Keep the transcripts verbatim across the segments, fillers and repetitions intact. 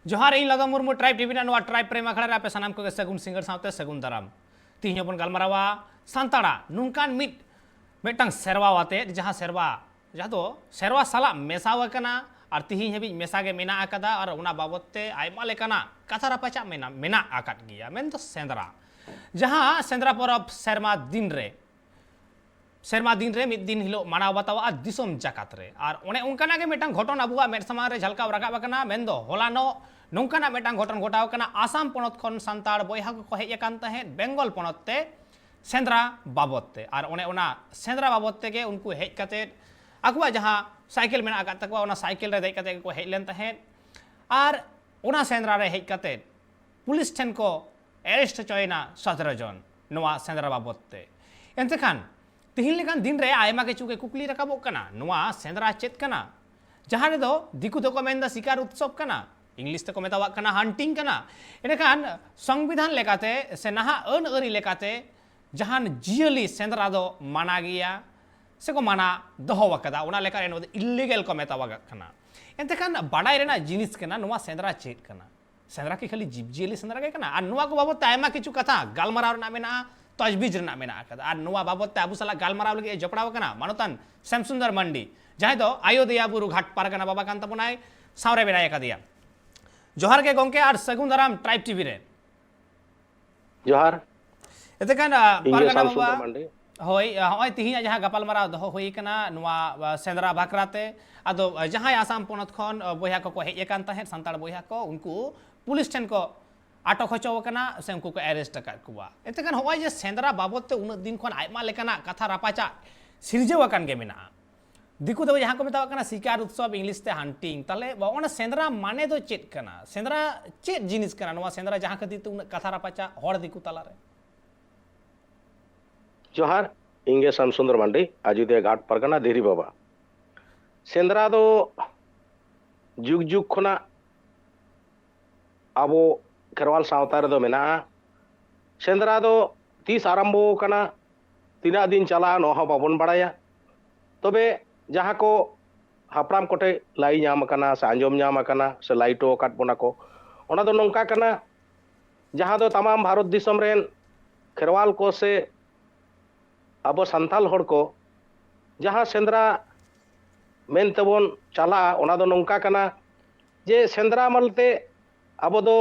ᱡᱚᱦᱟᱨ, ᱤᱧ ᱞᱟᱫᱚ Murmu, tribe TV ᱨᱮᱱᱟᱜ ᱱᱚᱣᱟ ᱴᱨᱟᱭᱤᱵᱽ ᱯᱨᱮᱢ ᱟᱠᱷᱲᱟ ᱨᱮ ᱟᱯᱮ ᱥᱟᱱᱟᱢ ᱠᱚᱜᱮ ᱥᱟᱹᱜᱩᱱ ᱥᱤᱸᱜᱟᱹᱲ ᱥᱟᱶᱛᱮ ᱥᱟᱹᱜᱩᱱ ᱫᱟᱨᱟᱢ᱾ ᱛᱤᱦᱤᱧ ᱦᱚᱸᱵᱚᱱ ᱜᱟᱞᱢᱟᱨᱟᱣᱟ ᱥᱟᱱᱛᱟᱲᱟᱜ ᱱᱚᱝᱠᱟᱱ ᱢᱤᱫ, ᱢᱤᱫᱴᱟᱝ ᱥᱮᱨᱣᱟ ᱟᱛᱮᱫ, ᱡᱟᱦᱟᱸ ᱥᱮᱨᱣᱟ, ᱡᱟᱦᱟᱸ ᱫᱚ ᱥᱮᱨᱣᱟ ᱥᱟᱞᱟᱜ ᱢᱮᱥᱟᱣ ᱟᱠᱟᱱᱟ ᱟᱨ ᱛᱤᱦᱤᱧ ᱦᱟᱹᱵᱤᱡ ᱢᱮᱥᱟ ᱜᱮ ᱢᱮᱱᱟᱜ ᱟᱠᱟᱫᱟ ᱟᱨ ᱚᱱᱟ ᱵᱟᱵᱚᱛ ᱛᱮ ᱟᱭᱢᱟ ᱞᱮᱠᱟᱱᱟᱜ ᱠᱟᱛᱷᱟ ᱨᱟᱯᱟᱪᱟᱜ ᱢᱮᱱᱟᱜ, ᱢᱮᱱᱟᱜ ᱟᱠᱟᱫ ᱜᱮᱭᱟ, ᱢᱮᱱᱫᱚ ᱥᱮᱸᱫᱽᱨᱟ᱾ ᱡᱟᱦᱟᱸ ᱥᱮᱸᱫᱽᱨᱟ ᱯᱚᱨᱚᱵᱽ ᱥᱮᱨᱢᱟ ᱫᱤᱱ ᱨᱮ ᱥᱮᱨᱢᱟ ᱫᱤᱱ ᱨᱮ ᱢᱤᱫ ᱫᱤᱱ ᱦᱤᱞᱳᱜ ᱢᱟᱱᱟᱣ ᱵᱟᱛᱟᱣᱚᱜᱼᱟ ᱫᱤᱥᱚᱢ ᱡᱟᱠᱟᱛ ᱨᱮ᱾ ᱟᱨ ᱚᱱᱮ ᱚᱱᱠᱟᱱᱟᱜ ᱜᱮ ᱢᱤᱫᱴᱟᱝ ᱜᱷᱚᱴᱚᱱ ᱟᱵᱚᱣᱟᱜ ᱢᱮᱫ ᱥᱟᱢᱟᱝ ᱨᱮ ᱡᱷᱟᱞᱠᱟᱣ ᱨᱟᱠᱟᱵ ᱟᱠᱟᱱᱟ᱾ ᱢᱮᱱᱫᱚ ᱦᱚᱞᱟᱱᱚᱜ ᱱᱚᱝᱠᱟᱱᱟᱜ ᱢᱤᱫᱴᱟᱝ ᱜᱷᱚᱴᱚᱱ ᱜᱷᱚᱴᱟᱣ ᱟᱠᱟᱱᱟ᱾ ᱟᱥᱟᱢ ᱯᱚᱱᱚᱛ ᱠᱷᱚᱱ ᱥᱟᱱᱛᱟᱲ ᱵᱚᱭᱦᱟ ᱠᱚᱠᱚ ᱦᱮᱡ ᱟᱠᱟᱱ ᱛᱟᱦᱮᱸᱫ ᱵᱮᱝᱜᱚᱞ ᱯᱚᱱᱚᱛ ᱛᱮ ᱥᱮᱸᱫᱽᱨᱟ ᱵᱟᱵᱚᱫ ᱛᱮ᱾ ᱟᱨ ᱚᱱᱮ ᱚᱱᱟ ᱥᱮᱸᱫᱽᱨᱟ ᱵᱟᱵᱚᱫ ᱛᱮᱜᱮ ᱩᱱᱠᱩ ᱦᱮᱡ ᱠᱟᱛᱮᱫ ᱟᱠᱚᱣᱟᱜ ᱡᱟᱦᱟᱸ ᱥᱟᱭᱠᱮᱞ ᱢᱮᱱᱟᱜ ᱟᱠᱟᱫ ᱛᱟᱠᱚᱣᱟ, ᱚᱱᱟ ᱥᱟᱭᱠᱮᱞ ᱨᱮ ᱫᱮᱡ ᱠᱟᱛᱮᱫ ᱜᱮᱠᱚ ᱦᱮᱡ ᱞᱮᱱ ᱛᱟᱦᱮᱸᱫ᱾ ᱟᱨ ᱚᱱᱟ ᱥᱮᱸᱫᱽᱨᱟ ᱨᱮ ᱦᱮᱡ ᱠᱟᱛᱮᱫ ᱯᱩᱞᱤᱥ ᱴᱷᱮᱱ ᱠᱚ ᱮᱨᱮᱥᱴ ᱦᱚᱪᱚᱭᱮᱱᱟ ᱥᱚᱛᱨᱚ ᱡᱚᱱ ᱱᱚᱣᱟ ᱥᱮᱸᱫᱽᱨᱟ ᱵᱟᱵᱚᱫ ᱛᱮ᱾ ᱮᱱᱛᱮ ᱠᱷᱟᱱ ᱛᱤᱦᱤᱧ ᱞᱮᱠᱟᱱ ᱫᱤᱱ ᱨᱮ ᱟᱭᱢᱟ ᱠᱤᱪᱷᱩ ᱜᱮ ᱠᱩᱠᱞᱤ ᱨᱟᱠᱟᱵᱚᱜ ᱠᱟᱱᱟ, ᱱᱚᱣᱟ ᱥᱮᱸᱫᱽᱨᱟ ᱪᱮᱫ ᱠᱟᱱᱟ? ᱡᱟᱦᱟᱸ ᱨᱮᱫᱚ ᱫᱤᱠᱩ ᱫᱚᱠᱚ ᱢᱮᱱᱫᱟ ᱥᱤᱠᱟᱨ ᱩᱛᱥᱚᱵ ᱠᱟᱱᱟ, ᱤᱝᱞᱤᱥ ᱛᱮᱠᱚ ᱢᱮᱛᱟᱣᱟᱜ ᱠᱟᱱᱟ ᱦᱟᱱᱴᱤᱝ ᱠᱟᱱᱟ᱾ ᱮᱸᱰᱮᱠᱷᱟᱱ ᱥᱚᱝᱵᱤᱫᱷᱟᱱ ᱞᱮᱠᱟᱛᱮ ᱥᱮ ᱱᱟᱦᱟᱜ ᱟᱹᱱ ᱟᱹᱨᱤ ᱞᱮᱠᱟᱛᱮ ᱡᱟᱦᱟᱱ ᱡᱤᱭᱟᱹᱞᱤ ᱥᱮᱸᱫᱽᱨᱟ ᱫᱚ ᱢᱟᱱᱟ ᱜᱮᱭᱟ, ᱥᱮᱠᱚ ᱢᱟᱱᱟ ᱫᱚᱦᱚ ᱟᱠᱟᱫᱟ, ᱚᱱᱟ ᱞᱮᱠᱟᱨᱮ ᱱᱚᱣᱟ ᱫᱚ ᱤᱞᱤᱜᱮᱞ ᱠᱚ ᱢᱮᱛᱟᱣᱟᱜ ᱠᱟᱱᱟ᱾ ᱮᱱᱛᱮ ᱠᱷᱟᱱ ᱵᱟᱰᱟᱭ ᱨᱮᱱᱟᱜ ᱡᱤᱱᱤᱥ ᱠᱟᱱᱟ, ᱱᱚᱣᱟ ᱥᱮᱸᱫᱽᱨᱟ ᱪᱮᱫ ᱠᱟᱱᱟ? ᱥᱮᱸᱫᱽᱨᱟ ᱠᱤ ᱠᱷᱟᱹᱞᱤ ᱡᱤᱵᱽᱼᱡᱤᱭᱟᱹᱞᱤ ᱥᱮᱸᱫᱽᱨᱟ ᱜᱮ ᱠᱟᱱᱟ? ᱟᱨ ᱱᱚᱣᱟ ᱠᱚ ᱵᱟᱵᱚᱫ ᱛᱮ ᱟᱭᱢᱟ ᱠᱤᱪᱷᱩ ᱠᱟᱛᱷᱟ ᱜᱟᱞᱢᱟᱨᱟᱣ ᱨᱮᱱᱟᱜ ᱢᱮᱱᱟᱜᱼᱟ, ᱛᱚᱡᱽᱵᱤᱡᱽ ᱨᱮᱱᱟᱜ ᱢᱮᱱᱟᱜ ᱟᱠᱟᱫᱟ᱾ ᱟᱨ ᱱᱚᱣᱟ ᱵᱟᱵᱚᱫ ᱛᱮ ᱟᱵᱚ ᱥᱟᱞᱟᱜ ᱜᱟᱞᱢᱟᱨᱟᱣ ᱞᱟᱹᱜᱤᱫ ᱮ ᱡᱚᱯᱲᱟᱣ ᱟᱠᱟᱱᱟ ᱢᱟᱱᱚᱛᱟᱱ ᱥᱮᱢᱥᱩᱱᱫᱚᱨ ᱢᱟᱱᱰᱤ, ᱡᱟᱦᱟᱸᱭ ᱫᱚ ᱟᱭᱳᱫᱮᱭᱟ ᱵᱩᱨᱩ ᱜᱷᱟᱴ ᱯᱟᱨᱜᱟᱱᱟ ᱵᱟᱵᱟ ᱠᱟᱱ ᱛᱟᱵᱚᱱᱟᱭ, ᱥᱟᱶᱨᱮ ᱢᱮᱱᱟᱭ ᱟᱠᱟᱫᱮᱭᱟ᱾ ᱡᱚᱦᱟᱨ ᱜᱮ ᱜᱚᱝᱠᱮ ᱟᱨ ᱥᱟᱹᱜᱩᱱ ᱫᱟᱨᱟᱢ ᱴᱨᱟᱭᱤᱵᱽ ᱴᱤᱵᱷᱤ ᱨᱮ᱾ ᱡᱚᱦᱟᱨ᱾ ᱮᱱᱛᱮ ᱠᱷᱟᱱ, ᱟ, ᱤᱧ ᱜᱮ ᱯᱟᱨᱜᱟᱱᱟ ᱥᱟᱢᱥᱩᱱᱫᱚᱨ ᱵᱟᱵᱟ, ᱢᱟᱱᱰᱤ᱾ ᱦᱳᱭ, ᱟ, ᱦᱚᱸᱜᱼᱚᱭ ᱛᱤᱦᱤᱧᱟᱜ ᱡᱟᱦᱟᱸ ᱜᱟᱯᱟᱞᱢᱟᱨᱟᱣ ᱫᱚᱦᱚ ᱦᱩᱭ ᱠᱟᱱᱟ, ᱱᱚᱣᱟ, ᱟ, ᱥᱮᱸᱫᱽᱨᱟ ᱵᱟᱠᱷᱨᱟ ᱛᱮ᱾ ᱟᱫᱚ, ᱟ, ᱡᱟᱦᱟᱸᱭ ᱟᱥᱟᱢ ᱯᱚᱱᱚᱛ ᱠᱷᱚᱱ, ᱟ, ᱵᱚᱭᱦᱟ ᱠᱚᱠᱚ ᱦᱮᱡ ᱟᱠᱟᱱ ᱛᱟᱦᱮᱸᱫ, ᱥᱟᱱᱛᱟᱲ ᱵᱚᱭᱦᱟ ᱠᱚ, ᱩᱱᱠᱩ ᱯᱩᱞᱤᱥ ᱴᱷᱮᱱ ᱠᱚ ᱟᱴᱚᱠ ᱦᱚᱪᱚ ᱟᱠᱟᱱᱟ ᱥᱮ ᱩᱱᱠᱩ ᱠᱚ ᱮᱨᱮᱥᱴ ᱟᱠᱟᱫ ᱠᱚᱣᱟ᱾ ᱮᱱᱛᱮ ᱠᱷᱟᱱ ᱦᱚᱸᱜᱼᱚᱭ ᱡᱮ ᱥᱮᱸᱫᱽᱨᱟ ᱵᱟᱵᱚᱫ ᱛᱮ ᱩᱱᱟᱹᱜ ᱫᱤᱱ ᱠᱷᱚᱱ ᱟᱭᱢᱟ ᱞᱮᱠᱟᱱᱟᱜ ᱠᱟᱛᱷᱟ ᱨᱟᱯᱟᱪᱟᱜ ᱥᱤᱨᱡᱟᱹᱣ ᱟᱠᱟᱱ ᱜᱮ ᱢᱮᱱᱟᱜᱼᱟ᱾ ᱫᱤᱠᱩ ᱛᱮᱠᱚ ᱡᱟᱦᱟᱸ ᱠᱚ ᱢᱮᱛᱟᱣᱟᱜ ᱠᱟᱱᱟ ᱥᱤᱠᱟᱨ ᱩᱛᱥᱚᱵ, ᱤᱝᱞᱤᱥ ᱛᱮ ᱦᱟᱱᱴᱤᱝ᱾ ᱛᱟᱦᱞᱮ ᱚᱱᱟ ᱥᱮᱸᱫᱽᱨᱟ ᱢᱟᱱᱮ ᱫᱚ ᱪᱮᱫ ᱠᱟᱱᱟ? ᱥᱮᱸᱫᱽᱨᱟ ᱪᱮᱫ ᱡᱤᱱᱤᱥ ᱠᱟᱱᱟ? ᱱᱚᱣᱟ ᱥᱮᱸᱫᱽᱨᱟ ᱡᱟᱦᱟᱸ ᱠᱷᱟᱹᱛᱤᱨ ᱛᱮ ᱩᱱᱟᱹᱜ ᱠᱟᱛᱷᱟ ᱨᱟᱯᱟᱪᱟᱜ ᱦᱚᱲ ᱫᱤᱠᱩ ᱛᱟᱞᱟᱨᱮ᱾ ᱡᱚᱦᱟᱨ, ᱤᱧ ᱜᱮ ᱥᱟᱢᱥᱩᱱᱫᱚᱨ ᱢᱟᱱᱰᱤ, ᱟᱡᱚᱫᱤᱭᱟᱹ ᱜᱷᱟᱴ ᱯᱟᱨᱜᱟᱱᱟ ᱫᱷᱤᱨᱤ ᱵᱟᱵᱟ᱾ ᱥᱮᱸᱫᱽᱨᱟ ᱫᱚ ᱡᱩᱜᱽ ᱡᱩᱜᱽ ᱠᱷᱚᱱᱟᱜ ᱟᱵᱚ ᱠᱷᱮᱨᱣᱟᱞ ᱥᱟᱶᱛᱟ ᱨᱮᱫᱚ ᱢᱮᱱᱟᱜᱼᱟ᱾ ᱥᱮᱸᱫᱽᱨᱟ ᱫᱚ ᱛᱤᱥ ᱟᱨᱟᱢᱵᱚ ᱟᱠᱟᱱᱟ, ᱛᱤᱱᱟᱹᱜ ᱫᱤᱱ ᱪᱟᱞᱟᱜᱼᱟ, ᱱᱚᱣᱟ ᱦᱚᱸ ᱵᱟᱵᱚᱱ ᱵᱟᱲᱟᱭᱟ᱾ ᱛᱚᱵᱮ ᱡᱟᱦᱟᱸ ᱠᱚ ᱦᱟᱯᱲᱟᱢ ᱠᱚᱴᱷᱮᱱ ᱞᱟᱹᱭ ᱧᱟᱢ ᱟᱠᱟᱱᱟ ᱥᱮ ᱟᱸᱡᱚᱢ ᱧᱟᱢ ᱟᱠᱟᱱᱟ ᱥᱮ ᱞᱟᱹᱭ ᱦᱚᱴᱚ ᱟᱠᱟᱫ ᱵᱚᱱᱟ ᱠᱚ, ᱚᱱᱟ ᱫᱚ ᱱᱚᱝᱠᱟ ᱠᱟᱱᱟ, ᱡᱟᱦᱟᱸ ᱫᱚ ᱛᱟᱢᱟᱢ ᱵᱷᱟᱨᱚᱛ ᱫᱤᱥᱚᱢ ᱨᱮᱱ ᱠᱷᱮᱨᱣᱟᱞ ᱠᱚ ᱥᱮ ᱟᱵᱚ ᱥᱟᱱᱛᱟᱞ ᱦᱚᱲ ᱠᱚ ᱡᱟᱦᱟᱸ ᱥᱮᱸᱫᱽᱨᱟ ᱢᱮᱱ ᱛᱮᱵᱚᱱ ᱪᱟᱞᱟᱜᱼᱟ, ᱚᱱᱟ ᱫᱚ ᱱᱚᱝᱠᱟ ᱠᱟᱱᱟ ᱡᱮ ᱥᱮᱸᱫᱽᱨᱟ ᱢᱟᱱᱛᱮ ᱟᱵᱚ ᱫᱚ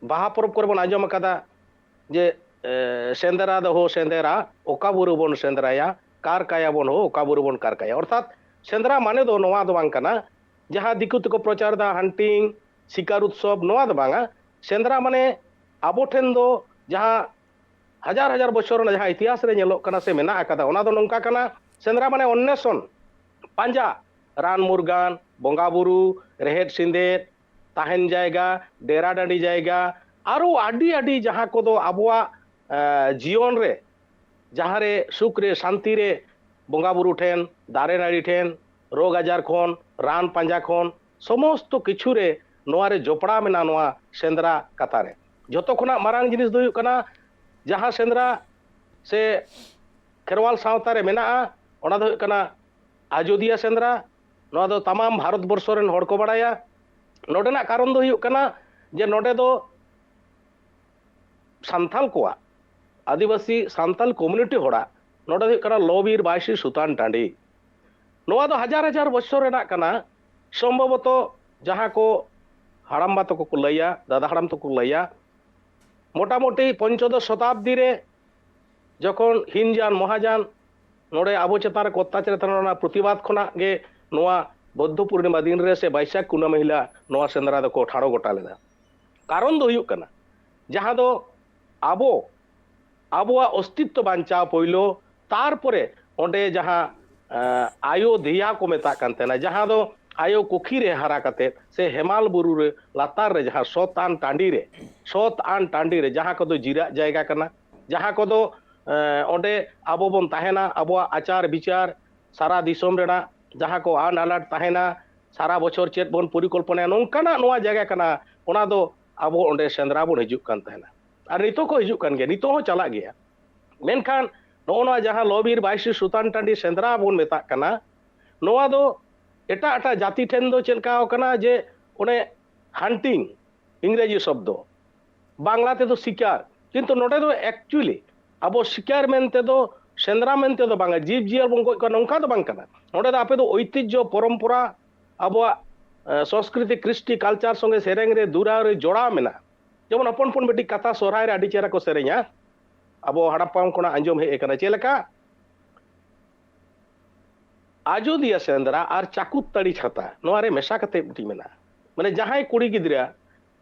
ᱵᱟᱦᱟ ᱯᱚᱨᱚᱵᱽ ᱠᱚᱨᱮ ᱵᱚᱱ ᱟᱸᱡᱚᱢ ᱟᱠᱟᱫᱟ ᱡᱮ, ᱮ, "ᱥᱮᱸᱫᱽᱨᱟ ᱫᱚ ᱦᱳ ᱥᱮᱸᱫᱽᱨᱟ, ᱚᱠᱟ ᱵᱩᱨᱩ ᱵᱚᱱ ᱥᱮᱸᱫᱽᱨᱟᱭᱟ, ᱠᱟᱨ ᱠᱟᱭᱟ ᱵᱚᱱ ᱦᱳ, ᱚᱠᱟ ᱵᱩᱨᱩ ᱵᱚᱱ ᱠᱟᱨ ᱠᱟᱭᱟ᱾" ᱚᱨᱛᱷᱟᱛ ᱥᱮᱸᱫᱽᱨᱟ ᱢᱟᱱᱮ ᱫᱚ ᱱᱚᱣᱟ ᱫᱚ ᱵᱟᱝ ᱠᱟᱱᱟ, ᱡᱟᱦᱟᱸ ᱫᱤᱠᱩ ᱛᱮᱠᱚ ᱯᱨᱚᱪᱟᱨ ᱮᱫᱟ ᱦᱟᱱᱴᱤᱝ, ᱥᱤᱠᱟᱨ ᱩᱛᱥᱚᱵ, ᱱᱚᱣᱟ ᱫᱚ ᱵᱟᱝᱟ᱾ ᱥᱮᱸᱫᱽᱨᱟ ᱢᱟᱱᱮ ᱟᱵᱚ ᱴᱷᱮᱱ ᱫᱚ ᱡᱟᱦᱟᱸ ᱦᱟᱡᱟᱨ ᱦᱟᱡᱟᱨ ᱵᱚᱪᱷᱚᱨ ᱨᱮᱱᱟᱜ ᱡᱟᱦᱟᱸ ᱤᱛᱤᱦᱟᱥ ᱨᱮ ᱧᱮᱞᱚᱜ ᱠᱟᱱᱟ ᱥᱮ ᱢᱮᱱᱟᱜ ᱟᱠᱟᱫᱟ, ᱚᱱᱟ ᱫᱚ ᱱᱚᱝᱠᱟ ᱠᱟᱱᱟ, ᱥᱮᱸᱫᱽᱨᱟ ᱢᱟᱱᱮ ᱚᱱᱱᱮᱥᱚᱱ, ᱯᱟᱸᱡᱟ, ᱨᱟᱱ ᱢᱩᱨᱜᱟᱱ, ᱵᱚᱸᱜᱟ ᱵᱩᱨᱩ, ᱨᱮᱦᱮᱫ ᱥᱮᱸᱫᱮᱫ, ᱛᱟᱦᱮᱱ ᱡᱟᱭᱜᱟ, ᱰᱮᱨᱟ ᱰᱟᱹᱰᱤ ᱡᱟᱭᱜᱟ, ᱟᱨᱚ ᱟᱹᱰᱤ ᱟᱹᱰᱤ ᱡᱟᱦᱟᱸ ᱠᱚᱫᱚ ᱟᱵᱚᱣᱟᱜ, ᱮ, ᱡᱤᱭᱚᱱ ᱨᱮ, ᱡᱟᱦᱟᱸ ᱨᱮ ᱥᱩᱠ ᱨᱮ, ᱥᱟᱱᱛᱤ ᱨᱮ, ᱵᱚᱸᱜᱟ ᱵᱩᱨᱩ ᱴᱷᱮᱱ, ᱫᱟᱨᱮ ᱱᱟᱹᱲᱤ ᱴᱷᱮᱱ, ᱨᱳᱜᱽ ᱟᱡᱟᱨ ᱠᱷᱚᱱ, ᱨᱟᱱ ᱯᱟᱸᱡᱟ ᱠᱷᱚᱱ, ᱥᱚᱢᱚᱥᱛᱚ ᱠᱤᱪᱷᱩ ᱨᱮ ᱱᱚᱣᱟ ᱨᱮ ᱡᱚᱯᱲᱟᱣ ᱢᱮᱱᱟᱜᱼᱟ ᱱᱚᱣᱟ ᱥᱮᱸᱫᱽᱨᱟ ᱠᱟᱛᱷᱟ ᱨᱮ᱾ ᱡᱚᱛᱚ ᱠᱷᱚᱱᱟᱜ ᱢᱟᱨᱟᱝ ᱡᱤᱱᱤᱥ ᱫᱚ ᱦᱩᱭᱩᱜ ᱠᱟᱱᱟ, ᱡᱟᱦᱟᱸ ᱥᱮᱸᱫᱽᱨᱟ ᱥᱮ ᱠᱷᱮᱨᱣᱟᱞ ᱥᱟᱶᱛᱟ ᱨᱮ ᱢᱮᱱᱟᱜᱼᱟ, ᱚᱱᱟ ᱫᱚ ᱦᱩᱭᱩᱜ ᱠᱟᱱᱟ ᱟᱡᱚᱫᱤᱭᱟᱹ ᱥᱮᱸᱫᱽᱨᱟ᱾ ᱱᱚᱣᱟ ᱫᱚ ᱛᱟᱢᱟᱢ ᱵᱷᱟᱨᱚᱛ ᱵᱚᱨᱥᱚ ᱨᱮᱱ ᱦᱚᱲ ᱠᱚ ᱵᱟᱲᱟᱭᱟ᱾ ᱱᱚᱰᱮᱱᱟᱜ ᱠᱟᱨᱚᱱ ᱫᱚ ᱦᱩᱭᱩᱜ ᱠᱟᱱᱟ ᱡᱮ ᱱᱚᱰᱮ ᱫᱚ ᱥᱟᱱᱛᱟᱞ ᱠᱚᱣᱟᱜ, ᱟᱹᱫᱤᱵᱟᱹᱥᱤ ᱥᱟᱱᱛᱟᱞ ᱠᱚᱢᱤᱭᱩᱱᱤᱴᱤ ᱦᱚᱲᱟᱜ, ᱱᱚᱰᱮ ᱫᱚ ᱦᱩᱭᱩᱜ ᱠᱟᱱᱟ ᱞᱚ ᱵᱤᱨ ᱵᱟᱭᱥᱤ ᱥᱩᱛᱟᱱ ᱴᱟᱺᱰᱤ᱾ ᱱᱚᱣᱟ ᱫᱚ ᱦᱟᱡᱟᱨ ᱦᱟᱡᱟᱨ ᱵᱚᱪᱷᱚᱨ ᱨᱮᱱᱟᱜ ᱠᱟᱱᱟ᱾ ᱥᱚᱢᱵᱷᱚᱵᱚᱛᱚ ᱡᱟᱦᱟᱸ ᱠᱚ ᱦᱟᱲᱟᱢᱵᱟ ᱛᱟᱠᱚ ᱠᱚ ᱞᱟᱹᱭᱟ, ᱫᱟᱫᱟ ᱦᱟᱲᱟᱢ ᱛᱟᱠᱚ ᱠᱚ ᱞᱟᱹᱭᱟ, ᱢᱚᱴᱟᱢᱩᱴᱤ ᱯᱚᱧᱪᱚᱫᱚᱥ ᱥᱚᱛᱟᱵᱫᱤ ᱨᱮ ᱡᱚᱠᱷᱚᱱ ᱦᱤᱱᱡᱟᱱ ᱢᱚᱦᱟᱡᱟᱱ ᱱᱚᱰᱮ ᱟᱵᱚ ᱪᱮᱛᱟᱱ ᱨᱮ ᱚᱛᱛᱟᱪᱟᱨ ᱛᱟᱦᱮᱸ ᱞᱮᱱᱟ, ᱚᱱᱟ ᱯᱨᱚᱛᱤᱵᱟᱫ ᱠᱷᱚᱱᱟᱜ ᱜᱮ ᱱᱚᱣᱟ ᱵᱳᱫᱽᱫᱷᱚ ᱯᱩᱨᱱᱤᱢᱟ ᱫᱤᱱ ᱨᱮ ᱥᱮ ᱵᱟᱹᱭᱥᱟᱠᱷ ᱠᱩᱱᱟᱹᱢᱤ ᱦᱤᱞᱳᱜ ᱱᱚᱣᱟ ᱥᱮᱸᱫᱽᱨᱟ ᱫᱚᱠᱚ ᱴᱷᱟᱲᱚ ᱜᱚᱴᱟ ᱞᱮᱫᱟ᱾ ᱠᱟᱨᱚᱱ ᱫᱚ ᱦᱩᱭᱩᱜ ᱠᱟᱱᱟ, ᱡᱟᱦᱟᱸ ᱫᱚ ᱟᱵᱚ, ᱟᱵᱚᱣᱟᱜ ᱚᱥᱛᱤᱛᱛᱚ ᱵᱟᱧᱪᱟᱣ ᱯᱳᱭᱞᱳ, ᱛᱟᱨᱯᱚᱨᱮ ᱚᱸᱰᱮ ᱡᱟᱦᱟᱸ, ᱮᱸ, ᱟᱭᱳ ᱫᱮᱭᱟ ᱠᱚ ᱢᱮᱛᱟᱜ ᱠᱟᱱ ᱛᱟᱦᱮᱱᱟ, ᱡᱟᱦᱟᱸ ᱫᱚ ᱟᱭᱳ ᱠᱩᱠᱷᱤ ᱨᱮ ᱦᱟᱨᱟ ᱠᱟᱛᱮ ᱥᱮ ᱦᱮᱢᱟᱞ ᱵᱩᱨᱩ ᱨᱮ ᱞᱟᱛᱟᱨ ᱨᱮ ᱡᱟᱦᱟᱸ ᱥᱚᱛ ᱟᱱ ᱴᱟᱺᱰᱤ ᱨᱮ, ᱥᱚᱛ ᱟᱱ ᱴᱟᱺᱰᱤ ᱨᱮ ᱡᱟᱦᱟᱸ ᱠᱚᱫᱚ ᱡᱤᱨᱟᱜ ᱡᱟᱭᱜᱟ ᱠᱟᱱᱟ, ᱡᱟᱦᱟᱸ ᱠᱚᱫᱚ, ᱮᱸ, ᱚᱸᱰᱮ ᱟᱵᱚ ᱵᱚᱱ ᱛᱟᱦᱮᱱᱟ, ᱟᱵᱚᱣᱟᱜ ᱟᱪᱟᱨ ᱵᱤᱪᱟᱨ, ᱥᱟᱨᱟ ᱫᱤᱥᱚᱢ ᱨᱮᱱᱟᱜ ᱡᱟᱦᱟᱸ ᱠᱚ ᱟᱱ ᱟᱱᱟᱴ ᱛᱟᱦᱮᱱᱟ, ᱥᱟᱨᱟ ᱵᱚᱪᱷᱚᱨ ᱪᱮᱫ ᱵᱚᱱ ᱯᱚᱨᱤᱠᱚᱞᱯᱚᱱᱟᱭᱟ, ᱱᱚᱝᱠᱟᱱᱟᱜ ᱱᱚᱣᱟ ᱡᱟᱭᱜᱟ ᱠᱟᱱᱟ, ᱚᱱᱟ ᱫᱚ ᱟᱵᱚ ᱚᱸᱰᱮ ᱥᱮᱸᱫᱽᱨᱟ ᱵᱚᱱ ᱦᱤᱡᱩᱜ ᱠᱟᱱ ᱛᱟᱦᱮᱱᱟ᱾ ᱟᱨ ᱱᱤᱛᱚᱜ ᱠᱚ ᱦᱤᱡᱩᱜ ᱠᱟᱱ ᱜᱮᱭᱟ, ᱱᱤᱛᱚᱜ ᱦᱚᱸ ᱪᱟᱞᱟᱜ ᱜᱮᱭᱟ᱾ ᱢᱮᱱᱠᱷᱟᱱ ᱱᱚᱜᱼᱚ ᱱᱚᱣᱟ ᱡᱟᱦᱟᱸ ᱞᱚ ᱵᱤᱨ ᱵᱟᱭᱥᱤ ᱥᱩᱛᱟᱱ ᱴᱟᱺᱰᱤ ᱥᱮᱸᱫᱽᱨᱟ ᱵᱚᱱ ᱢᱮᱛᱟᱜ ᱠᱟᱱᱟ, ᱱᱚᱣᱟ ᱫᱚ ᱮᱴᱟᱜ ᱮᱴᱟᱜ ᱡᱟᱹᱛᱤ ᱴᱷᱮᱱ ᱫᱚ ᱪᱮᱫ ᱞᱮᱠᱟ ᱟᱠᱟᱱᱟ ᱡᱮ ᱚᱱᱮ ᱦᱟᱱᱴᱤᱝ, ᱤᱝᱨᱮᱡᱤ ᱥᱚᱵᱫᱚ, ᱵᱟᱝᱞᱟ ᱛᱮᱫᱚ ᱥᱤᱠᱟᱨ, ᱠᱤᱱᱛᱩ ᱱᱚᱰᱮ ᱫᱚ ᱮᱠᱪᱩᱭᱮᱞᱤ ᱟᱵᱚ ᱥᱤᱠᱟᱨ ᱢᱮᱱᱛᱮ ᱫᱚ, ᱥᱮᱸᱫᱽᱨᱟ ᱢᱮᱱᱛᱮ ᱫᱚ ᱵᱟᱝᱟ, ᱡᱤᱵᱽ ᱡᱤᱭᱟᱹᱞᱤ ᱵᱚᱱ ᱜᱚᱡ ᱠᱚᱣᱟ, ᱱᱚᱝᱠᱟ ᱫᱚ ᱵᱟᱝ ᱠᱟᱱᱟ᱾ ᱱᱚᱰᱮ ᱫᱚ ᱟᱯᱮ ᱫᱚ ᱳᱭᱛᱤᱡᱽᱡᱚ, ᱯᱚᱨᱚᱢᱯᱚᱨᱟ, ᱟᱵᱚᱣᱟᱜ ᱮ, ᱥᱚᱝᱥᱠᱨᱤᱛᱤ, ᱠᱨᱤᱥᱴᱤ, ᱠᱟᱞᱪᱟᱨ ᱥᱚᱸᱜᱮ ᱥᱮᱨᱮᱧ ᱨᱮ, ᱫᱩᱨᱟᱹᱝ ᱨᱮ ᱡᱚᱲᱟᱣ ᱢᱮᱱᱟᱜᱼᱟ᱾ ᱡᱮᱢᱚᱱ ᱦᱚᱯᱚᱱ ᱦᱚᱯᱚᱱ ᱢᱤᱫᱴᱤᱡ ᱠᱟᱛᱷᱟ, ᱥᱚᱦᱨᱟᱭ ᱨᱮ ᱟᱹᱰᱤ ᱪᱮᱦᱨᱟ ᱠᱚ ᱥᱮᱨᱮᱧᱟ, ᱟᱵᱚ ᱦᱟᱲᱟᱢ ᱦᱟᱯᱲᱟᱢ ᱠᱷᱚᱱᱟᱜ ᱟᱸᱡᱚᱢ ᱦᱮᱡ ᱟᱠᱟᱱᱟ᱾ ᱪᱮᱫ ᱞᱮᱠᱟ? ᱟᱡᱚᱫᱤᱭᱟᱹ ᱥᱮᱸᱫᱽᱨᱟ ᱟᱨ ᱪᱟᱠᱩᱛ ᱛᱟᱹᱲᱤ ᱪᱷᱟᱛᱟ, ᱱᱚᱣᱟ ᱨᱮ ᱢᱮᱥᱟ ᱠᱟᱛᱮ ᱢᱤᱫᱴᱤᱡ ᱢᱮᱱᱟᱜᱼᱟ᱾ ᱢᱟᱱᱮ ᱡᱟᱦᱟᱸᱭ ᱠᱩᱲᱤ ᱜᱤᱫᱽᱨᱟᱹ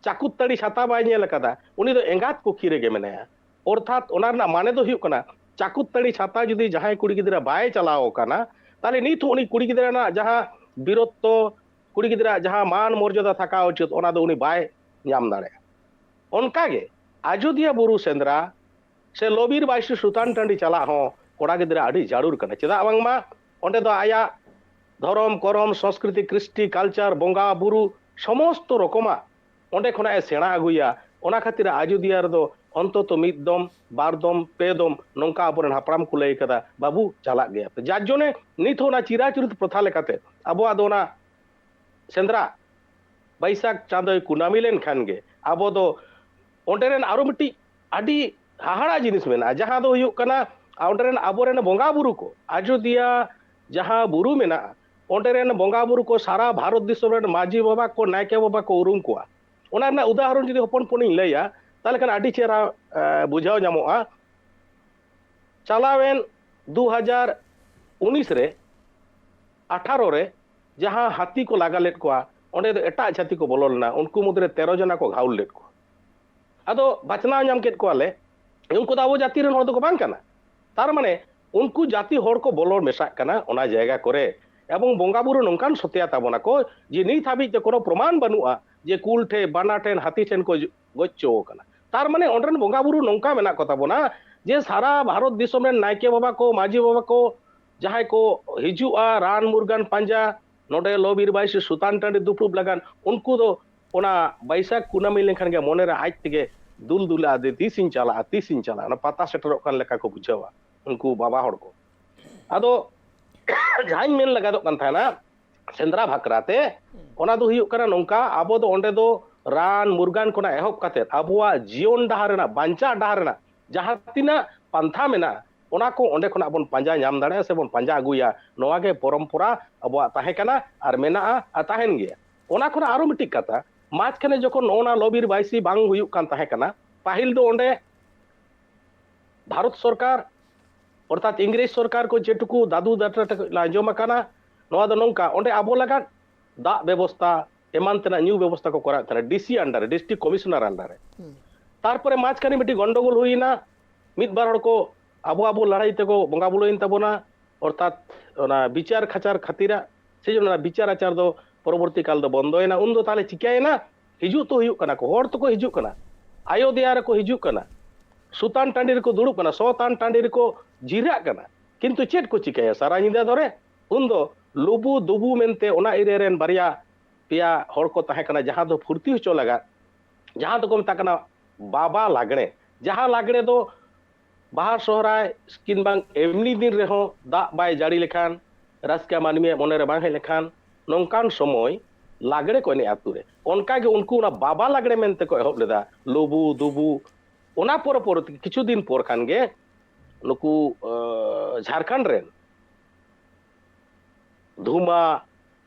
ᱪᱟᱠᱩᱛ ᱛᱟᱹᱲᱤ ᱪᱷᱟᱛᱟ ᱵᱟᱭ ᱧᱮᱞ ᱟᱠᱟᱫᱟ, ᱩᱱᱤ ᱫᱚ ᱮᱸᱜᱟᱛ ᱠᱩᱠᱷᱤ ᱨᱮᱜᱮ ᱢᱮᱱᱟᱭᱟ᱾ ᱚᱨᱛᱷᱟᱛ ᱚᱱᱟ ᱨᱮᱱᱟᱜ ᱢᱟᱱᱮ ᱫᱚ ᱦᱩᱭᱩᱜ ᱠᱟᱱᱟ, ᱪᱟᱠᱩᱛ ᱛᱟᱹᱲᱤ ᱪᱷᱟᱛᱟ ᱡᱩᱫᱤ ᱡᱟᱦᱟᱸᱭ ᱠᱩᱲᱤ ᱜᱤᱫᱽᱨᱟᱹ ᱵᱟᱭ ᱪᱟᱞᱟᱣ ᱟᱠᱟᱱᱟ, ᱛᱟᱦᱚᱞᱮ ᱱᱤᱛ ᱦᱚᱸ ᱩᱱᱤ ᱠᱩᱲᱤ ᱜᱤᱫᱽᱨᱟᱹ ᱨᱮᱱᱟᱜ ᱡᱟᱦᱟᱸ ᱵᱤᱨᱚᱛᱛᱚ, ᱠᱩᱲᱤ ᱜᱤᱫᱽᱨᱟᱹᱣᱟᱜ ᱡᱟᱦᱟᱸ ᱢᱟᱱ ᱢᱚᱨᱡᱟᱫᱟ ᱛᱷᱟᱠᱟ ᱩᱪᱤᱛ, ᱚᱱᱟ ᱫᱚ ᱩᱱᱤ ᱵᱟᱭ ᱧᱟᱢ ᱫᱟᱲᱮᱭᱟᱜᱼᱟ᱾ ᱚᱱᱠᱟᱜᱮ ᱟᱡᱚᱫᱤᱭᱟᱹ ᱵᱩᱨᱩ ᱥᱮᱸᱫᱽᱨᱟ ᱥᱮ ᱞᱚᱵᱤᱨ ᱵᱟᱭᱥᱤ ᱥᱩᱛᱟᱱ ᱴᱟᱺᱰᱤ ᱪᱟᱞᱟᱜ ᱦᱚᱸ ᱠᱚᱲᱟ ᱜᱤᱫᱽᱨᱟᱹ ᱟᱹᱰᱤ ᱡᱟᱹᱨᱩᱲ ᱠᱟᱱᱟ᱾ ᱪᱮᱫᱟᱜ ᱵᱟᱝᱢᱟ ᱚᱸᱰᱮ ᱫᱚ ᱟᱭᱟᱜ ᱫᱷᱚᱨᱚᱢ, ᱠᱚᱨᱚᱢ, ᱥᱚᱸᱥᱠᱨᱤᱛᱤ, ᱠᱨᱤᱥᱴᱤ, ᱠᱟᱞᱪᱟᱨ, ᱵᱚᱸᱜᱟ ᱵᱩᱨᱩ, ᱥᱚᱢᱚᱥᱛᱚ ᱨᱚᱠᱚᱢᱟᱜ ᱚᱸᱰᱮ ᱠᱷᱚᱱᱟᱜ ᱮ ᱥᱮᱬᱟ ᱟᱹᱜᱩᱭᱟ᱾ ᱚᱱᱟ ᱠᱷᱟᱹᱛᱤᱨ ᱟᱡᱚᱫᱤᱭᱟᱹ ᱨᱮᱫᱚ ᱚᱱᱛᱚᱛᱚ ᱢᱤᱫ ᱫᱚᱢ, ᱵᱟᱨ ᱫᱚᱢ, ᱯᱮ ᱫᱚᱢ ᱱᱚᱝᱠᱟ ᱟᱵᱚᱨᱮᱱ ᱦᱟᱯᱲᱟᱢ ᱠᱚ ᱞᱟᱹᱭ ᱠᱟᱫᱟ, ᱵᱟᱹᱵᱩ ᱪᱟᱞᱟᱜ ᱜᱮᱭᱟ ᱯᱮ᱾ ᱡᱟᱨ ᱡᱚᱱᱮ ᱱᱤᱛ ᱦᱚᱸ ᱚᱱᱟ ᱪᱤᱨᱟᱪᱩᱨᱤᱛ ᱯᱨᱚᱛᱷᱟ ᱞᱮᱠᱟᱛᱮ ᱟᱵᱚᱣᱟᱜ ᱫᱚ ᱚᱱᱟ ᱥᱮᱸᱫᱽᱨᱟ ᱵᱟᱹᱭᱥᱟᱹᱠᱷ ᱪᱟᱸᱫᱳᱭ ᱠᱩᱱᱟᱹᱢᱤ ᱞᱮᱱᱠᱷᱟᱱ ᱜᱮ ᱟᱵᱚ ᱫᱚ ᱚᱸᱰᱮ ᱨᱮᱱ ᱟᱨᱚ ᱢᱤᱫᱴᱤᱡ ᱟᱹᱰᱤ ᱦᱟᱦᱟᱲᱟ ᱡᱤᱱᱤᱥ ᱢᱮᱱᱟᱜᱼᱟ, ᱡᱟᱦᱟᱸ ᱫᱚ ᱦᱩᱭᱩᱜ ᱠᱟᱱᱟ ᱚᱸᱰᱮ ᱨᱮᱱ ᱟᱵᱚᱨᱮᱱ ᱵᱚᱸᱜᱟ ᱵᱩᱨᱩ ᱠᱚ, ᱟᱡᱚᱫᱤᱭᱟᱹ ᱡᱟᱦᱟᱸ ᱵᱩᱨᱩ ᱢᱮᱱᱟᱜᱼᱟ, ᱚᱸᱰᱮ ᱨᱮᱱ ᱵᱚᱸᱜᱟ ᱵᱩᱨᱩ ᱠᱚ ᱥᱟᱨᱟ ᱵᱷᱟᱨᱚᱛ ᱫᱤᱥᱚᱢ ᱨᱮᱱ ᱢᱟᱹᱡᱷᱤ ᱵᱟᱵᱟ ᱠᱚ, ᱱᱟᱭᱠᱮ ᱵᱟᱵᱟ ᱠᱚ ᱩᱨᱩᱢ ᱠᱚᱣᱟ᱾ ᱚᱱᱟ ᱨᱮᱱᱟᱜ ᱩᱫᱟᱦᱚᱨᱚᱱ ᱡᱩᱫᱤ ᱦᱚᱯᱚᱱ ᱦᱚᱯᱚᱱᱤᱧ ᱞᱟᱹᱭᱟ, ᱛᱟᱦᱚᱞᱮ ᱠᱷᱟᱱ ᱟᱹᱰᱤ ᱪᱮᱦᱨᱟ, ᱮ, ᱵᱩᱡᱷᱟᱹᱣ ᱧᱟᱢᱚᱜᱼᱟ᱾ ᱪᱟᱞᱟᱣᱮᱱ ᱫᱩ ᱦᱟᱡᱟᱨ ᱩᱱᱤᱥ ᱨᱮ, ᱟᱴᱷᱟᱨᱚ ᱨᱮ ᱡᱟᱦᱟᱸ ᱦᱟᱹᱛᱤ ᱠᱚ ᱞᱟᱜᱟ ᱞᱮᱫ ᱠᱚᱣᱟ, ᱚᱸᱰᱮ ᱫᱚ ᱮᱴᱟᱜ ᱡᱟᱹᱛᱤ ᱠᱚ ᱵᱚᱞᱚ ᱞᱮᱱᱟ, ᱩᱱᱠᱩ ᱢᱩᱫᱽᱨᱮ ᱛᱮᱨᱚ ᱡᱚᱱᱟ ᱠᱚ ᱜᱷᱟᱣᱞ ᱞᱮᱫ ᱠᱚᱣᱟ᱾ ᱟᱫᱚ ᱵᱟᱪᱷᱱᱟᱣ ᱧᱟᱢ ᱠᱮᱫ ᱠᱚᱣᱟᱞᱮ, ᱩᱱᱠᱩ ᱫᱚ ᱟᱵᱚ ᱡᱟᱹᱛᱤ ᱨᱮᱱ ᱦᱚᱲ ᱫᱚᱠᱚ ᱵᱟᱝ ᱠᱟᱱᱟ᱾ ᱛᱟᱨ ᱢᱟᱱᱮ ᱩᱱᱠᱩ ᱡᱟᱹᱛᱤ ᱦᱚᱲ ᱠᱚ ᱵᱚᱞᱚ ᱢᱮᱥᱟᱜ ᱠᱟᱱᱟ ᱚᱱᱟ ᱡᱟᱭᱜᱟ ᱠᱚᱨᱮ, ᱮᱵᱚᱝ ᱵᱚᱸᱜᱟ ᱵᱩᱨᱩ ᱱᱚᱝᱠᱟᱱ ᱥᱚᱛᱭᱟ ᱛᱟᱵᱚᱱᱟ ᱠᱚ ᱡᱮ ᱱᱤᱛ ᱦᱟᱹᱵᱤᱡ ᱛᱮ ᱠᱳᱱᱳ ᱯᱨᱚᱢᱟᱱ ᱵᱟᱹᱱᱩᱜᱼᱟ ᱡᱮ ᱠᱩᱞ ᱴᱷᱮᱱ, ᱵᱟᱱᱟ ᱴᱷᱮᱱ, ᱦᱟᱹᱛᱤ ᱴᱷᱮᱱ ᱠᱚ ᱜᱚᱡ ᱦᱚᱪᱚ ᱟᱠᱟᱱᱟ᱾ ᱛᱟᱨ ᱢᱟᱱᱮ ᱚᱸᱰᱮ ᱨᱮᱱ ᱵᱚᱸᱜᱟ ᱵᱩᱨᱩ ᱱᱚᱝᱠᱟ ᱢᱮᱱᱟᱜ ᱠᱚ ᱛᱟᱵᱚᱱᱟ ᱡᱮ ᱥᱟᱨᱟ ᱵᱷᱟᱨᱚᱛ ᱫᱤᱥᱚᱢ ᱨᱮᱱ ᱱᱟᱭᱠᱮ ᱵᱟᱵᱟ ᱠᱚ, ᱢᱟᱹᱡᱷᱤ ᱵᱟᱵᱟ ᱠᱚ, ᱡᱟᱦᱟᱸᱭ ᱠᱚ ᱦᱤᱡᱩᱜᱼᱟ ᱨᱟᱱ ᱢᱩᱨᱜᱟᱹᱱ ᱯᱟᱸᱡᱟ, ᱱᱚᱰᱮ ᱞᱚᱵᱤᱨ ᱵᱟᱭᱥᱤ ᱥᱩᱛᱟᱱ ᱴᱟᱺᱰᱤ ᱫᱩᱯᱲᱩᱵ ᱞᱟᱜᱟᱱ, ᱩᱱᱠᱩ ᱫᱚ ᱚᱱᱟ ᱵᱟᱹᱭᱥᱟᱹᱠᱷ ᱠᱩᱱᱟᱹᱢᱤ ᱞᱮᱱᱠᱷᱟᱱ ᱜᱮ ᱢᱚᱱᱮᱨᱮ ᱟᱡ ᱛᱮᱜᱮ ᱫᱩᱞ ᱫᱩᱞᱟᱜᱼᱟ, ᱡᱮ ᱛᱤᱥᱤᱧ ᱪᱟᱞᱟᱜᱼᱟ, ᱛᱤᱥᱤᱧ ᱪᱟᱞᱟᱜᱼᱟ, ᱚᱱᱟ ᱯᱟᱛᱟ ᱥᱮᱴᱮᱨᱚᱜ ᱠᱟᱱ ᱞᱮᱠᱟ ᱠᱚ ᱵᱩᱡᱷᱟᱹᱣᱟ ᱩᱱᱠᱩ ᱵᱟᱵᱟ ᱦᱚᱲ ᱠᱚ᱾ ᱟᱫᱚ ᱡᱟᱦᱟᱸᱧ ᱢᱮᱱ ᱞᱟᱜᱟᱫᱚᱜ ᱠᱟᱱ ᱛᱟᱦᱮᱱᱟ ᱥᱮᱸᱫᱽᱨᱟ ᱵᱷᱟᱠᱨᱟ ᱛᱮ, ᱚᱱᱟ ᱫᱚ ᱦᱩᱭᱩᱜ ᱠᱟᱱᱟ ᱱᱚᱝᱠᱟ, ᱟᱵᱚ ᱫᱚ ᱚᱸᱰᱮ ᱫᱚ ᱨᱟᱱ ᱢᱩᱨᱜᱟᱱ ᱠᱷᱚᱱᱟᱜ ᱮᱦᱚᱵ ᱠᱟᱛᱮ ᱟᱵᱚᱣᱟᱜ ᱡᱤᱭᱚᱱ ᱰᱟᱦᱟᱨ ᱨᱮᱱᱟᱜ, ᱵᱟᱧᱪᱟᱜ ᱰᱟᱦᱟᱨ ᱨᱮᱱᱟᱜ ᱡᱟᱦᱟᱸ ᱛᱤᱱᱟᱹᱜ ᱯᱟᱱᱛᱷᱟ ᱢᱮᱱᱟᱜᱼᱟ, ᱚᱱᱟ ᱠᱚ ᱚᱸᱰᱮ ᱠᱷᱚᱱᱟᱜ ᱵᱚᱱ ᱯᱟᱸᱡᱟ ᱧᱟᱢ ᱫᱟᱲᱮᱭᱟᱜᱼᱟ ᱥᱮ ᱵᱚᱱ ᱯᱟᱸᱡᱟ ᱟᱹᱜᱩᱭᱟ᱾ ᱱᱚᱣᱟ ᱜᱮ ᱯᱚᱨᱚᱢᱯᱚᱨᱟ ᱟᱵᱚᱣᱟᱜ ᱛᱟᱦᱮᱸ ᱠᱟᱱᱟ ᱟᱨ ᱢᱮᱱᱟᱜᱼᱟ ᱟᱨ ᱛᱟᱦᱮᱱ ᱜᱮᱭᱟ᱾ ᱚᱱᱟ ᱠᱷᱚᱱᱟᱜ ᱟᱨᱚ ᱢᱤᱫᱴᱤᱡ ᱠᱟᱛᱷᱟ, ᱢᱟᱡᱽ ᱠᱷᱟᱱᱮ ᱡᱚᱠᱷᱚᱱ ᱱᱚᱜᱼᱚ ᱱᱟ ᱞᱚᱵᱤᱨ ᱵᱟᱭᱥᱤ ᱵᱟᱝ ᱦᱩᱭᱩᱜ ᱠᱟᱱ ᱛᱟᱦᱮᱸ ᱠᱟᱱᱟ, ᱯᱟᱹᱦᱤᱞ ᱫᱚ ᱚᱸᱰᱮ ᱵᱷᱟᱨᱚᱛ ᱥᱚᱨᱠᱟᱨ, ᱚᱨᱛᱷᱟᱛ ᱤᱝᱨᱮᱡᱽ ᱥᱚᱨᱠᱟᱨ ᱠᱚ ᱡᱮᱴᱩᱠᱩ ᱫᱟᱫᱩ ᱫᱟᱫᱟ ᱴᱷᱮᱱ ᱠᱷᱚᱱ ᱞᱮ ᱟᱸᱡᱚᱢ ᱟᱠᱟᱱᱟ, ᱱᱚᱣᱟ ᱫᱚ ᱱᱚᱝᱠᱟ, ᱚᱸᱰᱮ ᱟᱵᱚ ᱞᱟᱜᱟᱫ ᱫᱟᱜ ᱵᱮᱵᱚᱥᱛᱟ, ᱮᱢᱟᱱ ᱛᱮᱱᱟᱜ ᱧᱩ ᱵᱮᱵᱚᱥᱛᱟ ᱠᱚ ᱠᱚᱨᱟᱣᱮᱫ ᱛᱟᱦᱮᱱᱟ ᱰᱤ ᱥᱤ under ᱨᱮ, ᱰᱤᱥᱴᱨᱤᱠᱴ ᱠᱚᱢᱤᱥᱚᱱᱟᱨ under ᱨᱮ᱾ ᱛᱟᱨᱯᱚᱨᱮ ᱢᱟᱡᱽᱠᱷᱟᱱᱮ ᱢᱤᱫᱴᱤᱡ ᱜᱚᱱᱰᱚᱜᱳᱞ ᱦᱩᱭᱮᱱᱟ, ᱢᱤᱫ ᱵᱟᱨ ᱦᱚᱲ ᱠᱚ ᱟᱵᱚ ᱟᱵᱚ ᱞᱟᱹᱲᱦᱟᱹᱭ ᱛᱮᱠᱚ ᱵᱚᱸᱜᱟ ᱵᱩᱞᱟᱹᱭᱮᱱ ᱛᱟᱵᱚᱱᱟ, ᱚᱨᱛᱷᱟᱛ ᱚᱱᱟ ᱵᱤᱪᱟᱨ ᱠᱷᱟᱪᱟᱨ ᱠᱷᱟᱹᱛᱤᱨᱟᱜ, ᱥᱮ ᱡᱮᱱᱚ ᱚᱱᱟ ᱵᱤᱪᱟᱨ ᱟᱪᱟᱨ ᱫᱚ ᱯᱚᱨᱚᱵᱚᱨᱛᱤ ᱠᱟᱞ ᱫᱚ ᱵᱚᱱᱫᱚᱭᱮᱱᱟ᱾ ᱩᱱ ᱫᱚ ᱛᱟᱦᱞᱮ ᱪᱤᱠᱟᱹᱭᱮᱱᱟ? ᱦᱤᱡᱩᱜ ᱛᱚ ᱦᱩᱭᱩᱜ ᱠᱟᱱᱟ ᱠᱚ, ᱦᱚᱲ ᱛᱚᱠᱚ ᱦᱤᱡᱩᱜ ᱠᱟᱱᱟ, ᱟᱭᱳᱫᱮᱭᱟ ᱨᱮᱠᱚ ᱦᱤᱡᱩᱜ ᱠᱟᱱᱟ, ᱥᱩᱛᱟᱱ ᱴᱟᱺᱰᱤ ᱨᱮᱠᱚ ᱫᱩᱲᱩᱵ ᱠᱟᱱᱟ, ᱥᱚᱛᱟᱱ ᱴᱟᱺᱰᱤ ᱨᱮᱠᱚ ᱡᱤᱨᱟᱹᱜ ᱠᱟᱱᱟ, ᱠᱤᱱᱛᱩ ᱪᱮᱫ ᱠᱚ ᱪᱤᱠᱟᱹᱭᱟ ᱥᱟᱨᱟ ᱧᱤᱫᱟᱹ ᱫᱷᱚᱨᱮ? ᱩᱱ ᱫᱚ ᱞᱩᱵᱩ ᱫᱩᱵᱩ ᱢᱮᱱᱛᱮ ᱚᱱᱟ ᱮᱨᱤᱭᱟ ᱨᱮᱱ ᱵᱟᱨᱭᱟ ᱯᱮᱭᱟ ᱦᱚᱲ ᱠᱚ ᱛᱟᱦᱮᱸ ᱠᱟᱱᱟ, ᱡᱟᱦᱟᱸ ᱫᱚ ᱯᱷᱩᱨᱛᱤ ᱦᱚᱪᱚ ᱞᱟᱜᱟᱫ, ᱡᱟᱦᱟᱸ ᱫᱚᱠᱚ ᱢᱮᱛᱟᱜ ᱠᱟᱱᱟ ᱵᱟᱵᱟ ᱞᱟᱜᱽᱲᱮ, ᱡᱟᱦᱟᱸ ᱞᱟᱜᱽᱲᱮ ᱫᱚ ᱵᱟᱦᱟ ᱥᱚᱦᱨᱟᱭ ᱠᱤᱱᱵᱟ ᱮᱢᱱᱤ ᱫᱤᱱ ᱨᱮᱦᱚᱸ ᱫᱟᱜ ᱵᱟᱭ ᱡᱟᱹᱲᱤ ᱞᱮᱠᱷᱟᱱ, ᱨᱟᱹᱥᱠᱟᱹ ᱢᱟᱹᱱᱢᱤᱭᱟᱜ ᱢᱚᱱᱮᱨᱮ ᱵᱟᱝ ᱦᱮᱡ ᱞᱮᱠᱷᱟᱱ, ᱱᱚᱝᱠᱟᱱ ᱥᱚᱢᱚᱭ ᱞᱟᱜᱽᱲᱮ ᱠᱚ ᱮᱱᱮᱡ ᱟᱹᱛᱩ ᱨᱮ᱾ ᱚᱱᱠᱟᱜᱮ ᱩᱱᱠᱩ ᱚᱱᱟ ᱵᱟᱵᱟ ᱞᱟᱜᱽᱲᱮ ᱢᱮᱱᱛᱮ ᱠᱚ ᱮᱦᱚᱵ ᱞᱮᱫᱟ, ᱞᱩᱵᱩ ᱫᱩᱵᱩ᱾ ᱚᱱᱟ ᱯᱚᱨᱮ ᱯᱚᱨᱮ ᱛᱮᱜᱮ ᱠᱤᱪᱷᱩ ᱫᱤᱱ ᱯᱚᱨ ᱠᱷᱟᱱ ᱜᱮ ᱱᱩᱠᱩ, ᱟᱸ, ᱡᱷᱟᱲᱠᱷᱚᱸᱰ ᱨᱮᱱ ᱫᱷᱩᱢᱟ,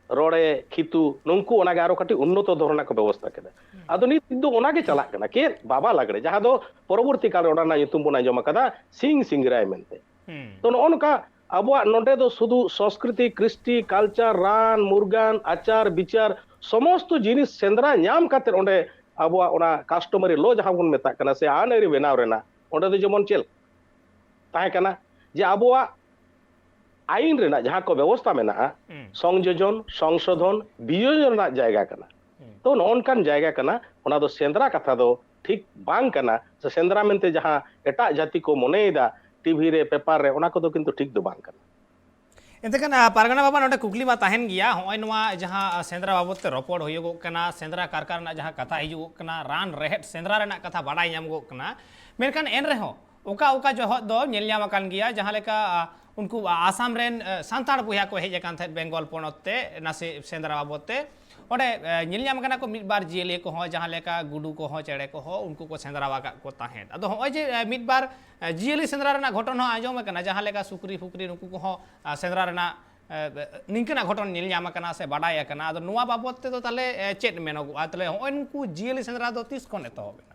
ᱨᱚᱲᱮ, ᱠᱷᱤᱛᱩ, ᱱᱩᱝᱠᱩ ᱚᱱᱟᱜᱮ ᱟᱨᱚ ᱠᱟᱹᱴᱤᱡ ᱩᱱᱱᱚᱛᱚ ᱫᱷᱚᱨᱚᱱᱟᱜ ᱠᱚ ᱵᱮᱵᱚᱥᱛᱷᱟ ᱠᱮᱫᱟ᱾ ᱟᱫᱚ ᱱᱤᱛ ᱫᱚ ᱚᱱᱟᱜᱮ ᱪᱟᱞᱟᱜ ᱠᱟᱱᱟ, ᱪᱮᱫ ᱵᱟᱵᱟ ᱞᱟᱜᱽᱲᱮ, ᱡᱟᱦᱟᱸ ᱫᱚ ᱯᱚᱨᱚᱵᱚᱨᱛᱤ ᱠᱟᱞ ᱨᱮ ᱚᱱᱟ ᱨᱮᱱᱟᱜ ᱧᱩᱛᱩᱢ ᱵᱚᱱ ᱟᱸᱡᱚᱢ ᱟᱠᱟᱫᱟ ᱥᱤᱝ ᱥᱤᱝᱨᱟᱭ ᱢᱮᱱᱛᱮ᱾ ᱛᱚ ᱱᱚᱜᱼᱚ ᱱᱚᱝᱠᱟ ᱟᱵᱚᱣᱟᱜ ᱱᱚᱰᱮ ᱫᱚ ᱥᱩᱫᱷᱩ ᱥᱚᱝᱥᱠᱨᱤᱛᱤ, ᱠᱨᱤᱥᱴᱤ, ᱠᱟᱞᱪᱟᱨ, ᱨᱟᱱ, ᱢᱩᱨᱜᱟᱱ, ᱟᱪᱟᱨ, ᱵᱤᱪᱟᱨ, ᱥᱚᱢᱚᱥᱛᱚ ᱡᱤᱱᱤᱥ ᱥᱮᱸᱫᱽᱨᱟ ᱧᱟᱢ ᱠᱟᱛᱮ ᱚᱸᱰᱮ ᱟᱵᱚᱣᱟᱜ ᱚᱱᱟ customary law ᱡᱟᱦᱟᱸ ᱵᱚᱱ ᱢᱮᱛᱟᱜ ᱠᱟᱱᱟ ᱥᱮ ᱟᱹᱱ ᱟᱹᱨᱤ ᱵᱮᱱᱟᱣ ᱨᱮᱱᱟᱜ, ᱚᱸᱰᱮ ᱫᱚ ᱡᱮᱢᱚᱱ ᱪᱮᱫ ᱛᱟᱦᱮᱸ ᱠᱟᱱᱟ ᱡᱮ ᱟᱵᱚᱣᱟᱜ ᱟᱭᱤᱱ ᱨᱮᱱᱟᱜ ᱡᱟᱦᱟᱸ ᱠᱚ ᱵᱮᱵᱚᱥᱛᱟ ᱢᱮᱱᱟᱜᱼᱟ, ᱥᱚᱝᱡᱳᱡᱚᱱ, ᱥᱚᱝᱥᱳᱫᱷᱚᱱ, ᱵᱤᱭᱳᱡᱚᱱ ᱨᱮᱱᱟᱜ ᱡᱟᱭᱜᱟ ᱠᱟᱱᱟ᱾ ᱛᱚ ᱱᱚᱜᱼᱚ ᱱᱚᱝᱠᱟᱱ ᱡᱟᱭᱜᱟ ᱠᱟᱱᱟ, ᱚᱱᱟ ᱫᱚ ᱥᱮᱸᱫᱽᱨᱟ ᱠᱟᱛᱷᱟ ᱫᱚ ᱴᱷᱤᱠ ᱵᱟᱝ ᱠᱟᱱᱟ᱾ ᱥᱮ ᱥᱮᱸᱫᱽᱨᱟ ᱢᱮᱱᱛᱮ ᱡᱟᱦᱟᱸ ᱮᱴᱟᱜ ᱡᱟᱹᱛᱤ ᱠᱚ ᱢᱚᱱᱮᱭᱮᱫᱟ ᱴᱤᱵᱷᱤ ᱨᱮ, ᱯᱮᱯᱟᱨ ᱨᱮ, ᱚᱱᱟ ᱠᱚᱫᱚ ᱠᱤᱱᱛᱩ ᱴᱷᱤᱠ ᱫᱚ ᱵᱟᱝ ᱠᱟᱱᱟ᱾ ᱮᱱᱛᱮ ᱠᱷᱟᱱ, ᱟ, ᱯᱟᱨᱜᱟᱱᱟ ᱵᱟᱵᱟ, ᱱᱚᱰᱮ ᱠᱩᱠᱞᱤ ᱢᱟ ᱛᱟᱦᱮᱱ ᱜᱮᱭᱟ᱾ ᱦᱚᱸᱜᱼᱚᱭ ᱱᱚᱣᱟ ᱡᱟᱦᱟᱸ, ᱟ, ᱥᱮᱸᱫᱽᱨᱟ ᱵᱟᱵᱚᱫ ᱛᱮ ᱨᱚᱯᱚᱲ ᱦᱩᱭᱩᱜᱚᱜ ᱠᱟᱱᱟ, ᱥᱮᱸᱫᱽᱨᱟ ᱠᱟᱨᱠᱟ ᱨᱮᱱᱟᱜ ᱡᱟᱦᱟᱸ ᱠᱟᱛᱷᱟ ᱦᱤᱡᱩᱜᱚᱜ ᱠᱟᱱᱟ, ᱨᱟᱱ ᱨᱮᱦᱮᱫ ᱥᱮᱸᱫᱽᱨᱟ ᱨᱮᱱᱟᱜ ᱠᱟᱛᱷᱟ ᱵᱟᱰᱟᱭ ᱧᱟᱢᱚᱜᱚᱜ ᱠᱟᱱᱟ, ᱢᱮᱱᱠᱷᱟᱱ ᱮᱱ ᱨᱮᱦᱚᱸ ᱚᱠᱟ ᱚᱠᱟ ᱡᱚᱦᱚᱜ ᱫᱚ ᱧᱮᱞ ᱧᱟᱢ ᱟᱠᱟᱱ ᱜᱮᱭᱟ, ᱡᱟᱦᱟᱸ ᱞᱮᱠᱟ, ᱟ, ᱩᱱᱠᱩ, ᱟ, ᱟᱥᱟᱢ ᱨᱮᱱ, ᱟ, ᱥᱟᱱᱛᱟᱲ ᱵᱚᱭᱦᱟ ᱠᱚ ᱦᱮᱡ ᱟᱠᱟᱱ ᱛᱟᱦᱮᱸᱫ ᱵᱮᱝᱜᱚᱞ ᱯᱚᱱᱚᱛ ᱛᱮ ᱱᱟᱥᱮ ᱥᱮᱸᱫᱽᱨᱟ ᱵᱟᱵᱚᱫ ᱛᱮ᱾ ᱚᱸᱰᱮ, ᱟ, ᱧᱮᱞ ᱧᱟᱢ ᱟᱠᱟᱱᱟ ᱠᱚ ᱢᱤᱫ ᱵᱟᱨ ᱡᱤᱭᱟᱹᱞᱤ ᱠᱚᱦᱚᱸ, ᱡᱟᱦᱟᱸ ᱞᱮᱠᱟ ᱜᱩᱰᱩ ᱠᱚᱦᱚᱸ, ᱪᱮᱬᱮ ᱠᱚᱦᱚᱸ, ᱩᱱᱠᱩ ᱠᱚ ᱥᱮᱸᱫᱽᱨᱟ ᱟᱠᱟᱫ ᱠᱚ ᱛᱟᱦᱮᱸᱫ᱾ ᱟᱫᱚ ᱦᱚᱸᱜᱼᱚᱭ ᱡᱮ, ᱟ, ᱢᱤᱫ ᱵᱟᱨ, ᱟ, ᱡᱤᱭᱟᱹᱞᱤ ᱥᱮᱸᱫᱽᱨᱟ ᱨᱮᱱᱟᱜ ᱜᱷᱚᱴᱚᱱ ᱦᱚᱸ ᱟᱸᱡᱚᱢ ᱟᱠᱟᱱᱟ, ᱡᱟᱦᱟᱸ ᱞᱮᱠᱟ ᱥᱩᱠᱨᱤ ᱯᱷᱩᱠᱨᱤ ᱱᱩᱠᱩ ᱠᱚᱦᱚᱸ, ᱟ, ᱥᱮᱸᱫᱽᱨᱟ ᱨᱮᱱᱟᱜ, ᱟ, ᱱᱤᱝᱠᱟᱹᱱᱟᱜ ᱜᱷᱚᱴᱚᱱ ᱧᱮᱞ ᱧᱟᱢ ᱟᱠᱟᱱᱟ ᱥᱮ ᱵᱟᱰᱟᱭ ᱟᱠᱟᱱᱟ᱾ ᱟᱫᱚ ᱱᱚᱣᱟ ᱵᱟᱵᱚᱫ ᱛᱮᱫᱚ ᱛᱟᱦᱚᱞᱮ, ᱟ, ᱪᱮᱫ ᱢᱮᱱᱚᱜᱚᱜᱼᱟ? ᱛᱟᱦᱚᱞᱮ ᱦᱚᱸᱜᱼᱚᱭ ᱱᱩᱠᱩ ᱡᱤᱭᱟᱹᱞᱤ ᱥᱮᱸᱫᱽᱨᱟ ᱫᱚ ᱛᱤᱥ ᱠᱷᱚᱱ ᱮᱛᱚᱦᱚᱵ ᱮᱱᱟ?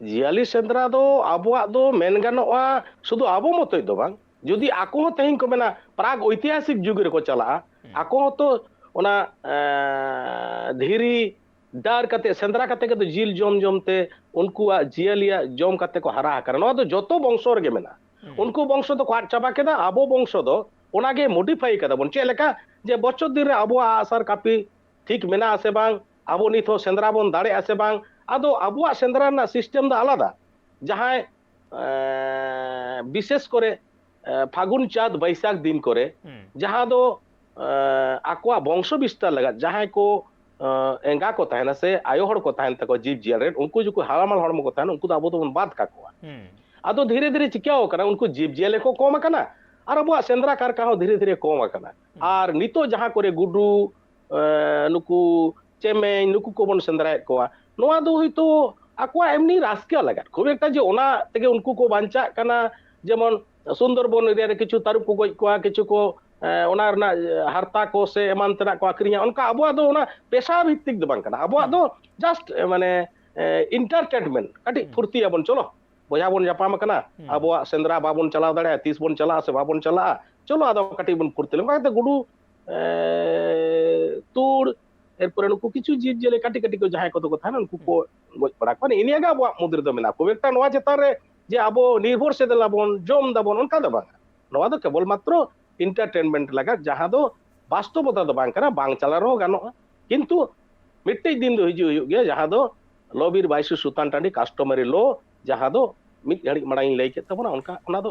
ᱡᱤᱭᱟᱹᱞᱤ ᱥᱮᱸᱫᱽᱨᱟ ᱫᱚ ᱟᱵᱚᱣᱟᱜ ᱫᱚ ᱢᱮᱱ ᱜᱟᱱᱚᱜᱼᱟ, ᱥᱩᱫᱷᱩ ᱟᱵᱚ ᱢᱚᱛᱚᱡ ᱫᱚ ᱵᱟᱝ, ᱡᱩᱫᱤ ᱟᱠᱚ ᱦᱚᱸ ᱛᱮᱦᱮᱧ ᱠᱚ ᱢᱮᱱᱟ ᱯᱨᱟᱜᱽ ᱳᱭᱛᱤᱦᱟᱥᱤᱠ ᱡᱩᱜᱽ ᱨᱮᱠᱚ ᱪᱟᱞᱟᱜᱼᱟ, ᱦᱩᱸ᱾ ᱟᱠᱚ ᱦᱚᱸᱛᱚ ᱚᱱᱟ, ᱮᱸ, ᱫᱷᱤᱨᱤ ᱰᱟᱨ ᱠᱟᱛᱮ, ᱥᱮᱸᱫᱽᱨᱟ ᱠᱟᱛᱮ ᱜᱮ ᱛᱚ ᱡᱤᱞ ᱡᱚᱢ ᱡᱚᱢ ᱛᱮ ᱩᱱᱠᱩᱣᱟᱜ ᱡᱤᱭᱟᱹᱞᱤᱭᱟᱜ ᱡᱚᱢ ᱠᱟᱛᱮ ᱠᱚ ᱦᱟᱨᱟ ᱟᱠᱟᱱᱟ᱾ ᱱᱚᱣᱟ ᱫᱚ ᱡᱚᱛᱚ ᱵᱚᱝᱥᱚ ᱨᱮᱜᱮ ᱢᱮᱱᱟᱜᱼᱟ᱾ ᱦᱩᱸ᱾ ᱩᱱᱠᱩ ᱵᱚᱝᱥᱚ ᱫᱚᱠᱚ ᱟᱫ ᱪᱟᱵᱟ ᱠᱮᱫᱟ, ᱟᱵᱚ ᱵᱚᱝᱥᱚ ᱫᱚ ᱚᱱᱟᱜᱮ modify ᱠᱟᱫᱟ ᱵᱚᱱ᱾ ᱪᱮᱫ ᱞᱮᱠᱟ? ᱡᱮ ᱵᱚᱪᱷᱚᱨ ᱫᱤᱱ ᱨᱮ ᱟᱵᱚᱣᱟᱜ ᱟᱜᱼᱥᱟᱨ ᱠᱟᱹᱯᱤ ᱴᱷᱤᱠ ᱢᱮᱱᱟᱜᱼᱟ ᱥᱮ ᱵᱟᱝ, ᱟᱵᱚ ᱱᱤᱛ ᱦᱚᱸ ᱥᱮᱸᱫᱽᱨᱟ ᱵᱚᱱ ᱫᱟᱲᱮᱭᱟᱜᱼᱟ ᱥᱮ ᱵᱟᱝ᱾ ᱟᱫᱚ ᱟᱵᱚᱣᱟᱜ ᱥᱮᱸᱫᱽᱨᱟ ᱨᱮᱱᱟᱜ system ᱫᱚ ᱟᱞᱟᱫᱟ᱾ ᱡᱟᱦᱟᱸᱭ, ᱮᱸ, ᱵᱤᱥᱮᱥ ᱠᱚᱨᱮ, ᱮᱸ, ᱯᱷᱟᱹᱜᱩᱱ, ᱪᱟᱹᱛ, ᱵᱟᱹᱭᱥᱟᱹᱠᱷ ᱫᱤᱱ ᱠᱚᱨᱮ, ᱦᱩᱸ᱾ ᱡᱟᱦᱟᱸ ᱫᱚ, ᱮᱸ, ᱟᱠᱚᱣᱟᱜ ᱵᱚᱝᱥᱚ ᱵᱤᱥᱛᱟᱨ ᱞᱟᱹᱜᱤᱫ ᱡᱟᱦᱟᱸᱭ ᱠᱚ, ᱮᱸ, ᱮᱸᱜᱟ ᱠᱚ ᱛᱟᱦᱮᱱᱟ ᱥᱮ ᱟᱭᱳ ᱦᱚᱲ ᱠᱚ ᱛᱟᱦᱮᱱ ᱛᱟᱠᱚᱣᱟ ᱡᱤᱵᱽ ᱡᱤᱭᱟᱹᱞᱤ ᱨᱮᱱ, ᱩᱱᱠᱩ ᱡᱩᱫᱤ ᱦᱟᱲᱟᱢᱟᱞ ᱦᱚᱲᱢᱚ ᱠᱚ ᱛᱟᱦᱮᱱᱟ, ᱩᱱᱠᱩ ᱫᱚ ᱟᱵᱚ ᱫᱚᱵᱚᱱ ᱵᱟᱫ ᱠᱟᱠᱚᱣᱟ᱾ ᱦᱩᱸ᱾ ᱟᱫᱚ ᱫᱷᱤᱨᱮ ᱫᱷᱤᱨᱮ ᱪᱤᱠᱟᱹᱣ ᱠᱟᱱᱟ, ᱩᱱᱠᱩ ᱡᱤᱵᱽ ᱡᱤᱭᱟᱹᱞᱤ ᱠᱚ ᱠᱚᱢ ᱟᱠᱟᱱᱟ ᱟᱨ ᱟᱵᱚᱣᱟᱜ ᱥᱮᱸᱫᱽᱨᱟ ᱠᱟᱨᱠᱟ ᱦᱚᱸ ᱫᱷᱤᱨᱮ ᱫᱷᱤᱨᱮ ᱠᱚᱢ ᱟᱠᱟᱱᱟ᱾ ᱦᱩᱸ᱾ ᱟᱨ ᱱᱤᱛᱚᱜ ᱡᱟᱦᱟᱸ ᱠᱚᱨᱮ ᱜᱩᱰᱩ, ᱮᱸ, ᱱᱩᱠᱩ ᱪᱮᱢᱮᱧ, ᱱᱩᱠᱩ ᱠᱚᱵᱚᱱ ᱥᱮᱸᱫᱽᱨᱟᱭᱮᱫ ᱠᱚᱣᱟ, ᱱᱚᱣᱟ ᱫᱚ ᱦᱚᱭᱛᱳ ᱟᱠᱚᱣᱟᱜ ᱮᱢᱱᱤ ᱨᱟᱹᱥᱠᱟᱹ ᱞᱟᱜᱟᱫ, ᱠᱷᱩᱵ ᱮᱠᱴᱟ ᱡᱮ ᱚᱱᱟ ᱛᱮᱜᱮ ᱩᱱᱠᱩ ᱠᱚ ᱵᱟᱧᱪᱟᱜ ᱠᱟᱱᱟ, ᱡᱮᱢᱚᱱ ᱥᱩᱱᱫᱚᱨᱵᱚᱱ ᱮᱨᱤᱭᱟ ᱨᱮ ᱠᱤᱪᱷᱩ ᱛᱟᱹᱨᱩᱵ ᱠᱚ ᱜᱚᱡ ᱠᱚᱣᱟ, ᱠᱤᱪᱷᱩ ᱠᱚ, ᱮᱸ, ᱚᱱᱟ ᱨᱮᱱᱟᱜ, ᱮᱸ, ᱦᱟᱨᱛᱟ ᱠᱚ ᱥᱮ ᱮᱢᱟᱱ ᱛᱮᱱᱟᱜ ᱠᱚ ᱟᱹᱠᱷᱨᱤᱧᱟ, ᱚᱱᱠᱟ ᱟᱵᱚᱣᱟᱜ ᱫᱚ ᱚᱱᱟ ᱯᱮᱥᱟ ᱵᱷᱤᱛᱛᱤᱠ ᱫᱚ ᱵᱟᱝ ᱠᱟᱱᱟ᱾ ᱟᱵᱚᱣᱟᱜ ᱦᱩᱸ᱾ ᱫᱚ just, ᱮᱸ, ᱢᱟᱱᱮ, ᱮᱸ, entertainment, ᱠᱟᱹᱴᱤᱡ ᱦᱩᱸ᱾ ᱯᱷᱩᱨᱛᱤᱭᱟᱵᱚᱱ, ᱪᱚᱞᱚ ᱵᱚᱭᱦᱟ ᱵᱚᱱ ᱧᱟᱯᱟᱢ ᱟᱠᱟᱱᱟ, ᱦᱩᱸ᱾ ᱟᱵᱚᱣᱟᱜ ᱥᱮᱸᱫᱽᱨᱟ ᱵᱟᱵᱚᱱ ᱪᱟᱞᱟᱣ ᱫᱟᱲᱮᱭᱟᱜᱼᱟ, ᱛᱤᱥ ᱵᱚᱱ ᱪᱟᱞᱟᱜᱼᱟ ᱥᱮ ᱵᱟᱵᱚᱱ ᱪᱟᱞᱟᱜᱼᱟ, ᱪᱚᱞᱚ ᱟᱫᱚ ᱠᱟᱹᱴᱤᱡ ᱵᱚᱱ ᱯᱷᱩᱨᱛᱤ ᱞᱮᱱ᱾ ᱚᱱᱠᱟ ᱠᱟᱛᱮ ᱜᱩᱰᱩ, ᱮᱸ, ᱛᱩᱲ, ᱮᱨᱯᱚᱨᱮ ᱱᱩᱠᱩ ᱠᱤᱪᱷᱩ ᱡᱤᱵᱽ ᱡᱤᱭᱟᱹᱞᱤ ᱠᱟᱹᱴᱤᱡ ᱠᱟᱹᱴᱤᱡ ᱠᱚ ᱡᱟᱦᱟᱸᱭ ᱠᱚᱫᱚ ᱠᱚ ᱛᱟᱦᱮᱱᱟ, ᱩᱱᱠᱩ ᱠᱚ ᱦᱩᱸ᱾ ᱜᱚᱡ ᱵᱟᱲᱟ ᱠᱚᱣᱟ᱾ ᱱᱤᱭᱟᱹ ᱜᱮ ᱟᱵᱚᱣᱟᱜ ᱢᱩᱫᱽ ᱨᱮᱫᱚ ᱢᱮᱱᱟᱜᱼᱟ᱾ ᱠᱷᱩᱵ ᱮᱠᱴᱟ ᱱᱚᱣᱟ ᱪᱮᱛᱟᱱ ᱨᱮ ᱡᱮ ᱟᱵᱚ ᱱᱤᱨᱵᱷᱚᱨᱥᱤᱞ ᱟᱵᱚᱱ, ᱡᱚᱢ ᱫᱟᱵᱚᱱ, ᱚᱱᱠᱟ ᱫᱚ ᱵᱟᱝ᱾ ᱱᱚᱣᱟ ᱫᱚ ᱠᱮᱵᱚᱞ ᱢᱟᱛᱨᱚ entertainment ᱞᱟᱜᱟᱫ, ᱡᱟᱦᱟᱸ ᱫᱚ ᱵᱟᱥᱛᱚᱵᱚᱛᱟ ᱫᱚ ᱵᱟᱝ ᱠᱟᱱᱟ, ᱵᱟᱝ ᱪᱟᱞᱟᱣ ᱨᱮᱦᱚᱸ ᱜᱟᱱᱚᱜᱼᱟ᱾ ᱠᱤᱱᱛᱩ ᱢᱤᱫᱴᱮᱡ ᱫᱤᱱ ᱫᱚ ᱦᱤᱡᱩᱜ ᱦᱩᱭᱩᱜ ᱜᱮᱭᱟ, ᱡᱟᱦᱟᱸ ᱫᱚ ᱞᱚ ᱵᱤᱨ ᱵᱟᱭᱥᱩ ᱥᱩᱛᱟᱱ ᱴᱟᱺᱰᱤ customary law, ᱡᱟᱦᱟᱸ ᱫᱚ ᱢᱤᱫ ᱜᱷᱟᱹᱲᱤᱡ ᱢᱟᱲᱟᱝ ᱤᱧ ᱞᱟᱹᱭ ᱠᱮᱫ ᱛᱟᱵᱚᱱᱟ, ᱚᱱᱠᱟ ᱚᱱᱟ ᱫᱚ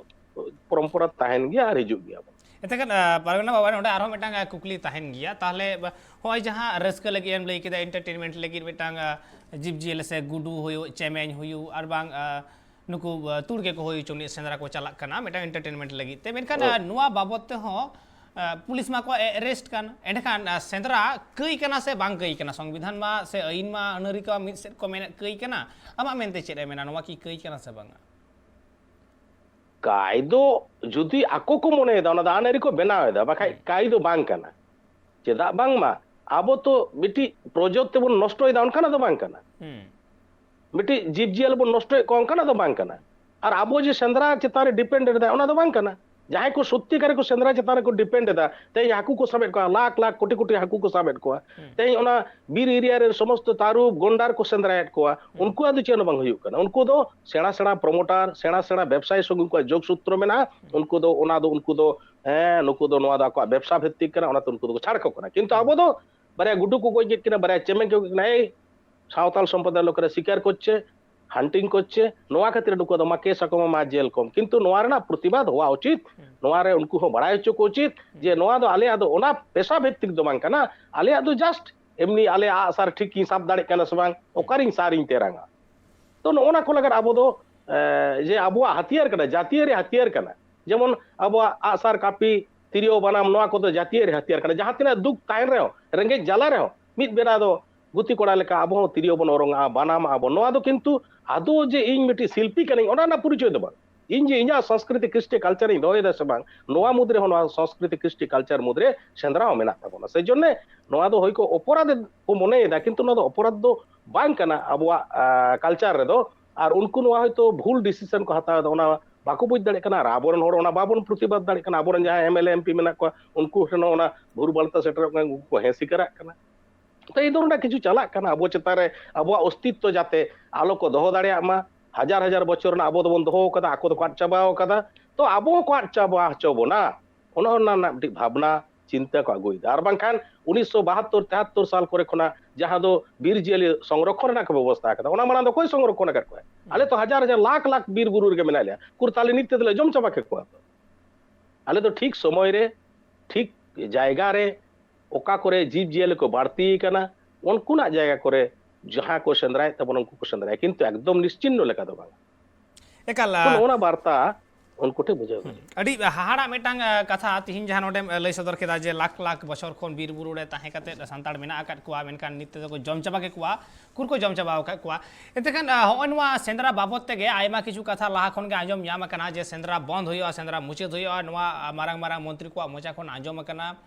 ᱯᱚᱨᱚᱢᱯᱚᱨᱟ ᱛᱟᱦᱮᱱ ᱜᱮᱭᱟ ᱟᱨ ᱦᱤᱡᱩᱜ ᱜᱮᱭᱟ᱾ ᱮᱱᱛᱮ ᱠᱷᱟᱱ, ᱟ, ᱯᱟᱨᱜᱟᱱᱟ ᱵᱟᱵᱟ, ᱱᱚᱰᱮ ᱟᱨᱦᱚᱸ ᱢᱤᱫᱴᱟᱝ, ᱟ, ᱠᱩᱠᱞᱤ ᱛᱟᱦᱮᱱ ᱜᱮᱭᱟ᱾ ᱛᱟᱦᱚᱞᱮ, ᱵᱟ, ᱦᱚᱸᱜᱼᱚᱭ ᱡᱟᱦᱟᱸ ᱨᱟᱹᱥᱠᱟᱹ ᱞᱟᱹᱜᱤᱫ ᱮᱢ ᱞᱟᱹᱭ ᱠᱮᱫᱟ, entertainment ᱞᱟᱹᱜᱤᱫ ᱢᱤᱫᱴᱟᱝ, ᱟ, ᱡᱤᱵᱽ ᱡᱤᱭᱟᱹᱞᱤ ᱥᱮ ᱜᱩᱰᱩ ᱦᱩᱭᱩᱜ, ᱪᱮᱢᱮᱧ ᱦᱩᱭᱩᱜ, ᱟᱨ ᱵᱟᱝ, ᱟ, ᱱᱩᱠᱩ, ᱟ, ᱛᱩᱲ ᱜᱮᱠᱚ ᱦᱩᱭ ᱦᱚᱪᱚ ᱱᱤᱭᱟᱹ ᱥᱮᱸᱫᱽᱨᱟ ᱠᱚ ᱪᱟᱞᱟᱜ ᱠᱟᱱᱟ ᱢᱤᱫᱴᱟᱝ entertainment ᱞᱟᱹᱜᱤᱫ ᱛᱮ, ᱢᱮᱱᱠᱷᱟᱱ, ᱦᱳᱭ᱾ ᱟ, ᱱᱚᱣᱟ ᱵᱟᱵᱚᱛ ᱛᱮᱦᱚᱸ, ᱟ, ᱯᱩᱞᱤᱥ ᱢᱟᱠᱚ ᱮ-, arrest ᱠᱟᱱ᱾ ᱮᱸᱰᱮᱠᱷᱟᱱ, ᱟ, ᱥᱮᱸᱫᱽᱨᱟ ᱠᱟᱹᱭ ᱠᱟᱱᱟ ᱥᱮ ᱵᱟᱝ ᱠᱟᱹᱭ ᱠᱟᱱᱟ? ᱥᱚᱝᱵᱤᱫᱷᱟᱱ ᱢᱟ ᱥᱮ ᱟᱹᱭᱤᱱ ᱢᱟ ᱟᱹᱱ ᱟᱹᱨᱤ ᱠᱚ ᱢᱤᱫ ᱥᱮᱫ ᱠᱚ ᱢᱮᱱᱮᱫ ᱠᱟᱹᱭ ᱠᱟᱱᱟ᱾ ᱟᱢᱟᱜ ᱢᱮᱱᱛᱮ ᱪᱮᱫ ᱮ ᱢᱮᱱᱟ, ᱱᱚᱣᱟ ᱠᱤ ᱠᱟᱹᱭ ᱠᱟᱱᱟ ᱥᱮ ᱵᱟᱝᱟ? ᱠᱟᱹᱭ ᱫᱚ ᱡᱩᱫᱤ ᱟᱠᱚ ᱠᱚ ᱢᱚᱱᱮᱭᱮᱫᱟ, ᱚᱱᱟ ᱫᱚ ᱟᱹᱱ ᱟᱹᱨᱤ ᱠᱚ ᱵᱮᱱᱟᱣ ᱮᱫᱟ, ᱵᱟᱠᱷᱟᱡ ᱦᱩᱸ᱾ ᱠᱟᱹᱭ ᱫᱚ ᱵᱟᱝ ᱠᱟᱱᱟ᱾ ᱪᱮᱫᱟᱜ ᱵᱟᱝᱢᱟ ᱟᱵᱚ ᱛᱚ ᱢᱤᱫᱴᱤᱡ ᱯᱨᱚᱡᱚᱛ ᱛᱮᱵᱚᱱ ᱱᱚᱥᱴᱚᱭᱮᱫᱟ, ᱚᱱᱠᱟᱱᱟᱜ ᱫᱚ ᱵᱟᱝ ᱠᱟᱱᱟ᱾ ᱦᱩᱸ᱾ ᱢᱤᱫᱴᱤᱡ ᱡᱤᱵᱽ ᱡᱤᱭᱟᱹᱞᱤ ᱵᱚᱱ ᱱᱚᱥᱴᱚᱭᱮᱫ ᱠᱚᱣᱟ, ᱚᱱᱠᱟᱱᱟᱜ ᱫᱚ ᱵᱟᱝ ᱠᱟᱱᱟ᱾ ᱟᱨ ᱟᱵᱚ ᱡᱮ ᱥᱮᱸᱫᱽᱨᱟ ᱪᱮᱛᱟᱱ ᱨᱮ depend ᱮᱫᱟ, ᱚᱱᱟ ᱫᱚ ᱵᱟᱝ ᱠᱟᱱᱟ᱾ ᱡᱟᱦᱟᱸᱭ ᱠᱚ ᱥᱚᱛᱭᱤᱠᱟᱨ ᱠᱚ ᱥᱮᱸᱫᱽᱨᱟ ᱪᱮᱛᱟᱱ ᱨᱮᱠᱚ depend ᱮᱫᱟ, ᱛᱮᱦᱮᱧ ᱦᱟᱹᱠᱩ ᱠᱚ ᱥᱟᱵᱮᱫ ᱠᱚᱣᱟ, ᱞᱟᱠᱷ ᱞᱟᱠᱷ ᱠᱳᱴᱤ ᱠᱳᱴᱤ ᱦᱟᱹᱠᱩ ᱠᱚ ᱥᱟᱵᱮᱫ ᱠᱚᱣᱟ᱾ ᱦᱩᱸ᱾ ᱛᱮᱦᱮᱧ ᱚᱱᱟ ᱵᱤᱨ area ᱨᱮ ᱥᱚᱢᱚᱥᱛᱚ ᱛᱟᱹᱨᱩᱵ, ᱜᱚᱱᱰᱟᱨ ᱠᱚ ᱥᱮᱸᱫᱽᱨᱟᱭᱮᱫ ᱠᱚᱣᱟ, ᱦᱩᱸ᱾ ᱩᱱᱠᱩᱣᱟᱜ ᱫᱚ ᱪᱮᱫ ᱦᱚᱸ ᱵᱟᱝ ᱦᱩᱭᱩᱜ ᱠᱟᱱᱟ᱾ ᱩᱱᱠᱩ ᱫᱚ ᱥᱮᱬᱟ ᱥᱮᱬᱟ promoter, ᱥᱮᱬᱟ ᱥᱮᱬᱟ ᱵᱮᱵᱽᱥᱟᱭᱤ ᱥᱚᱸᱜᱮ ᱩᱱᱠᱩᱣᱟᱜ ᱡᱳᱜᱽ ᱥᱩᱛᱨᱚ ᱢᱮᱱᱟᱜᱼᱟ᱾ ᱦᱩᱸ᱾ ᱩᱱᱠᱩ ᱫᱚ ᱚᱱᱟ ᱫᱚ, ᱩᱱᱠᱩ ᱫᱚ, ᱦᱮᱸ, ᱱᱩᱠᱩ ᱫᱚ, ᱱᱚᱣᱟ ᱫᱚ ᱟᱠᱚᱣᱟᱜ ᱵᱮᱵᱽᱥᱟ ᱵᱷᱤᱛᱛᱤᱠ ᱠᱟᱱᱟ, ᱚᱱᱟᱛᱮ ᱩᱱᱠᱩ ᱫᱚᱠᱚ ᱪᱷᱟᱲ ᱠᱚ ᱠᱟᱱᱟ᱾ ᱠᱤᱱᱛᱩ ᱦᱩᱸ᱾ ᱟᱵᱚ ᱫᱚ ᱵᱟᱨᱭᱟ ᱜᱩᱰᱩ ᱠᱚ ᱜᱚᱡ ᱠᱮᱫ ᱠᱤᱱᱟ, ᱵᱟᱨᱭᱟ ᱪᱮᱢᱮᱧ ᱠᱚ ᱜᱚᱡ ᱠᱮᱫ ᱠᱤᱱᱟ, ᱮᱭ, ᱥᱟᱶᱛᱟᱞ ᱥᱚᱢᱯᱨᱚᱫᱟᱭ ᱞᱳᱠᱮᱨᱟ ᱥᱤᱠᱟᱨ ᱠᱚᱨᱪᱷᱮ, hunting ᱠᱚᱨᱪᱷᱮ, ᱱᱚᱣᱟ ᱠᱷᱟᱹᱛᱤᱨ ᱱᱩᱠᱩ ᱫᱚ ᱢᱟ ᱠᱮᱥ ᱟᱠᱚ ᱢᱟ, ᱢᱟ ᱡᱮᱞ ᱠᱚᱢ᱾ ᱠᱤᱱᱛᱩ ᱱᱚᱣᱟ ᱨᱮᱱᱟᱜ ᱯᱨᱚᱛᱤᱵᱟᱫ ᱦᱚᱣᱟ ᱩᱪᱤᱛ, ᱦᱩᱸ᱾ ᱱᱚᱣᱟ ᱨᱮ ᱩᱱᱠᱩ ᱦᱚᱸ ᱵᱟᱲᱟᱭ ᱦᱚᱪᱚ ᱠᱚ ᱩᱪᱤᱛ ᱦᱩᱸ᱾ ᱡᱮ ᱱᱚᱣᱟ ᱫᱚ ᱟᱞᱮᱭᱟᱜ ᱫᱚ ᱚᱱᱟ ᱯᱮᱥᱟ ᱵᱷᱤᱛᱛᱤᱠ ᱫᱚ ᱵᱟᱝ ᱠᱟᱱᱟ, ᱟᱞᱮᱭᱟᱜ ᱫᱚ just ᱮᱢᱱᱤ ᱟᱞᱮ ᱟᱜ ᱥᱟᱨ ᱴᱷᱤᱠ ᱤᱧ ᱥᱟᱵ ᱫᱟᱲᱮᱭᱟᱜ ᱠᱟᱱᱟ ᱥᱮ ᱵᱟᱝ, ᱦᱩᱸ᱾ ᱚᱠᱟᱨᱤᱧ ᱥᱟᱨ ᱤᱧ ᱛᱮᱨᱟᱝᱟ᱾ ᱛᱚ ᱱᱚᱜᱼᱚ ᱱᱟ ᱠᱚ ᱞᱟᱹᱜᱤᱫ ᱟᱵᱚ ᱫᱚ, ᱮ, ᱡᱮ ᱟᱵᱚᱣᱟᱜ ᱦᱟᱛᱤᱭᱟᱨ ᱠᱟᱱᱟ, ᱡᱟᱹᱛᱤᱭᱟᱹᱨᱤ ᱦᱟᱛᱤᱭᱟᱨ ᱠᱟᱱᱟ, ᱡᱮᱢᱚᱱ ᱟᱵᱚᱣᱟᱜ ᱟᱜᱼᱥᱟᱨ, ᱠᱟᱹᱯᱤ, ᱛᱤᱨᱭᱳ, ᱵᱟᱱᱟᱢ, ᱱᱚᱣᱟ ᱠᱚᱫᱚ ᱡᱟᱹᱛᱤᱭᱟᱹᱨᱤ ᱦᱟᱛᱤᱭᱟᱨ ᱠᱟᱱᱟ᱾ ᱡᱟᱦᱟᱸ ᱛᱤᱱᱟᱹᱜ ᱫᱩᱠ ᱛᱟᱦᱮᱱ ᱨᱮᱦᱚᱸ, ᱨᱮᱸᱜᱮᱡ ᱡᱟᱞᱟ ᱨᱮᱦᱚᱸ, ᱢᱤᱫ ᱵᱮᱲᱟ ᱫᱚ ᱜᱩᱛᱤ ᱠᱚᱲᱟ ᱞᱮᱠᱟ ᱟᱵᱚ ᱦᱚᱸ ᱛᱤᱨᱭᱳ ᱵᱚᱱ ᱚᱨᱚᱝᱟᱜᱼᱟ, ᱵᱟᱱᱟᱢᱟᱜᱼᱟ ᱵᱚᱱ᱾ ᱱᱚᱣᱟ ᱫᱚ ᱠᱤᱱᱛᱩ ᱟᱫᱚ ᱡᱮ ᱤᱧ ᱢᱤᱫᱴᱤᱡ ᱥᱤᱞᱯᱤ ᱠᱟᱹᱱᱟᱹᱧ, ᱚᱱᱟ ᱨᱮᱱᱟᱜ ᱯᱚᱨᱤᱪᱚᱭ ᱫᱚ ᱵᱟᱝ᱾ ᱤᱧ ᱡᱮ ᱤᱧᱟᱹᱜ ᱥᱚᱝᱥᱠᱨᱤᱛᱤ ᱠᱨᱤᱥᱴᱤ culture ᱤᱧ ᱫᱚᱦᱚᱭᱮᱫᱟ ᱥᱮ ᱵᱟᱝ, ᱱᱚᱣᱟ ᱢᱩᱫᱽ ᱨᱮᱦᱚᱸ ᱱᱚᱣᱟ ᱥᱚᱝᱥᱠᱨᱤᱛᱤ ᱠᱨᱤᱥᱴᱤ culture ᱢᱩᱫᱽ ᱨᱮ ᱥᱮᱸᱫᱽᱨᱟ ᱦᱚᱸ ᱢᱮᱱᱟᱜ ᱛᱟᱵᱚᱱᱟ᱾ ᱥᱮ ᱡᱚᱱᱱᱮ ᱱᱚᱣᱟ ᱫᱚ ᱦᱳᱭ ᱠᱚ ᱚᱯᱚᱨᱟᱫᱷ ᱠᱚ ᱢᱚᱱᱮᱭᱮᱫᱟ, ᱠᱤᱱᱛᱩ ᱱᱚᱣᱟ ᱫᱚ ᱚᱯᱚᱨᱟᱫᱷ ᱫᱚ ᱵᱟᱝ ᱠᱟᱱᱟ ᱟᱵᱚᱣᱟᱜ, ᱟ, culture ᱨᱮᱫᱚ᱾ ᱟᱨ ᱩᱱᱠᱩ ᱱᱚᱣᱟ ᱦᱚᱭᱛᱳ ᱵᱷᱩᱞ decision ᱠᱚ ᱦᱟᱛᱟᱣ ᱮᱫᱟ, ᱚᱱᱟ ᱵᱟᱠᱚ ᱵᱩᱡᱽ ᱫᱟᱲᱮᱭᱟᱜ ᱠᱟᱱᱟ᱾ ᱟᱨ ᱟᱵᱚᱨᱮᱱ ᱦᱚᱲ ᱚᱱᱟ ᱵᱟᱵᱚᱱ ᱯᱨᱚᱛᱤᱵᱟᱫ ᱫᱟᱲᱮᱭᱟᱜ ᱠᱟᱱᱟ᱾ ᱟᱵᱚᱨᱮᱱ ᱡᱟᱦᱟᱸᱭ MLA, MP ᱢᱮᱱᱟᱜ ᱠᱚᱣᱟ, ᱩᱱᱠᱩ ᱴᱷᱮᱱ ᱦᱚᱸ ᱚᱱᱟ ᱵᱷᱩᱞ ᱵᱟᱞᱛᱟ ᱥᱮᱴᱮᱨᱚᱜ ᱠᱟᱱᱟ, ᱩᱱᱠᱩ ᱠᱚ ᱦᱮᱸ ᱥᱤᱠᱟᱹᱨᱟᱜ ᱠᱟᱱᱟ᱾ ᱛᱚ ᱮᱭ ᱫᱷᱚᱨᱚᱱ ᱨᱮᱱᱟᱜ ᱠᱤᱪᱷᱩ ᱪᱟᱞᱟᱜ ᱠᱟᱱᱟ ᱟᱵᱚ ᱪᱮᱛᱟᱱ ᱨᱮ, ᱟᱵᱚᱣᱟᱜ ᱚᱥᱛᱤᱛᱛᱚ ᱡᱟᱛᱮ ᱟᱞᱚ ᱠᱚ ᱫᱚᱦᱚ ᱫᱟᱲᱮᱭᱟᱜ ᱢᱟ᱾ ᱦᱟᱡᱟᱨ ᱦᱟᱡᱟᱨ ᱵᱚᱪᱷᱚᱨ ᱨᱮᱱᱟᱜ ᱟᱵᱚ ᱫᱚᱵᱚᱱ ᱫᱚᱦᱚ ᱟᱠᱟᱫᱟ, ᱟᱠᱚ ᱫᱚᱠᱚ ᱟᱫ ᱪᱟᱵᱟᱣ ᱟᱠᱟᱫᱟ, ᱛᱚ ᱟᱵᱚ ᱦᱚᱸᱠᱚ ᱟᱫ ᱪᱟᱵᱟ ᱦᱚᱪᱚ ᱵᱚᱱᱟ, ᱚᱱᱟ ᱨᱮᱱᱟᱜ ᱢᱤᱫᱴᱤᱡ ᱵᱷᱟᱵᱽᱱᱟ ᱪᱤᱱᱛᱟᱹ ᱠᱚ ᱟᱹᱜᱩᱭᱮᱫᱟ᱾ ᱟᱨ ᱵᱟᱝᱠᱷᱟᱱ ᱩᱱᱤᱥᱥᱚ ᱵᱟᱦᱟᱛᱛᱳᱨ ᱛᱮᱦᱟᱛᱛᱳᱨ ᱥᱟᱞ ᱠᱚᱨᱮ ᱠᱷᱚᱱᱟᱜ ᱡᱟᱦᱟᱸ ᱫᱚ ᱵᱤᱨ ᱡᱤᱭᱟᱹᱞᱤ ᱥᱚᱝᱨᱚᱠᱷᱚᱱ ᱨᱮᱱᱟᱜ ᱠᱚ ᱵᱮᱵᱚᱥᱛᱷᱟ ᱟᱠᱟᱫᱟ, ᱚᱱᱟ ᱢᱟᱲᱟᱝ ᱫᱚ ᱚᱠᱚᱭ ᱥᱚᱝᱨᱚᱠᱷᱚᱱ ᱟᱠᱟᱫ ᱠᱚᱣᱟ? ᱟᱞᱮ ᱛᱚ ᱦᱟᱡᱟᱨ ᱦᱟᱡᱟᱨ ᱞᱟᱠᱷ ᱞᱟᱠᱷ ᱵᱤᱨ ᱵᱩᱨᱩ ᱨᱮᱜᱮ ᱢᱮᱱᱟᱜ ᱞᱮᱭᱟ, ᱠᱩᱨᱛᱟᱞᱤ ᱱᱤᱛ ᱛᱮᱫᱚᱞᱮ ᱡᱚᱢ ᱪᱟᱵᱟ ᱠᱮᱫ ᱠᱚᱣᱟ ᱛᱚ᱾ ᱟᱞᱮ ᱫᱚ ᱴᱷᱤᱠ ᱥᱚᱢᱚᱭ ᱨᱮ, ᱴᱷᱤᱠ ᱡᱟᱭᱜᱟ ᱨᱮ, ᱚᱠᱟ ᱠᱚᱨᱮ ᱡᱤᱵᱽ ᱡᱤᱭᱟᱹᱞᱤ ᱠᱚ ᱵᱟᱹᱲᱛᱤ ᱟᱠᱟᱱᱟ, ᱩᱱᱠᱩᱱᱟᱜ ᱡᱟᱭᱜᱟ ᱠᱚᱨᱮ ᱡᱟᱦᱟᱸ ᱠᱚ ᱥᱮᱸᱫᱽᱨᱟᱭᱮᱫ ᱛᱟᱵᱚᱱᱟ, ᱩᱱᱠᱩ ᱠᱚ ᱥᱮᱸᱫᱽᱨᱟᱭᱟ, ᱠᱤᱱᱛᱩ ᱮᱠᱫᱚᱢ ᱱᱤᱥᱪᱤᱱᱱᱚ ᱞᱮᱠᱟ ᱫᱚ ᱵᱟᱝ᱾ ᱮᱠᱟᱞ, ᱛᱚ ᱱᱚᱜᱼᱚ ᱱᱟ ᱵᱟᱨᱛᱟ ᱩᱱᱠᱩ ᱴᱷᱮᱱ ᱵᱩᱡᱷᱟᱹᱣ ᱫᱟᱲᱮᱭᱟᱜᱼᱟ᱾ ᱟᱹᱰᱤ ᱦᱟᱦᱟᱲᱟᱜ ᱢᱤᱫᱴᱟᱝ, ᱟ, ᱠᱟᱛᱷᱟ ᱛᱤᱦᱤᱧ ᱡᱟᱦᱟᱸ ᱱᱚᱰᱮᱢ, ᱟ, ᱞᱟᱹᱭ ᱥᱚᱫᱚᱨ ᱠᱮᱫᱟ ᱡᱮ ᱞᱟᱠᱷ ᱞᱟᱠᱷ ᱵᱚᱪᱷᱚᱨ ᱠᱷᱚᱱ ᱵᱤᱨ ᱵᱩᱨᱩ ᱨᱮ ᱛᱟᱦᱮᱸ ᱠᱟᱛᱮ ᱥᱟᱱᱛᱟᱲ ᱢᱮᱱᱟᱜ ᱟᱠᱟᱫ ᱠᱚᱣᱟ, ᱢᱮᱱᱠᱷᱟᱱ ᱱᱤᱛ ᱛᱮᱫᱚ ᱠᱚ ᱡᱚᱢ ᱪᱟᱵᱟ ᱠᱮᱫ ᱠᱚᱣᱟ, ᱩᱠᱩᱨ ᱠᱚ ᱡᱚᱢ ᱪᱟᱵᱟ ᱟᱠᱟᱫ ᱠᱚᱣᱟ᱾ ᱮᱱᱛᱮ ᱠᱷᱟᱱ, ᱟ, ᱦᱚᱸᱜᱼᱚᱭ ᱱᱚᱣᱟ ᱥᱮᱸᱫᱽᱨᱟ ᱵᱟᱵᱚᱫ ᱛᱮᱜᱮ ᱟᱭᱢᱟ ᱠᱤᱪᱷᱩ ᱠᱟᱛᱷᱟ ᱞᱟᱦᱟ ᱠᱷᱚᱱ ᱜᱮ ᱟᱸᱡᱚᱢ ᱧᱟᱢ ᱟᱠᱟᱱᱟ ᱡᱮ ᱥᱮᱸᱫᱽᱨᱟ ᱵᱚᱱᱫ ᱦᱩᱭᱩᱜᱼᱟ, ᱥᱮᱸᱫᱽᱨᱟ ᱢᱩᱪᱟᱹᱫ ᱦᱩᱭᱩᱜᱼᱟ, ᱱᱚᱣᱟ, ᱟ, ᱢᱟᱨᱟᱝ ᱢᱟᱨᱟᱝ ᱢᱚᱱᱛᱨᱤ ᱠᱚᱣᱟᱜ ᱢᱚᱪᱟ ᱠᱷᱚᱱ ᱟᱸᱡᱚᱢ ᱟᱠᱟᱱᱟ᱾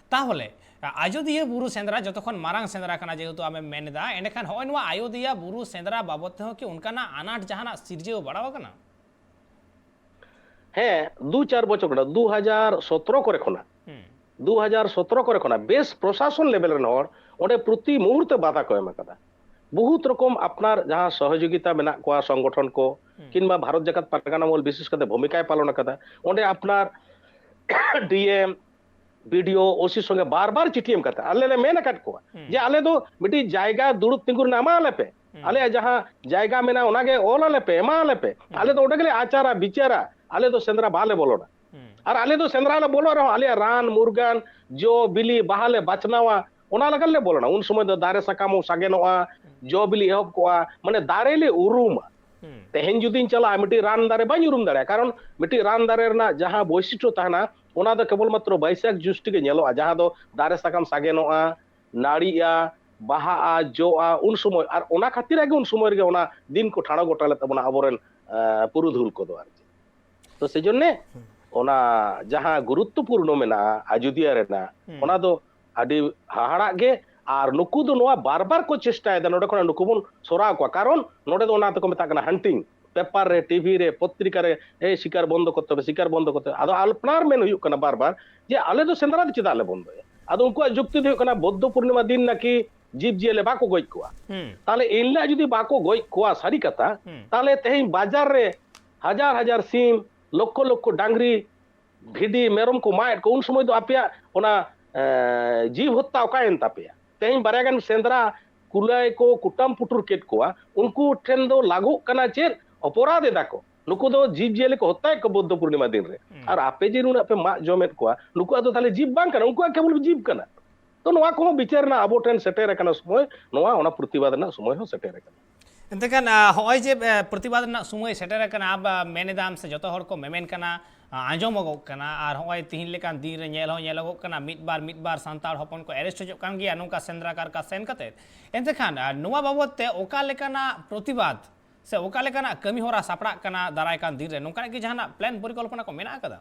ᱛᱟᱦᱚᱞᱮ, ᱟ, ᱟᱡᱚᱫᱤᱭᱟᱹ ᱵᱩᱨᱩ ᱥᱮᱸᱫᱽᱨᱟ ᱡᱚᱛᱚ ᱠᱷᱚᱱ ᱢᱟᱨᱟᱝ ᱥᱮᱸᱫᱽᱨᱟ ᱠᱟᱱᱟ ᱡᱮᱦᱮᱛᱩ ᱟᱢᱮᱢ ᱢᱮᱱ ᱮᱫᱟ, ᱮᱸᱰᱮᱠᱷᱟᱱ ᱦᱚᱸᱜᱼᱚᱭ ᱱᱚᱣᱟ ᱟᱡᱚᱫᱤᱭᱟᱹ ᱵᱩᱨᱩ ᱥᱮᱸᱫᱽᱨᱟ ᱵᱟᱵᱚᱫ ᱛᱮᱦᱚᱸ ᱠᱤ ᱚᱱᱠᱟᱱᱟᱜ ᱟᱱᱟᱴ ᱡᱟᱦᱟᱱᱟᱜ ᱥᱤᱨᱡᱟᱹᱣ ᱵᱟᱲᱟᱣ ᱟᱠᱟᱱᱟ? ᱦᱮᱸ, ᱫᱩ ᱪᱟᱨ ᱵᱚᱪᱷᱚᱨ ᱠᱷᱚᱱᱟᱜ, ᱫᱩ ᱦᱟᱡᱟᱨ ᱥᱚᱛᱨᱚ ᱠᱚᱨᱮ ᱠᱷᱚᱱᱟᱜ, ᱦᱩᱸ᱾ ᱫᱩ ᱦᱟᱡᱟᱨ ᱥᱚᱛᱨᱚ ᱠᱚᱨᱮ ᱠᱷᱚᱱᱟᱜ ᱵᱮᱥ ᱯᱨᱚᱥᱟᱥᱚᱱ ᱞᱮᱵᱮᱞ ᱨᱮᱱ ᱦᱚᱲ ᱚᱸᱰᱮ ᱯᱨᱚᱛᱤ ᱢᱩᱦᱩᱨᱛᱮ ᱵᱟᱫᱷᱟ ᱠᱚ ᱮᱢ ᱟᱠᱟᱫᱟ᱾ ᱵᱚᱦᱩᱛ ᱨᱚᱠᱚᱢ ᱟᱯᱱᱟᱨ ᱡᱟᱦᱟᱸ ᱥᱚᱦᱚᱡᱳᱜᱤᱛᱟ ᱢᱮᱱᱟᱜ ᱠᱚᱣᱟ ᱥᱚᱝᱜᱚᱴᱷᱚᱱ ᱠᱚ, ᱦᱩᱸ᱾ ᱠᱤᱝᱵᱟ ᱵᱷᱟᱨᱚᱛ ᱡᱟᱠᱟᱛ ᱯᱟᱨᱜᱟᱱᱟ ᱢᱚᱦᱚᱞ ᱵᱤᱥᱮᱥ ᱠᱟᱛᱮ ᱵᱷᱩᱢᱤᱠᱟᱭ ᱯᱟᱞᱚᱱ ᱟᱠᱟᱫᱟ᱾ ᱚᱸᱰᱮ ᱟᱯᱱᱟᱨ ᱰᱤ ᱮᱢ, ᱵᱤ ᱰᱤ ᱳ, ᱳ ᱥᱤ ᱥᱚᱸᱜᱮ ᱵᱟᱨ ᱵᱟᱨ ᱪᱤᱴᱷᱤ ᱮᱢ ᱠᱟᱛᱮ ᱟᱞᱮ ᱞᱮ ᱢᱮᱱ ᱟᱠᱟᱫ ᱠᱚᱣᱟ ᱦᱩᱸ᱾ ᱡᱮ ᱟᱞᱮ ᱫᱚ ᱢᱤᱫᱴᱤᱡ ᱡᱟᱭᱜᱟ ᱫᱩᱲᱩᱵ ᱛᱤᱸᱜᱩ ᱨᱮᱱᱟᱜ ᱮᱢᱟ ᱞᱮ ᱯᱮ᱾ ᱦᱩᱸ᱾ ᱟᱞᱮᱭᱟᱜ ᱡᱟᱦᱟᱸ ᱡᱟᱭᱜᱟ ᱢᱮᱱᱟᱜᱼᱟ ᱚᱱᱟ ᱜᱮ ᱚᱞ ᱟᱞᱮ ᱯᱮ, ᱮᱢᱟ ᱞᱮ ᱯᱮ᱾ ᱦᱩᱸ᱾ ᱟᱞᱮ ᱫᱚ ᱚᱸᱰᱮ ᱜᱮᱞᱮ ᱟᱪᱟᱨᱟ, ᱵᱤᱪᱟᱹᱨᱟ, ᱟᱞᱮ ᱫᱚ ᱥᱮᱸᱫᱽᱨᱟ ᱵᱟᱞᱮ ᱵᱚᱞᱚᱱᱟ᱾ ᱦᱩᱸ᱾ ᱟᱨ ᱟᱞᱮ ᱫᱚ ᱥᱮᱸᱫᱽᱨᱟ ᱞᱮ ᱵᱚᱞᱚᱜ ᱨᱮᱦᱚᱸ ᱟᱞᱮᱭᱟᱜ ᱨᱟᱱ ᱢᱩᱨᱜᱟᱱ, ᱡᱚ ᱵᱤᱞᱤ, ᱵᱟᱦᱟ ᱞᱮ ᱵᱟᱪᱷᱱᱟᱣᱟ, ᱚᱱᱟ ᱞᱟᱹᱜᱤᱫ ᱞᱮ ᱵᱚᱞᱚᱱᱟ᱾ ᱩᱱ ᱥᱚᱢᱚᱭ ᱫᱚ ᱫᱟᱨᱮ ᱥᱟᱠᱟᱢ ᱦᱚᱸ ᱥᱟᱜᱮᱱᱚᱜᱼᱟ, ᱦᱩᱸ᱾ ᱡᱚ ᱵᱤᱞᱤ ᱮᱦᱚᱵ ᱠᱚᱜᱼᱟ, ᱢᱟᱱᱮ ᱫᱟᱨᱮ ᱞᱮ ᱩᱨᱩᱢᱟ᱾ ᱦᱩᱸ᱾ ᱛᱮᱦᱮᱧ ᱡᱩᱫᱤᱧ ᱪᱟᱞᱟᱜᱼᱟ ᱢᱤᱫᱴᱤᱡ ᱨᱟᱱ ᱫᱟᱨᱮ ᱵᱟᱹᱧ ᱩᱨᱩᱢ ᱫᱟᱲᱮᱭᱟᱜᱼᱟ, ᱠᱟᱨᱚᱱ ᱢᱤᱫᱴᱤᱡ ᱨᱟᱱ ᱫᱟᱨᱮ ᱨᱮᱱᱟᱜ ᱡᱟᱦᱟᱸ ᱵᱳᱭᱥᱤᱥᱴᱚ ᱛᱟᱦᱮᱱᱟ ᱚᱱᱟ ᱫᱚ ᱠᱮᱵᱚᱞ ᱢᱟᱛᱨᱚ ᱵᱟᱹᱭᱥᱟᱹᱠᱷ ᱡᱩᱥᱴᱤ ᱜᱮ ᱧᱮᱞᱚᱜᱼᱟ, ᱡᱟᱦᱟᱸ ᱫᱚ ᱫᱟᱨᱮ ᱥᱟᱠᱟᱢ ᱥᱟᱜᱮᱱᱚᱜᱼᱟ, ᱱᱟᱹᱲᱤᱜᱼᱟ, ᱵᱟᱦᱟᱜᱼᱟ, ᱡᱚᱜᱼᱟ, ᱩᱱ ᱥᱚᱢᱚᱭ, ᱟᱨ ᱚᱱᱟ ᱠᱷᱟᱹᱛᱤᱨ ᱜᱮ ᱩᱱ ᱥᱚᱢᱚᱭ ᱨᱮᱜᱮ ᱚᱱᱟ ᱫᱤᱱ ᱠᱚ ᱴᱷᱟᱲᱚ ᱜᱚᱴᱟ ᱞᱮᱫ ᱛᱟᱵᱚᱱᱟ ᱟᱵᱚᱨᱮᱱ, ᱮ, ᱯᱩᱨᱩᱫᱷᱩᱞ ᱠᱚᱫᱚ ᱟᱨ ᱪᱮᱫ᱾ ᱛᱚ ᱥᱮᱡᱚᱱᱱᱮ ᱦᱩᱸ᱾ ᱚᱱᱟ ᱡᱟᱦᱟᱸ ᱜᱩᱨᱩᱛᱛᱚᱯᱩᱨᱱᱚ ᱢᱮᱱᱟᱜᱼᱟ ᱟᱡᱚᱫᱤᱭᱟᱹ ᱨᱮᱱᱟᱜ, ᱦᱩᱸ᱾ ᱚᱱᱟ ᱫᱚ ᱟᱹᱰᱤ ᱦᱟᱦᱟᱲᱟᱜ ᱜᱮ᱾ ᱟᱨ ᱱᱩᱠᱩ ᱫᱚ ᱱᱚᱣᱟ ᱵᱟᱨ ᱵᱟᱨ ᱠᱚ ᱪᱮᱥᱴᱟᱭᱮᱫᱟ ᱱᱚᱰᱮ ᱠᱷᱚᱱᱟᱜ ᱱᱩᱠᱩ ᱵᱚᱱ ᱥᱚᱨᱟᱣ ᱠᱚᱣᱟ, ᱠᱟᱨᱚᱱ ᱱᱚᱰᱮ ᱫᱚ ᱚᱱᱟ ᱛᱮᱠᱚ ᱢᱮᱛᱟᱜ ᱠᱟᱱᱟ ᱦᱟᱱᱴᱤᱝ, ᱯᱮᱯᱟᱨ ᱨᱮ, ᱴᱤᱵᱷᱤ ᱨᱮ, ᱯᱚᱛᱨᱤᱠᱟ ᱨᱮ, "ᱮᱭ ᱥᱤᱠᱟᱨ ᱵᱚᱱᱫᱚ ᱠᱚᱨᱛᱮ ᱦᱚᱵᱮ, ᱥᱤᱠᱟᱨ ᱵᱚᱱᱫᱚ ᱠᱚᱨᱛᱮ ᱦᱚᱵᱮ᱾" ᱟᱫᱚ ᱟᱯᱱᱟᱨ ᱢᱮᱱ ᱦᱩᱭᱩᱜ ᱠᱟᱱᱟ ᱵᱟᱨ ᱵᱟᱨ ᱡᱮ ᱟᱞᱮ ᱫᱚ ᱥᱮᱸᱫᱽᱨᱟ ᱫᱚ ᱪᱮᱫᱟᱜ ᱞᱮ ᱵᱚᱱᱫᱚᱭᱟ? ᱟᱫᱚ ᱩᱱᱠᱩᱣᱟᱜ ᱡᱩᱠᱛᱤ ᱫᱚ ᱦᱩᱭᱩᱜ ᱠᱟᱱᱟ ᱵᱳᱫᱽᱫᱷᱚ ᱯᱩᱨᱱᱤᱢᱟ ᱫᱤᱱ ᱱᱟᱠᱤ ᱡᱤᱵᱽ ᱡᱤᱭᱟᱹᱞᱤ ᱵᱟᱠᱚ ᱜᱚᱡ ᱠᱚᱣᱟ᱾ ᱦᱩᱸ᱾ ᱛᱟᱦᱞᱮ ᱮᱱᱦᱤᱞᱳᱜ ᱡᱩᱫᱤ ᱵᱟᱠᱚ ᱜᱚᱡ ᱠᱚᱣᱟ ᱥᱟᱹᱨᱤ ᱠᱟᱛᱷᱟ, ᱦᱩᱸ᱾ ᱛᱟᱦᱞᱮ ᱛᱮᱦᱮᱧ ᱵᱟᱡᱟᱨ ᱨᱮ ᱦᱟᱡᱟᱨ ᱦᱟᱡᱟᱨ ᱥᱤᱢ, ᱞᱚᱠᱠᱷᱚ ᱞᱚᱠᱠᱷᱚ ᱰᱟᱝᱨᱤ, ᱵᱷᱤᱰᱤ, ᱢᱮᱨᱚᱢ ᱠᱚ ᱢᱟᱜ ᱮᱫ ᱠᱚ, ᱩᱱ ᱥᱚᱢᱚᱭ ᱫᱚ ᱟᱯᱮᱭᱟᱜ ᱚᱱᱟ, ᱮ, ᱡᱤᱣᱤ ᱦᱚᱛᱛᱟ ᱚᱠᱟᱭᱮᱱ ᱛᱟᱯᱮᱭᱟ? ᱛᱮᱦᱮᱧ ᱵᱟᱨᱭᱟ ᱜᱟᱱ ᱥᱮᱸᱫᱽᱨᱟ ᱠᱩᱞᱟᱹᱭ ᱠᱚ ᱠᱩᱴᱟᱢ ᱯᱩᱴᱩᱨ ᱠᱮᱫ ᱠᱚᱣᱟ, ᱩᱱᱠᱩ ᱴᱷᱮᱱ ᱫᱚ ᱞᱟᱹᱜᱩᱜ ᱠᱟᱱᱟ ᱪᱮᱫ? ᱚᱯᱚᱨᱟᱫᱷ ᱮᱫᱟ ᱠᱚ᱾ ᱱᱩᱠᱩ ᱫᱚ ᱡᱤᱵᱽ ᱡᱤᱭᱟᱹᱞᱤ ᱠᱚ ᱦᱚᱛᱛᱟᱭᱮᱫ ᱠᱚᱣᱟ ᱵᱳᱫᱽᱫᱷᱚ ᱯᱩᱨᱱᱤᱢᱟ ᱫᱤᱱ ᱨᱮ᱾ ᱦᱩᱸ᱾ ᱟᱨ ᱟᱯᱮ ᱡᱮ ᱱᱩᱱᱟᱹᱜ ᱯᱮ ᱢᱟᱜ ᱡᱚᱢᱮᱫ ᱠᱚᱣᱟ, ᱱᱩᱠᱩᱣᱟᱜ ᱫᱚ ᱛᱟᱦᱞᱮ ᱡᱤᱵᱽ ᱵᱟᱝ ᱠᱟᱱᱟ, ᱩᱱᱠᱩᱣᱟᱜ ᱠᱮᱵᱚᱞ ᱡᱤᱵᱽ ᱠᱟᱱᱟ᱾ ᱛᱚ ᱱᱚᱣᱟ ᱠᱚᱦᱚᱸ ᱵᱤᱪᱟᱹᱨ ᱨᱮᱱᱟᱜ ᱟᱵᱚ ᱴᱷᱮᱱ ᱥᱮᱴᱮᱨ ᱟᱠᱟᱱᱟ ᱥᱚᱢᱚᱭ, ᱱᱚᱣᱟ ᱚᱱᱟ ᱯᱨᱚᱛᱤᱵᱟᱫ ᱨᱮᱱᱟᱜ ᱥᱚᱢᱚᱭ ᱦᱚᱸ ᱥᱮᱴᱮᱨ ᱟᱠᱟᱱᱟ᱾ ᱮᱱᱛᱮᱠᱷᱟᱱ, ᱟ, ᱦᱚᱸᱜᱼᱚᱭ ᱡᱮ, ᱮ, ᱯᱨᱚᱛᱤᱵᱟᱫ ᱨᱮᱱᱟᱜ ᱥᱚᱢᱚᱭ ᱥᱮᱴᱮᱨ ᱟᱠᱟᱱᱟ, ᱟᱵ-, ᱟ, ᱢᱮᱱ ᱮᱫᱟᱢ ᱥᱮ ᱡᱚᱛᱚ ᱦᱚᱲ ᱠᱚ ᱢᱮᱢᱮᱱ ᱠᱟᱱᱟ, ᱟ, ᱟᱸᱡᱚᱢᱚᱜᱚᱜ ᱠᱟᱱᱟ, ᱟᱨ ᱦᱚᱸᱜᱼᱚᱭ ᱛᱤᱦᱤᱧ ᱞᱮᱠᱟᱱ ᱫᱤᱱ ᱨᱮ ᱧᱮᱞ ᱦᱚᱸ ᱧᱮᱞᱚᱜᱚᱜ ᱠᱟᱱᱟ, ᱢᱤᱫ ᱵᱟᱨ, ᱢᱤᱫ ᱵᱟᱨ ᱥᱟᱱᱛᱟᱲ ᱦᱚᱯᱚᱱ ᱠᱚ arrest ᱦᱚᱪᱚᱜ ᱠᱟᱱ ᱜᱮᱭᱟ ᱱᱚᱝᱠᱟ ᱥᱮᱸᱫᱽᱨᱟ ᱠᱟᱨᱠᱟ ᱥᱮᱱ ᱠᱟᱛᱮ᱾ ᱮᱱᱛᱮᱠᱷᱟᱱ, ᱟ, ᱱᱚᱣᱟ ᱵᱟᱵᱚᱫ ᱛᱮ ᱚᱠᱟ ᱞᱮᱠᱟᱱᱟᱜ ᱯᱨᱚᱛᱤᱵᱟᱫ ᱥᱮ ᱚᱠᱟ ᱞᱮᱠᱟᱱᱟᱜ ᱠᱟᱹᱢᱤ ᱦᱚᱨᱟ ᱥᱟᱯᱲᱟᱜ ᱠᱟᱱᱟ ᱫᱟᱨᱟᱭ ᱠᱟᱱ ᱫᱤᱱ ᱨᱮ, ᱱᱚᱝᱠᱟᱱᱟᱜ ᱠᱤ ᱡᱟᱦᱟᱱᱟᱜ plan ᱯᱚᱨᱤᱠᱚᱞᱯᱚᱱᱟ ᱠᱚ ᱢᱮᱱᱟᱜ ᱟᱠᱟᱫᱟ?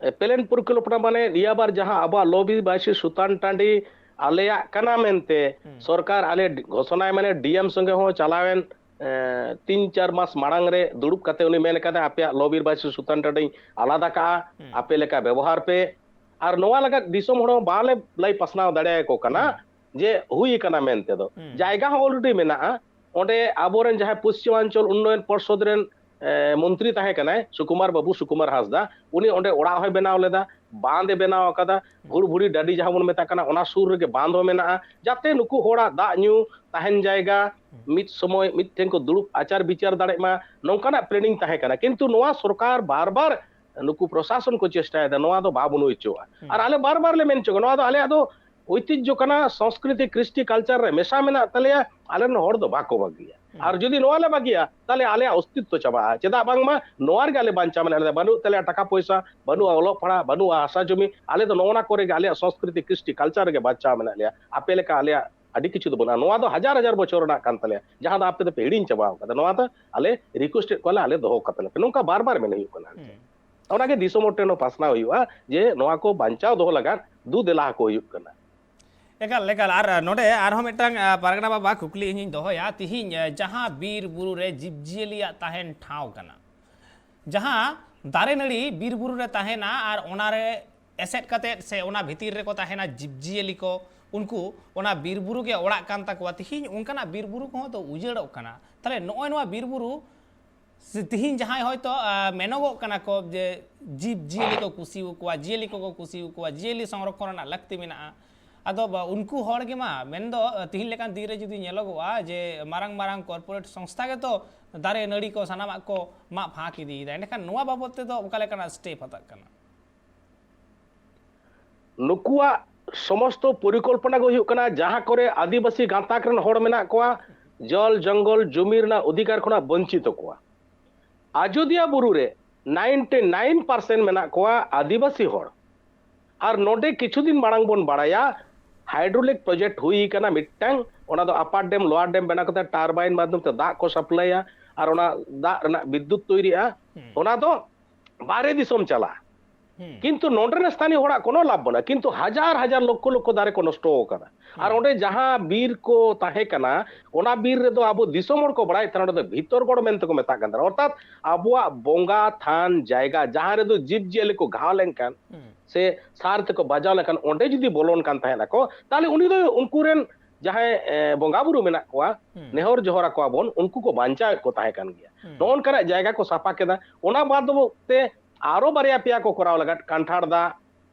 ᱮ, plan ᱯᱚᱨᱤᱠᱚᱞᱯᱚᱱᱟ ᱢᱟᱱᱮ ᱱᱤᱭᱟᱹ ᱵᱟᱨ ᱡᱟᱦᱟᱸ ᱟᱵᱚᱣᱟᱜ ᱞᱚ ᱵᱤᱨ ᱵᱟᱭᱥᱤ ᱥᱩᱛᱟᱱ ᱴᱟᱺᱰᱤ ᱟᱞᱮᱭᱟᱜ ᱠᱟᱱᱟ ᱢᱮᱱᱛᱮ ᱦᱩᱸ᱾ ᱥᱚᱨᱠᱟᱨ ᱟᱞᱮ ᱰᱤ-, ᱜᱷᱳᱥᱚᱱᱟᱭ, ᱢᱟᱱᱮ D M ᱥᱚᱸᱜᱮ ᱦᱚᱸ ᱪᱟᱞᱟᱣᱮᱱ, ᱮ, ᱛᱤᱱ ᱪᱟᱨ ᱢᱟᱥ ᱢᱟᱲᱟᱝ ᱨᱮ ᱫᱩᱲᱩᱵ ᱠᱟᱛᱮ ᱩᱱᱤ ᱢᱮᱱ ᱠᱟᱫᱟ, "ᱟᱯᱮᱭᱟᱜ ᱞᱚ ᱵᱤᱨ ᱵᱟᱭᱥᱤ ᱥᱩᱛᱟᱱ ᱴᱟᱺᱰᱤᱧ ᱟᱞᱟᱫᱟ ᱠᱟᱜᱼᱟ, ᱦᱩᱸ᱾ ᱟᱯᱮ ᱞᱮᱠᱟ ᱵᱮᱵᱚᱦᱟᱨ ᱯᱮ᱾" ᱟᱨ ᱱᱚᱣᱟ ᱞᱟᱹᱜᱤᱫ ᱫᱤᱥᱚᱢ ᱦᱚᱲ ᱦᱚᱸ ᱵᱟᱞᱮ ᱞᱟᱹᱭ ᱯᱟᱥᱱᱟᱣ ᱫᱟᱲᱮᱭᱟᱠᱚ ᱠᱟᱱᱟ ᱦᱩᱸ᱾ ᱡᱮ ᱦᱩᱭ ᱟᱠᱟᱱᱟ ᱢᱮᱱᱛᱮ ᱫᱚ᱾ ᱦᱩᱸ᱾ ᱡᱟᱭᱜᱟ ᱦᱚᱸ already ᱢᱮᱱᱟᱜᱼᱟ᱾ ᱚᱸᱰᱮ ᱟᱵᱚᱨᱮᱱ ᱡᱟᱦᱟᱸᱭ ᱯᱚᱥᱪᱤᱢᱟᱧᱪᱚᱞ ᱩᱱᱱᱚᱭᱚᱱ ᱯᱚᱨᱥᱚᱫ ᱨᱮᱱ, ᱮ, ᱢᱚᱱᱛᱨᱤ ᱛᱟᱦᱮᱸ ᱠᱟᱱᱟᱭ, ᱥᱩᱠᱩᱢᱟᱨ ᱵᱟᱹᱵᱩ, ᱥᱩᱠᱩᱢᱟᱨ ᱦᱟᱸᱥᱫᱟ, ᱩᱱᱤ ᱚᱸᱰᱮ ᱚᱲᱟᱜ ᱦᱚᱸᱭ ᱵᱮᱱᱟᱣ ᱞᱮᱫᱟ, ᱵᱟᱸᱫᱷ ᱮ ᱵᱮᱱᱟᱣ ᱟᱠᱟᱫᱟ, ᱦᱩᱸ᱾ ᱜᱷᱩᱲᱵᱷᱩᱲᱤ ᱰᱟᱹᱰᱤ ᱡᱟᱦᱟᱸ ᱵᱚᱱ ᱢᱮᱛᱟᱜ ᱠᱟᱱᱟ, ᱚᱱᱟ ᱥᱩᱨ ᱨᱮᱜᱮ ᱵᱟᱸᱫᱷ ᱦᱚᱸ ᱢᱮᱱᱟᱜᱼᱟ, ᱡᱟᱛᱮ ᱱᱩᱠᱩ ᱦᱚᱲᱟᱜ ᱫᱟᱜ ᱧᱩ, ᱛᱟᱦᱮᱱ ᱡᱟᱭᱜᱟ, ᱦᱩᱸ᱾ ᱢᱤᱫ ᱥᱚᱢᱚᱭ ᱢᱤᱫ ᱴᱷᱮᱱ ᱠᱚ ᱫᱩᱲᱩᱵ ᱟᱪᱟᱨ ᱵᱤᱪᱟᱨ ᱫᱟᱲᱮᱜ ᱢᱟ, ᱱᱚᱝᱠᱟᱱᱟᱜ planning ᱛᱟᱦᱮᱸ ᱠᱟᱱᱟ᱾ ᱠᱤᱱᱛᱩ ᱱᱚᱣᱟ ᱥᱚᱨᱠᱟᱨ ᱵᱟᱨ ᱵᱟᱨ ᱱᱩᱠᱩ ᱯᱨᱚᱥᱟᱥᱚᱱ ᱠᱚ ᱪᱮᱥᱴᱟᱭᱮᱫᱟ, ᱱᱚᱣᱟ ᱫᱚ ᱵᱟᱵᱚᱱ ᱦᱩᱭ ᱦᱚᱪᱚᱣᱟᱜᱼᱟ᱾ ᱦᱩᱸ᱾ ᱟᱨ ᱟᱞᱮ ᱵᱟᱨ ᱵᱟᱨ ᱞᱮ ᱢᱮᱱ ᱦᱚᱪᱚ ᱠᱟᱱᱟ, ᱱᱚᱣᱟ ᱫᱚ ᱟᱞᱮᱭᱟᱜ ᱫᱚ ᱳᱭᱛᱤᱡᱽᱡᱷᱚ ᱠᱟᱱᱟ, ᱥᱚᱝᱥᱠᱨᱤᱛᱤ, ᱠᱨᱤᱥᱴᱤ culture ᱨᱮ ᱢᱮᱥᱟ ᱢᱮᱱᱟᱜ ᱛᱟᱞᱮᱭᱟ, ᱟᱞᱮ ᱨᱮᱱ ᱦᱚᱲ ᱫᱚ ᱵᱟᱠᱚ ᱵᱟᱹᱜᱤᱭᱟ᱾ ᱦᱩᱸ᱾ ᱟᱨ ᱡᱩᱫᱤ ᱱᱚᱣᱟ ᱞᱮ ᱵᱟᱹᱜᱤᱭᱟ, ᱛᱟᱦᱞᱮ ᱟᱞᱮᱭᱟᱜ ᱚᱥᱛᱤᱛᱛᱚ ᱪᱟᱵᱟᱜᱼᱟ᱾ ᱪᱮᱫᱟᱜ ᱵᱟᱝᱢᱟ ᱱᱚᱣᱟ ᱨᱮᱜᱮ ᱟᱞᱮ ᱵᱟᱧᱪᱟᱣ ᱢᱮᱱᱟᱜ ᱞᱮᱭᱟ᱾ ᱵᱟᱹᱱᱩᱜ ᱛᱟᱞᱮᱭᱟ ᱴᱟᱠᱟ ᱯᱚᱭᱥᱟ, ᱵᱟᱹᱱᱩᱜᱼᱟ ᱚᱞᱚᱜ ᱯᱟᱲᱦᱟᱜ, ᱵᱟᱹᱱᱩᱜᱼᱟ ᱦᱟᱥᱟ ᱡᱚᱢᱤ, ᱟᱞᱮ ᱫᱚ ᱱᱚᱜᱼᱚ ᱱᱟ ᱠᱚᱨᱮ ᱜᱮ ᱟᱞᱮᱭᱟᱜ ᱥᱚᱝᱥᱠᱨᱤᱛᱤ, ᱠᱨᱤᱥᱴᱤ culture ᱨᱮᱜᱮ ᱵᱟᱧᱪᱟᱣ ᱢᱮᱱᱟᱜ ᱞᱮᱭᱟ᱾ ᱟᱯᱮ ᱞᱮᱠᱟ ᱟᱞᱮᱭᱟᱜ ᱟᱹᱰᱤ ᱠᱤᱪᱷᱩ ᱫᱚ ᱵᱟᱹᱱᱩᱜᱼᱟ᱾ ᱱᱚᱣᱟ ᱫᱚ ᱦᱟᱡᱟᱨ ᱦᱟᱡᱟᱨ ᱵᱚᱪᱷᱚᱨ ᱨᱮᱱᱟᱜ ᱠᱟᱱ ᱛᱟᱞᱮᱭᱟ, ᱡᱟᱦᱟᱸ ᱫᱚ ᱟᱯᱮ ᱫᱚᱯᱮ ᱦᱤᱲᱤᱧ ᱪᱟᱵᱟᱣ ᱠᱟᱫᱟ᱾ ᱱᱚᱣᱟ ᱫᱚ ᱟᱞᱮ request ᱮᱫ ᱠᱚᱣᱟᱞᱮ, ᱟᱞᱮ ᱫᱚᱦᱚ ᱠᱟᱛᱟ ᱞᱮᱯᱮ᱾ ᱱᱚᱝᱠᱟ ᱵᱟᱨ ᱵᱟᱨ ᱢᱮᱱ ᱦᱩᱭᱩᱜ ᱠᱟᱱᱟ᱾ ᱦᱩᱸ᱾ ᱚᱱᱟᱜᱮ ᱫᱤᱥᱚᱢ ᱦᱚᱲ ᱴᱷᱮᱱ ᱦᱚᱸ ᱯᱟᱥᱱᱟᱣ ᱦᱩᱭᱩᱜᱼᱟ ᱡᱮ ᱱᱚᱣᱟ ᱠᱚ ᱵᱟᱧᱪᱟᱣ ᱫᱚᱦᱚ ᱞᱟᱜᱟᱫ ᱫᱩ ᱫᱮᱞᱟ ᱟᱠᱚ ᱦᱩᱭᱩᱜ ᱠᱟᱱᱟ᱾ ᱮᱠᱟᱞ, ᱮᱠᱟᱞ᱾ ᱟᱨ ᱱᱚᱰᱮ ᱟᱨᱦᱚᱸ ᱢᱤᱫᱴᱟᱝ, ᱟ, ᱯᱟᱨᱜᱟᱱᱟ ᱵᱟᱵᱟ ᱠᱩᱠᱞᱤ ᱤᱧᱤᱧ ᱫᱚᱦᱚᱭᱟ᱾ ᱛᱤᱦᱤᱧ, ᱟ, ᱡᱟᱦᱟᱸ ᱵᱤᱨ ᱵᱩᱨᱩ ᱨᱮ ᱡᱤᱵᱽ ᱡᱤᱭᱟᱹᱞᱤᱭᱟᱜ ᱛᱟᱦᱮᱱ ᱴᱷᱟᱶ ᱠᱟᱱᱟ, ᱡᱟᱦᱟᱸ ᱫᱟᱨᱮ ᱱᱟᱹᱲᱤ ᱵᱤᱨ ᱵᱩᱨᱩ ᱨᱮ ᱛᱟᱦᱮᱱᱟ ᱟᱨ ᱚᱱᱟ ᱨᱮ ᱮᱥᱮᱫ ᱠᱟᱛᱮᱫ ᱥᱮ ᱚᱱᱟ ᱵᱷᱤᱛᱤᱨ ᱨᱮᱠᱚ ᱛᱟᱦᱮᱱᱟ ᱡᱤᱵᱽ ᱡᱤᱭᱟᱹᱞᱤ ᱠᱚ, ᱩᱱᱠᱩ ᱚᱱᱟ ᱵᱤᱨ ᱵᱩᱨᱩ ᱜᱮ ᱚᱲᱟᱜ ᱠᱟᱱ ᱛᱟᱠᱚᱣᱟ᱾ ᱛᱤᱦᱤᱧ ᱚᱱᱠᱟᱱᱟᱜ ᱵᱤᱨ ᱵᱩᱨᱩ ᱠᱚᱦᱚᱸ ᱛᱚ ᱩᱡᱟᱹᱲᱚᱜ ᱠᱟᱱᱟ᱾ ᱛᱟᱦᱞᱮ ᱱᱚᱜᱼᱚᱭ ᱱᱚᱣᱟ ᱵᱤᱨ ᱵᱩᱨᱩ ᱥᱮ ᱛᱤᱦᱤᱧ ᱡᱟᱦᱟᱸᱭ ᱦᱚᱭᱛᱳ, ᱟ, ᱢᱮᱱᱚᱜᱚᱜ ᱠᱟᱱᱟ ᱠᱚ ᱡᱮ ᱡᱤᱵᱽ ᱡᱤᱭᱟᱹᱞᱤ ᱠᱚ ᱠᱩᱥᱤ ᱟᱠᱚᱣᱟ, ᱡᱤᱭᱟᱹᱞᱤ ᱠᱚᱠᱚ ᱠᱩᱥᱤ ᱟᱠᱚᱣᱟ, ᱡᱤᱭᱟᱹᱞᱤ ᱥᱚᱝᱨᱚᱠᱷᱚᱱ ᱨᱮᱱᱟᱜ ᱞᱟᱹᱠᱛᱤ ᱢᱮᱱᱟᱜᱼᱟ᱾ ᱟᱫᱚ ᱵᱟ-, ᱩᱱᱠᱩ ᱦᱚᱲ ᱜᱮ ᱢᱟ ᱢᱮᱱᱫᱚ, ᱟ, ᱛᱤᱦᱤᱧ ᱞᱮᱠᱟᱱ ᱫᱤᱱ ᱨᱮ ᱡᱩᱫᱤ ᱧᱮᱞᱚᱜᱚᱜᱼᱟ ᱡᱮ ᱢᱟᱨᱟᱝ ᱢᱟᱨᱟᱝ corporate ᱥᱚᱝᱥᱛᱷᱟ ᱜᱮᱛᱚ ᱫᱟᱨᱮ ᱱᱟᱹᱲᱤ ᱠᱚ ᱥᱟᱱᱟᱢᱟᱜ ᱠᱚ ᱢᱟᱜ ᱯᱷᱟᱸᱠ ᱤᱫᱤᱭᱮᱫᱟ, ᱮᱸᱰᱮᱠᱷᱟᱱ ᱱᱚᱣᱟ ᱵᱟᱵᱚᱫ ᱛᱮᱫᱚ ᱚᱠᱟ ᱞᱮᱠᱟᱱᱟᱜ step ᱦᱟᱛᱟᱜ ᱠᱟᱱᱟ? ᱱᱩᱠᱩᱣᱟᱜ ᱥᱚᱢᱚᱥᱛᱚ ᱯᱚᱨᱤᱠᱚᱞᱯᱚᱱᱟ ᱜᱮ ᱦᱩᱭᱩᱜ ᱠᱟᱱᱟ, ᱡᱟᱦᱟᱸ ᱠᱚᱨᱮ ᱟᱹᱫᱤᱵᱟᱹᱥᱤ ᱜᱟᱸᱛᱟᱠ ᱨᱮᱱ ᱦᱚᱲ ᱢᱮᱱᱟᱜ ᱠᱚᱣᱟ, ᱡᱚᱞ ᱡᱚᱝᱜᱚᱞ ᱡᱩᱢᱤ ᱨᱮᱱᱟᱜ ᱚᱫᱷᱤᱠᱟᱨ ᱠᱷᱚᱱᱟᱜ ᱵᱚᱧᱪᱤᱛᱚ ᱠᱚᱣᱟ᱾ ᱟᱡᱚᱫᱤᱭᱟᱹ ᱵᱩᱨᱩ ᱨᱮ ᱱᱟᱭᱤᱱᱴᱤ ᱱᱟᱭᱤᱱ ᱯᱟᱨᱥᱮᱱᱴ ᱢᱮᱱᱟᱜ ᱠᱚᱣᱟ ᱟᱹᱫᱤᱵᱟᱹᱥᱤ ᱦᱚᱲ᱾ ᱟᱨ ᱱᱚᱰᱮ ᱠᱤᱪᱷᱩ ᱫᱤᱱ ᱢᱟᱲᱟᱝ ᱵᱚᱱ ᱵᱟᱲᱟᱭᱟ, ᱦᱟᱭᱰᱨᱳᱞᱤᱠ ᱯᱨᱚᱡᱮᱠᱴ ᱦᱩᱭ ᱠᱟᱱᱟ ᱢᱤᱫᱴᱟᱝ, ᱚᱱᱟ ᱫᱚ ᱟᱯᱟᱨ ᱰᱮᱢ, ᱞᱳᱣᱟᱨ ᱰᱮᱢ ᱵᱮᱱᱟᱣ ᱠᱟᱛᱮ ᱴᱟᱨᱵᱟᱭᱤᱱ ᱢᱟᱫᱽᱫᱷᱚᱢ ᱛᱮ ᱫᱟᱜ ᱠᱚ ᱥᱟᱯᱞᱟᱭᱟ ᱟᱨ ᱚᱱᱟ ᱫᱟᱜ ᱨᱮᱱᱟᱜ ᱵᱤᱫᱽᱫᱩᱛ ᱛᱚᱭᱨᱤᱜᱼᱟ᱾ ᱦᱩᱸ᱾ ᱚᱱᱟ ᱫᱚ ᱵᱟᱦᱨᱮ ᱫᱤᱥᱚᱢ ᱪᱟᱞᱟᱜᱼᱟ᱾ ᱦᱩᱸ᱾ ᱠᱤᱱᱛᱩ ᱱᱚᱰᱮ ᱨᱮᱱ ᱥᱛᱷᱟᱱᱤᱭᱚ ᱦᱚᱲᱟᱜ ᱠᱳᱱᱳ ᱞᱟᱵᱷ ᱵᱟᱹᱱᱩᱜᱼᱟ, ᱠᱤᱱᱛᱩ ᱦᱟᱡᱟᱨ ᱦᱟᱡᱟᱨ ᱞᱚᱠᱠᱷᱚ ᱞᱚᱠᱠᱷᱚ ᱫᱟᱨᱮ ᱠᱚ ᱱᱚᱥᱴᱚ ᱟᱠᱟᱫᱟ᱾ ᱟᱨ ᱦᱩᱸ᱾ ᱚᱸᱰᱮ ᱡᱟᱦᱟᱸ ᱵᱤᱨ ᱠᱚ ᱛᱟᱦᱮᱸ ᱠᱟᱱᱟ, ᱚᱱᱟ ᱵᱤᱨ ᱨᱮᱫᱚ ᱟᱵᱚ ᱫᱤᱥᱚᱢ ᱦᱚᱲ ᱠᱚ ᱵᱟᱲᱟᱭᱮᱫ ᱛᱟᱦᱮᱱᱟ, ᱚᱸᱰᱮ ᱫᱚ ᱵᱷᱤᱛᱚᱨᱜᱚᱲ ᱢᱮᱱᱛᱮ ᱠᱚ ᱢᱮᱛᱟᱜ ᱠᱟᱱ ᱛᱟᱦᱮᱱᱟ᱾ ᱚᱨᱛᱷᱟᱛ ᱟᱵᱚᱣᱟᱜ ᱵᱚᱸᱜᱟ ᱛᱷᱟᱱ ᱡᱟᱭᱜᱟ, ᱡᱟᱦᱟᱸ ᱨᱮᱫᱚ ᱡᱤᱵᱽ ᱡᱤᱭᱟᱹᱞᱤ ᱠᱚ ᱜᱷᱟᱣ ᱞᱮᱱᱠᱷᱟᱱ ᱦᱩᱸ᱾ ᱥᱮ ᱥᱟᱨ ᱛᱮᱠᱚ ᱵᱟᱡᱟᱣ ᱞᱮᱱᱠᱷᱟᱱ, ᱚᱸᱰᱮ ᱡᱩᱫᱤ ᱵᱚᱞᱚᱱ ᱠᱟᱱ ᱛᱟᱦᱮᱱᱟᱠᱚ, ᱛᱟᱦᱚᱞᱮ ᱩᱱᱤ ᱫᱚ ᱩᱱᱠᱩ ᱨᱮᱱ ᱡᱟᱦᱟᱸᱭ, ᱮ, ᱵᱚᱸᱜᱟ ᱵᱩᱨᱩ ᱢᱮᱱᱟᱜ ᱠᱚᱣᱟ, ᱦᱩᱸ᱾ ᱱᱮᱦᱚᱨ ᱡᱚᱦᱚᱨ ᱟᱠᱚᱣᱟ ᱵᱚᱱ, ᱩᱱᱠᱩ ᱠᱚ ᱵᱟᱧᱪᱟᱣᱮᱫ ᱠᱚ ᱛᱟᱦᱮᱸ ᱠᱟᱱ ᱜᱮᱭᱟ᱾ ᱦᱩᱸ᱾ ᱱᱚᱜᱼᱚ ᱱᱚᱝᱠᱟᱱᱟᱜ ᱡᱟᱭᱜᱟ ᱠᱚ ᱥᱟᱯᱷᱟ ᱠᱮᱫᱟ᱾ ᱚᱱᱟ ᱵᱟᱫ ᱛᱮ ᱟᱨᱚ ᱵᱟᱨᱭᱟ ᱯᱮᱭᱟ ᱠᱚ ᱠᱚᱨᱟᱣ ᱞᱟᱜᱟᱫ, ᱠᱟᱱᱴᱷᱟᱲ ᱫᱟᱜ,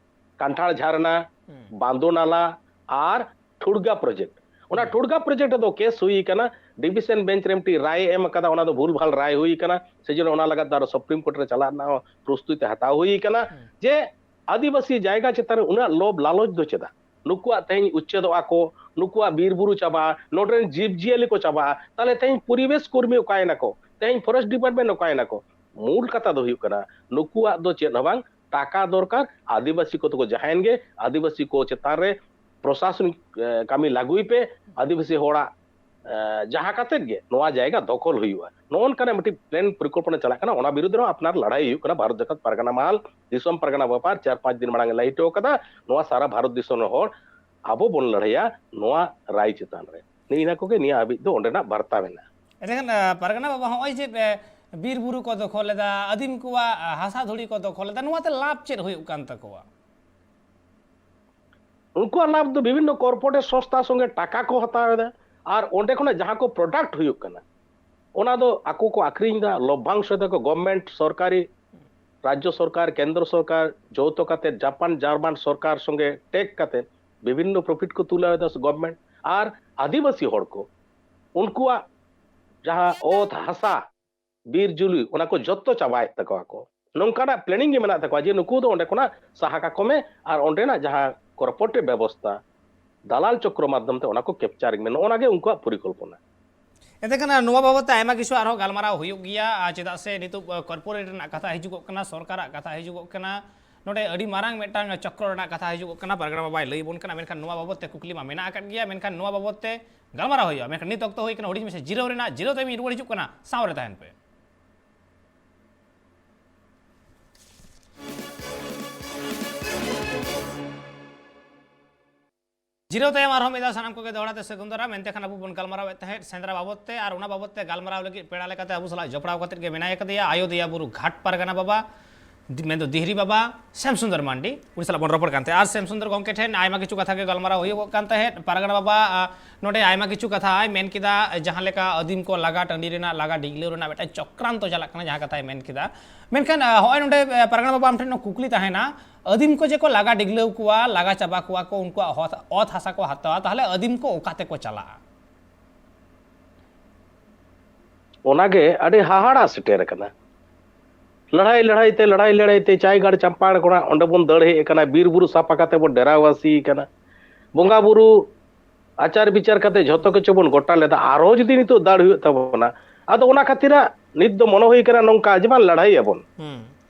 ᱠᱟᱱᱴᱷᱟᱲ ᱡᱷᱟᱨᱱᱟ, ᱦᱩᱸ᱾ ᱵᱟᱸᱫᱳ ᱱᱟᱞᱟ ᱟᱨ ᱴᱷᱩᱲᱜᱟ ᱯᱨᱚᱡᱮᱠᱴ᱾ ᱚᱱᱟ ᱦᱩᱸ᱾ ᱴᱷᱩᱲᱜᱟ ᱯᱨᱚᱡᱮᱠᱴ ᱨᱮᱫᱚ ᱠᱮᱥ ᱦᱩᱭ ᱟᱠᱟᱱᱟ, ᱰᱤᱵᱷᱤᱥᱚᱱ ᱵᱮᱧᱪ ᱨᱮ ᱢᱤᱫᱴᱤᱡ ᱨᱟᱭ ᱮ ᱮᱢ ᱟᱠᱟᱫᱟ, ᱚᱱᱟ ᱫᱚ ᱵᱷᱩᱞ ᱵᱷᱟᱞ ᱨᱟᱭ ᱦᱩᱭ ᱟᱠᱟᱱᱟ᱾ ᱥᱮᱡᱚᱱᱱᱚ ᱚᱱᱟ ᱞᱟᱜᱟᱫ ᱫᱚ ᱟᱨᱚ ᱥᱩᱯᱨᱤᱢ ᱠᱳᱨᱴ ᱨᱮ ᱪᱟᱞᱟᱜ ᱨᱮᱱᱟᱜ ᱦᱚᱸ ᱯᱨᱚᱥᱛᱩᱛᱤ ᱦᱟᱛᱟᱣ ᱦᱩᱭ ᱟᱠᱟᱱᱟ᱾ ᱦᱩᱸ᱾ ᱡᱮ ᱟᱹᱫᱤᱵᱟᱹᱥᱤ ᱡᱟᱭᱜᱟ ᱪᱮᱛᱟᱱ ᱨᱮ ᱩᱱᱟᱹᱜ ᱞᱳᱵᱷ ᱞᱟᱞᱚᱪ ᱫᱚ ᱪᱮᱫᱟᱜ? ᱱᱩᱠᱩᱣᱟᱜ ᱛᱮᱦᱮᱧ ᱩᱪᱪᱷᱮᱫᱚᱜᱼᱟ ᱠᱚ, ᱱᱩᱠᱩᱣᱟᱜ ᱵᱤᱨ ᱵᱩᱨᱩ ᱪᱟᱵᱟᱜᱼᱟ, ᱱᱚᱰᱮ ᱨᱮᱱ ᱡᱤᱵᱽ ᱡᱤᱭᱟᱹᱞᱤ ᱠᱚ ᱪᱟᱵᱟᱜᱼᱟ, ᱛᱟᱦᱞᱮ ᱛᱮᱦᱮᱧ ᱯᱚᱨᱤᱵᱮᱥ ᱠᱚᱨᱢᱤ ᱚᱠᱟᱭᱮᱱᱟ ᱠᱚ? ᱛᱮᱦᱮᱧ ᱯᱷᱚᱨᱮᱥᱴ ᱰᱤᱯᱟᱨᱴᱢᱮᱱᱴ ᱚᱠᱟᱭᱮᱱᱟ ᱠᱚ? ᱢᱩᱞ ᱠᱟᱛᱷᱟ ᱫᱚ ᱦᱩᱭᱩᱜ ᱠᱟᱱᱟ, ᱱᱩᱠᱩᱣᱟᱜ ᱫᱚ ᱪᱮᱫ ᱦᱚᱸ ᱵᱟᱝ, ᱴᱟᱠᱟ ᱫᱚᱨᱠᱟᱨ᱾ ᱟᱹᱫᱤᱵᱟᱹᱥᱤ ᱠᱚ ᱛᱮᱠᱚ ᱡᱟᱦᱟᱸᱭᱮᱱ ᱜᱮ, ᱟᱹᱫᱤᱵᱟᱹᱥᱤ ᱠᱚ ᱪᱮᱛᱟᱱ ᱨᱮ ᱯᱨᱚᱥᱟᱥᱚᱱᱤᱠ, ᱮ, ᱠᱟᱹᱢᱤ ᱞᱟᱹᱜᱩᱭ ᱯᱮ᱾ ᱟᱹᱫᱤᱵᱟᱹᱥᱤ ᱦᱚᱲᱟᱜ, ᱮ, ᱡᱟᱦᱟᱸ ᱠᱟᱛᱮᱫ ᱜᱮ ᱱᱚᱣᱟ ᱡᱟᱭᱜᱟ ᱫᱚᱠᱷᱚᱞ ᱦᱩᱭᱩᱜᱼᱟ, ᱱᱚᱜᱼᱚ ᱱᱚᱝᱠᱟᱱᱟᱜ ᱢᱤᱫᱴᱤᱡ ᱯᱞᱮᱱ ᱯᱚᱨᱤᱠᱚᱞᱯᱚᱱᱟ ᱪᱟᱞᱟᱜ ᱠᱟᱱᱟ᱾ ᱚᱱᱟ ᱵᱤᱨᱩᱫᱽ ᱨᱮᱦᱚᱸ ᱟᱯᱱᱟᱨ ᱞᱟᱹᱲᱦᱟᱹᱭ ᱦᱩᱭᱩᱜ ᱠᱟᱱᱟ᱾ ᱵᱷᱟᱨᱚᱛ ᱡᱟᱠᱟᱛ ᱯᱟᱨᱜᱟᱱᱟ ᱢᱟᱦᱟᱞ ᱫᱤᱥᱚᱢ ᱯᱟᱨᱜᱟᱱᱟ ᱵᱮᱯᱟᱨ ᱪᱟᱨ ᱯᱟᱸᱪ ᱫᱤᱱ ᱢᱟᱲᱟᱝ ᱮ ᱞᱟᱹᱭ ᱦᱚᱴᱚ ᱠᱟᱫᱟ, ᱱᱚᱣᱟ ᱥᱟᱨᱟ ᱵᱷᱟᱨᱚᱛ ᱫᱤᱥᱚᱢ ᱨᱮᱱ ᱦᱚᱲ ᱟᱵᱚ ᱵᱚᱱ ᱞᱟᱹᱲᱦᱟᱹᱭᱟ ᱱᱚᱣᱟ ᱨᱟᱭ ᱪᱮᱛᱟᱱ ᱨᱮ᱾ ᱱᱤᱭᱟᱹ ᱠᱚᱜᱮ ᱱᱤᱭᱟᱹ ᱦᱟᱹᱵᱤᱡ ᱫᱚ ᱚᱸᱰᱮᱱᱟᱜ ᱵᱟᱨᱛᱟ ᱢᱮᱱᱟᱜᱼᱟ᱾ ᱮᱸᱰᱮᱠᱷᱟᱱ, ᱟ, ᱯᱟᱨᱜᱟᱱᱟ ᱵᱟᱵᱟ, ᱦᱚᱸᱜᱼᱚᱭ ᱡᱮ, ᱮ, ᱵᱤᱨ ᱵᱩᱨᱩ ᱠᱚ ᱫᱚᱠᱷᱚᱞ ᱮᱫᱟ, ᱟᱹᱫᱤᱢ ᱠᱚᱣᱟᱜ, ᱟ, ᱦᱟᱥᱟ ᱫᱷᱩᱲᱤ ᱠᱚ ᱫᱚᱠᱷᱚᱞ ᱮᱫᱟ, ᱱᱚᱣᱟᱛᱮ ᱞᱟᱵᱷ ᱪᱮᱫ ᱦᱩᱭᱩᱜ ᱠᱟᱱ ᱛᱟᱠᱚᱣᱟ? ᱩᱱᱠᱩᱣᱟᱜ ᱞᱟᱵᱷ ᱫᱚ ᱵᱤᱵᱷᱤᱱᱱᱚ ᱠᱚᱨᱯᱳᱨᱮᱴ ᱥᱚᱝᱥᱛᱷᱟ ᱥᱚᱸᱜᱮ ᱴᱟᱠᱟ ᱠᱚ ᱦᱟᱛᱟᱣ ᱮᱫᱟ, ᱟᱨ ᱚᱸᱰᱮ ᱠᱷᱚᱱᱟᱜ ᱡᱟᱦᱟᱸ ᱠᱚ ᱯᱨᱚᱰᱟᱠᱴ ᱦᱩᱭᱩᱜ ᱠᱟᱱᱟ, ᱚᱱᱟ ᱫᱚ ᱟᱠᱚ ᱠᱚ ᱟᱠᱷᱨᱤᱧ ᱮᱫᱟ, ᱞᱚᱵᱷᱟᱝᱥᱚ ᱮᱫᱟ ᱠᱚ᱾ ᱜᱚᱵᱷᱢᱮᱱᱴ, ᱥᱚᱨᱠᱟᱨᱤ, ᱨᱟᱡᱽᱡᱚ ᱥᱚᱨᱠᱟᱨ, ᱠᱮᱱᱫᱨᱚ ᱥᱚᱨᱠᱟᱨ ᱡᱚᱛᱚ ᱠᱟᱛᱮ, ᱡᱟᱯᱟᱱ ᱡᱟᱨᱢᱟᱱ ᱥᱚᱨᱠᱟᱨ ᱥᱚᱸᱜᱮ ᱴᱮᱠ ᱠᱟᱛᱮ ᱵᱤᱵᱷᱤᱱᱱᱚ ᱯᱨᱚᱯᱷᱤᱴ ᱠᱚ ᱛᱩᱞᱟᱹᱣ ᱮᱫᱟ ᱜᱚᱵᱷᱢᱮᱱᱴ᱾ ᱟᱨ ᱟᱹᱫᱤᱵᱟᱹᱥᱤ ᱦᱚᱲ ᱠᱚ, ᱩᱱᱠᱩᱣᱟᱜ ᱡᱟᱦᱟᱸ ᱚᱛ ᱦᱟᱥᱟ, ᱵᱤᱨ ᱡᱩᱞᱤ, ᱚᱱᱟ ᱠᱚ ᱡᱚᱛᱚ ᱪᱟᱵᱟᱭᱮᱫ ᱛᱟᱠᱚᱣᱟ ᱠᱚ᱾ ᱱᱚᱝᱠᱟᱱᱟᱜ ᱯᱞᱮᱱᱤᱝ ᱜᱮ ᱢᱮᱱᱟᱜ ᱛᱟᱠᱚᱣᱟ ᱡᱮ ᱱᱩᱠᱩ ᱫᱚ ᱚᱸᱰᱮ ᱠᱷᱚᱱᱟᱜ ᱥᱟᱦᱟ ᱠᱟᱠᱚ ᱢᱮ ᱟᱨ ᱚᱸᱰᱮᱱᱟᱜ ᱡᱟᱦᱟᱸ ᱠᱚᱨᱯᱳᱨᱮᱴ ᱵᱮᱵᱚᱥᱛᱷᱟ, ᱫᱟᱞᱟᱞ ᱪᱚᱠᱨᱚ ᱢᱟᱫᱽᱫᱷᱚᱢ ᱛᱮ ᱚᱱᱟ ᱠᱚ ᱠᱮᱯᱪᱟᱨᱤᱝ ᱢᱮ, ᱱᱚᱜᱼᱚ ᱱᱟ ᱜᱮ ᱩᱱᱠᱩᱣᱟᱜ ᱯᱚᱨᱤᱠᱚᱞᱯᱚᱱᱟ᱾ ᱮᱱᱛᱮ ᱠᱷᱟᱱ ᱱᱚᱣᱟ ᱵᱟᱵᱚᱫ ᱛᱮ ᱟᱭᱢᱟ ᱠᱤᱪᱷᱩ ᱟᱨᱦᱚᱸ ᱜᱟᱞᱢᱟᱨᱟᱣ ᱦᱩᱭᱩᱜ ᱜᱮᱭᱟ, ᱟᱨ ᱪᱮᱫᱟᱜ ᱥᱮ ᱱᱤᱛᱚᱜ, ᱟ, ᱠᱚᱨᱯᱳᱨᱮᱴ ᱨᱮᱱᱟᱜ ᱠᱟᱛᱷᱟ ᱦᱤᱡᱩᱜᱚᱜ ᱠᱟᱱᱟ, ᱥᱚᱨᱠᱟᱨᱟᱜ ᱠᱟᱛᱷᱟ ᱦᱤᱡᱩᱜᱚᱜ ᱠᱟᱱᱟ, ᱱᱚᱰᱮ ᱟᱹᱰᱤ ᱢᱟᱨᱟᱝ ᱢᱤᱫᱴᱟᱝ ᱪᱚᱠᱨᱚ ᱨᱮᱱᱟᱜ ᱠᱟᱛᱷᱟ ᱦᱤᱡᱩᱜᱚᱜ ᱠᱟᱱᱟ᱾ ᱯᱟᱨᱜᱟᱱᱟ ᱵᱟᱵᱟᱭ ᱞᱟᱹᱭ ᱟᱵᱚᱱ ᱠᱟᱱᱟ, ᱢᱮᱱᱠᱷᱟᱱ ᱱᱚᱣᱟ ᱵᱟᱵᱚᱫ ᱛᱮ ᱠᱩᱠᱞᱤ ᱢᱟ ᱢᱮᱱᱟᱜ ᱟᱠᱟᱫ ᱜᱮᱭᱟ, ᱢᱮᱱᱠᱷᱟᱱ ᱱᱚᱣᱟ ᱵᱟᱵᱚᱫ ᱛᱮ ᱜᱟᱞᱢᱟᱨᱟᱣ ᱦᱩᱭᱩᱜᱼᱟ᱾ ᱢᱮᱱᱠᱷᱟᱱ ᱱᱤᱛ ᱚᱠᱛᱚ ᱦᱩᱭ ᱠᱟᱱᱟ ᱦᱩᱰᱤᱧ ᱢᱟᱪᱷᱟ ᱡᱤᱨᱟᱹᱣ ᱨᱮᱱᱟᱜ, ᱡᱤᱨᱟᱹᱣ ᱛᱟᱭᱚᱢ ᱤᱧ ᱨᱩᱣᱟᱹᱲ ᱦᱤᱡᱩᱜ ᱠᱟᱱᱟ, ᱥᱟᱶ ᱨᱮ ᱛᱟᱦᱮᱱ ᱯᱮ᱾ ᱡᱤᱨᱟᱹᱣ ᱛᱟᱭᱚᱢ ᱟᱨᱦᱚᱸ ᱢᱤᱫ ᱫᱷᱟᱣ ᱥᱟᱱᱟᱢ ᱠᱚᱜᱮ ᱫᱚᱦᱲᱟ ᱛᱮ ᱥᱟᱹᱜᱩᱱ ᱫᱟᱨᱟᱢ᱾ ᱮᱱᱛᱮ ᱠᱷᱟᱱ ᱟᱵᱚ ᱵᱚᱱ ᱜᱟᱞᱢᱟᱨᱟᱣᱮᱫ ᱛᱟᱦᱮᱸᱫ ᱥᱮᱸᱫᱽᱨᱟ ᱵᱟᱵᱚᱫ ᱛᱮ, ᱟᱨ ᱚᱱᱟ ᱵᱟᱵᱚᱫ ᱛᱮ ᱜᱟᱞᱢᱟᱨᱟᱣ ᱞᱟᱹᱜᱤᱫ ᱯᱮᱲᱟ ᱞᱮᱠᱟᱛᱮ ᱟᱵᱚ ᱥᱟᱞᱟᱜ ᱡᱚᱯᱲᱟᱣ ᱠᱟᱛᱮᱫ ᱜᱮ ᱢᱮᱱᱟᱭ ᱟᱠᱟᱫᱮᱭᱟ ᱟᱡᱚᱫᱤᱭᱟᱹ ᱵᱩᱨᱩ ᱜᱷᱟᱴ ᱯᱟᱨᱜᱟᱱᱟ ᱵᱟᱵᱟ, ᱫᱤ-, ᱢᱮᱱᱫᱚ ᱫᱤᱦᱨᱤ ᱵᱟᱵᱟ ᱥᱮᱢ ᱥᱩᱱᱫᱚᱨ ᱢᱟᱱᱰᱤ, ᱩᱱᱤ ᱥᱟᱞᱟᱜ ᱵᱚᱱ ᱨᱚᱯᱚᱲ ᱠᱟᱱ ᱛᱟᱦᱮᱸᱫ᱾ ᱟᱨ ᱥᱮᱢ ᱥᱩᱱᱫᱚᱨ ᱜᱚᱢᱠᱮ ᱴᱷᱮᱱ ᱟᱭᱢᱟ ᱠᱤᱪᱷᱩ ᱠᱟᱛᱷᱟ ᱜᱮ ᱜᱟᱞᱢᱟᱨᱟᱣ ᱦᱩᱭᱩᱜᱚᱜ ᱠᱟᱱ ᱛᱟᱦᱮᱸᱫ᱾ ᱯᱟᱨᱜᱟᱱᱟ ᱵᱟᱵᱟ, ᱟ, ᱱᱚᱰᱮ ᱟᱭᱢᱟ ᱠᱤᱪᱷᱩ ᱠᱟᱛᱷᱟᱭ ᱢᱮᱱ ᱠᱮᱫᱟ, ᱡᱟᱦᱟᱸ ᱞᱮᱠᱟ ᱟᱹᱫᱤᱢ ᱠᱚ ᱞᱟᱜᱟ ᱴᱟᱺᱰᱤ ᱨᱮᱱᱟᱜ, ᱞᱟᱜᱟ ᱰᱤᱜᱽᱞᱟᱹᱣ ᱨᱮᱱᱟᱜ ᱢᱤᱫᱴᱟᱝ ᱪᱚᱠᱨᱟᱱᱛᱚ ᱪᱟᱞᱟᱜ ᱠᱟᱱᱟ, ᱡᱟᱦᱟᱸ ᱠᱟᱛᱷᱟᱭ ᱢᱮᱱ ᱠᱮᱫᱟ᱾ ᱢᱮᱱᱠᱷᱟᱱ, ᱟ, ᱦᱚᱸᱜᱼᱚᱭ ᱱᱚᱰᱮ, ᱟ, ᱯᱟᱨᱜᱟᱱᱟ ᱵᱟᱵᱟ ᱟᱢ ᱴᱷᱮᱱ ᱱᱚᱣᱟ ᱠᱩᱠᱞᱤ ᱛᱟᱦᱮᱱᱟ, ᱟᱹᱫᱤᱢ ᱠᱚ ᱡᱮ ᱠᱚ ᱞᱟᱜᱟ ᱰᱤᱜᱽᱞᱟᱹᱣ ᱠᱚᱣᱟ, ᱞᱟᱜᱟ ᱪᱟᱵᱟ ᱠᱚᱣᱟ ᱠᱚ, ᱩᱱᱠᱩᱣᱟᱜ ᱦᱚᱛ-, ᱚᱛ ᱦᱟᱥᱟ ᱠᱚ ᱦᱟᱛᱟᱣᱟ, ᱛᱟᱦᱚᱞᱮ ᱟᱹᱫᱤᱢ ᱠᱚ ᱚᱠᱟ ᱛᱮᱠᱚ ᱪᱟᱞᱟᱜᱼᱟ? ᱚᱱᱟᱜᱮ ᱟᱹᱰᱤ ᱦᱟᱦᱟᱲᱟ ᱥᱮᱴᱮᱨ ᱟᱠᱟᱱᱟ᱾ ᱞᱟᱹᱲᱦᱟᱹᱭ ᱞᱟᱹᱲᱦᱟᱹᱭ ᱛᱮ, ᱞᱟᱹᱲᱦᱟᱹᱭ ᱞᱟᱹᱲᱦᱟᱹᱭ ᱛᱮ ᱪᱟᱭᱜᱟᱲ ᱪᱟᱢᱯᱟᱲ ᱠᱷᱚᱱᱟᱜ ᱚᱸᱰᱮ ᱵᱚᱱ ᱫᱟᱹᱲ ᱦᱮᱡ ᱟᱠᱟᱱᱟ, ᱵᱤᱨ ᱵᱩᱨᱩ ᱥᱟᱯᱷᱟ ᱠᱟᱛᱮ ᱵᱚᱱ ᱰᱮᱨᱟᱣᱟᱥᱤ ᱟᱠᱟᱱᱟ, ᱵᱚᱸᱜᱟ ᱵᱩᱨᱩ ᱟᱪᱟᱨ ᱵᱤᱪᱟᱨ ᱠᱟᱛᱮ ᱡᱷᱚᱛᱚ ᱠᱤᱪᱷᱩ ᱵᱚᱱ ᱜᱚᱴᱟ ᱞᱮᱫᱟ, ᱟᱨᱦᱚᱸ ᱡᱩᱫᱤ ᱱᱤᱛᱚᱜ ᱫᱟᱹᱲ ᱦᱩᱭᱩᱜ ᱛᱟᱵᱚᱱᱟ, ᱟᱫᱚ ᱚᱱᱟ ᱠᱷᱟᱹᱛᱤᱨᱟᱜ ᱱᱤᱛ ᱫᱚ ᱢᱚᱱᱮ ᱦᱩᱭ ᱠᱟᱱᱟ ᱱᱚᱝᱠᱟ ᱡᱮ ᱵᱟᱝ ᱞᱟᱹᱲᱦᱟᱹᱭ ᱟᱵᱚᱱ᱾ ᱦᱩᱸ᱾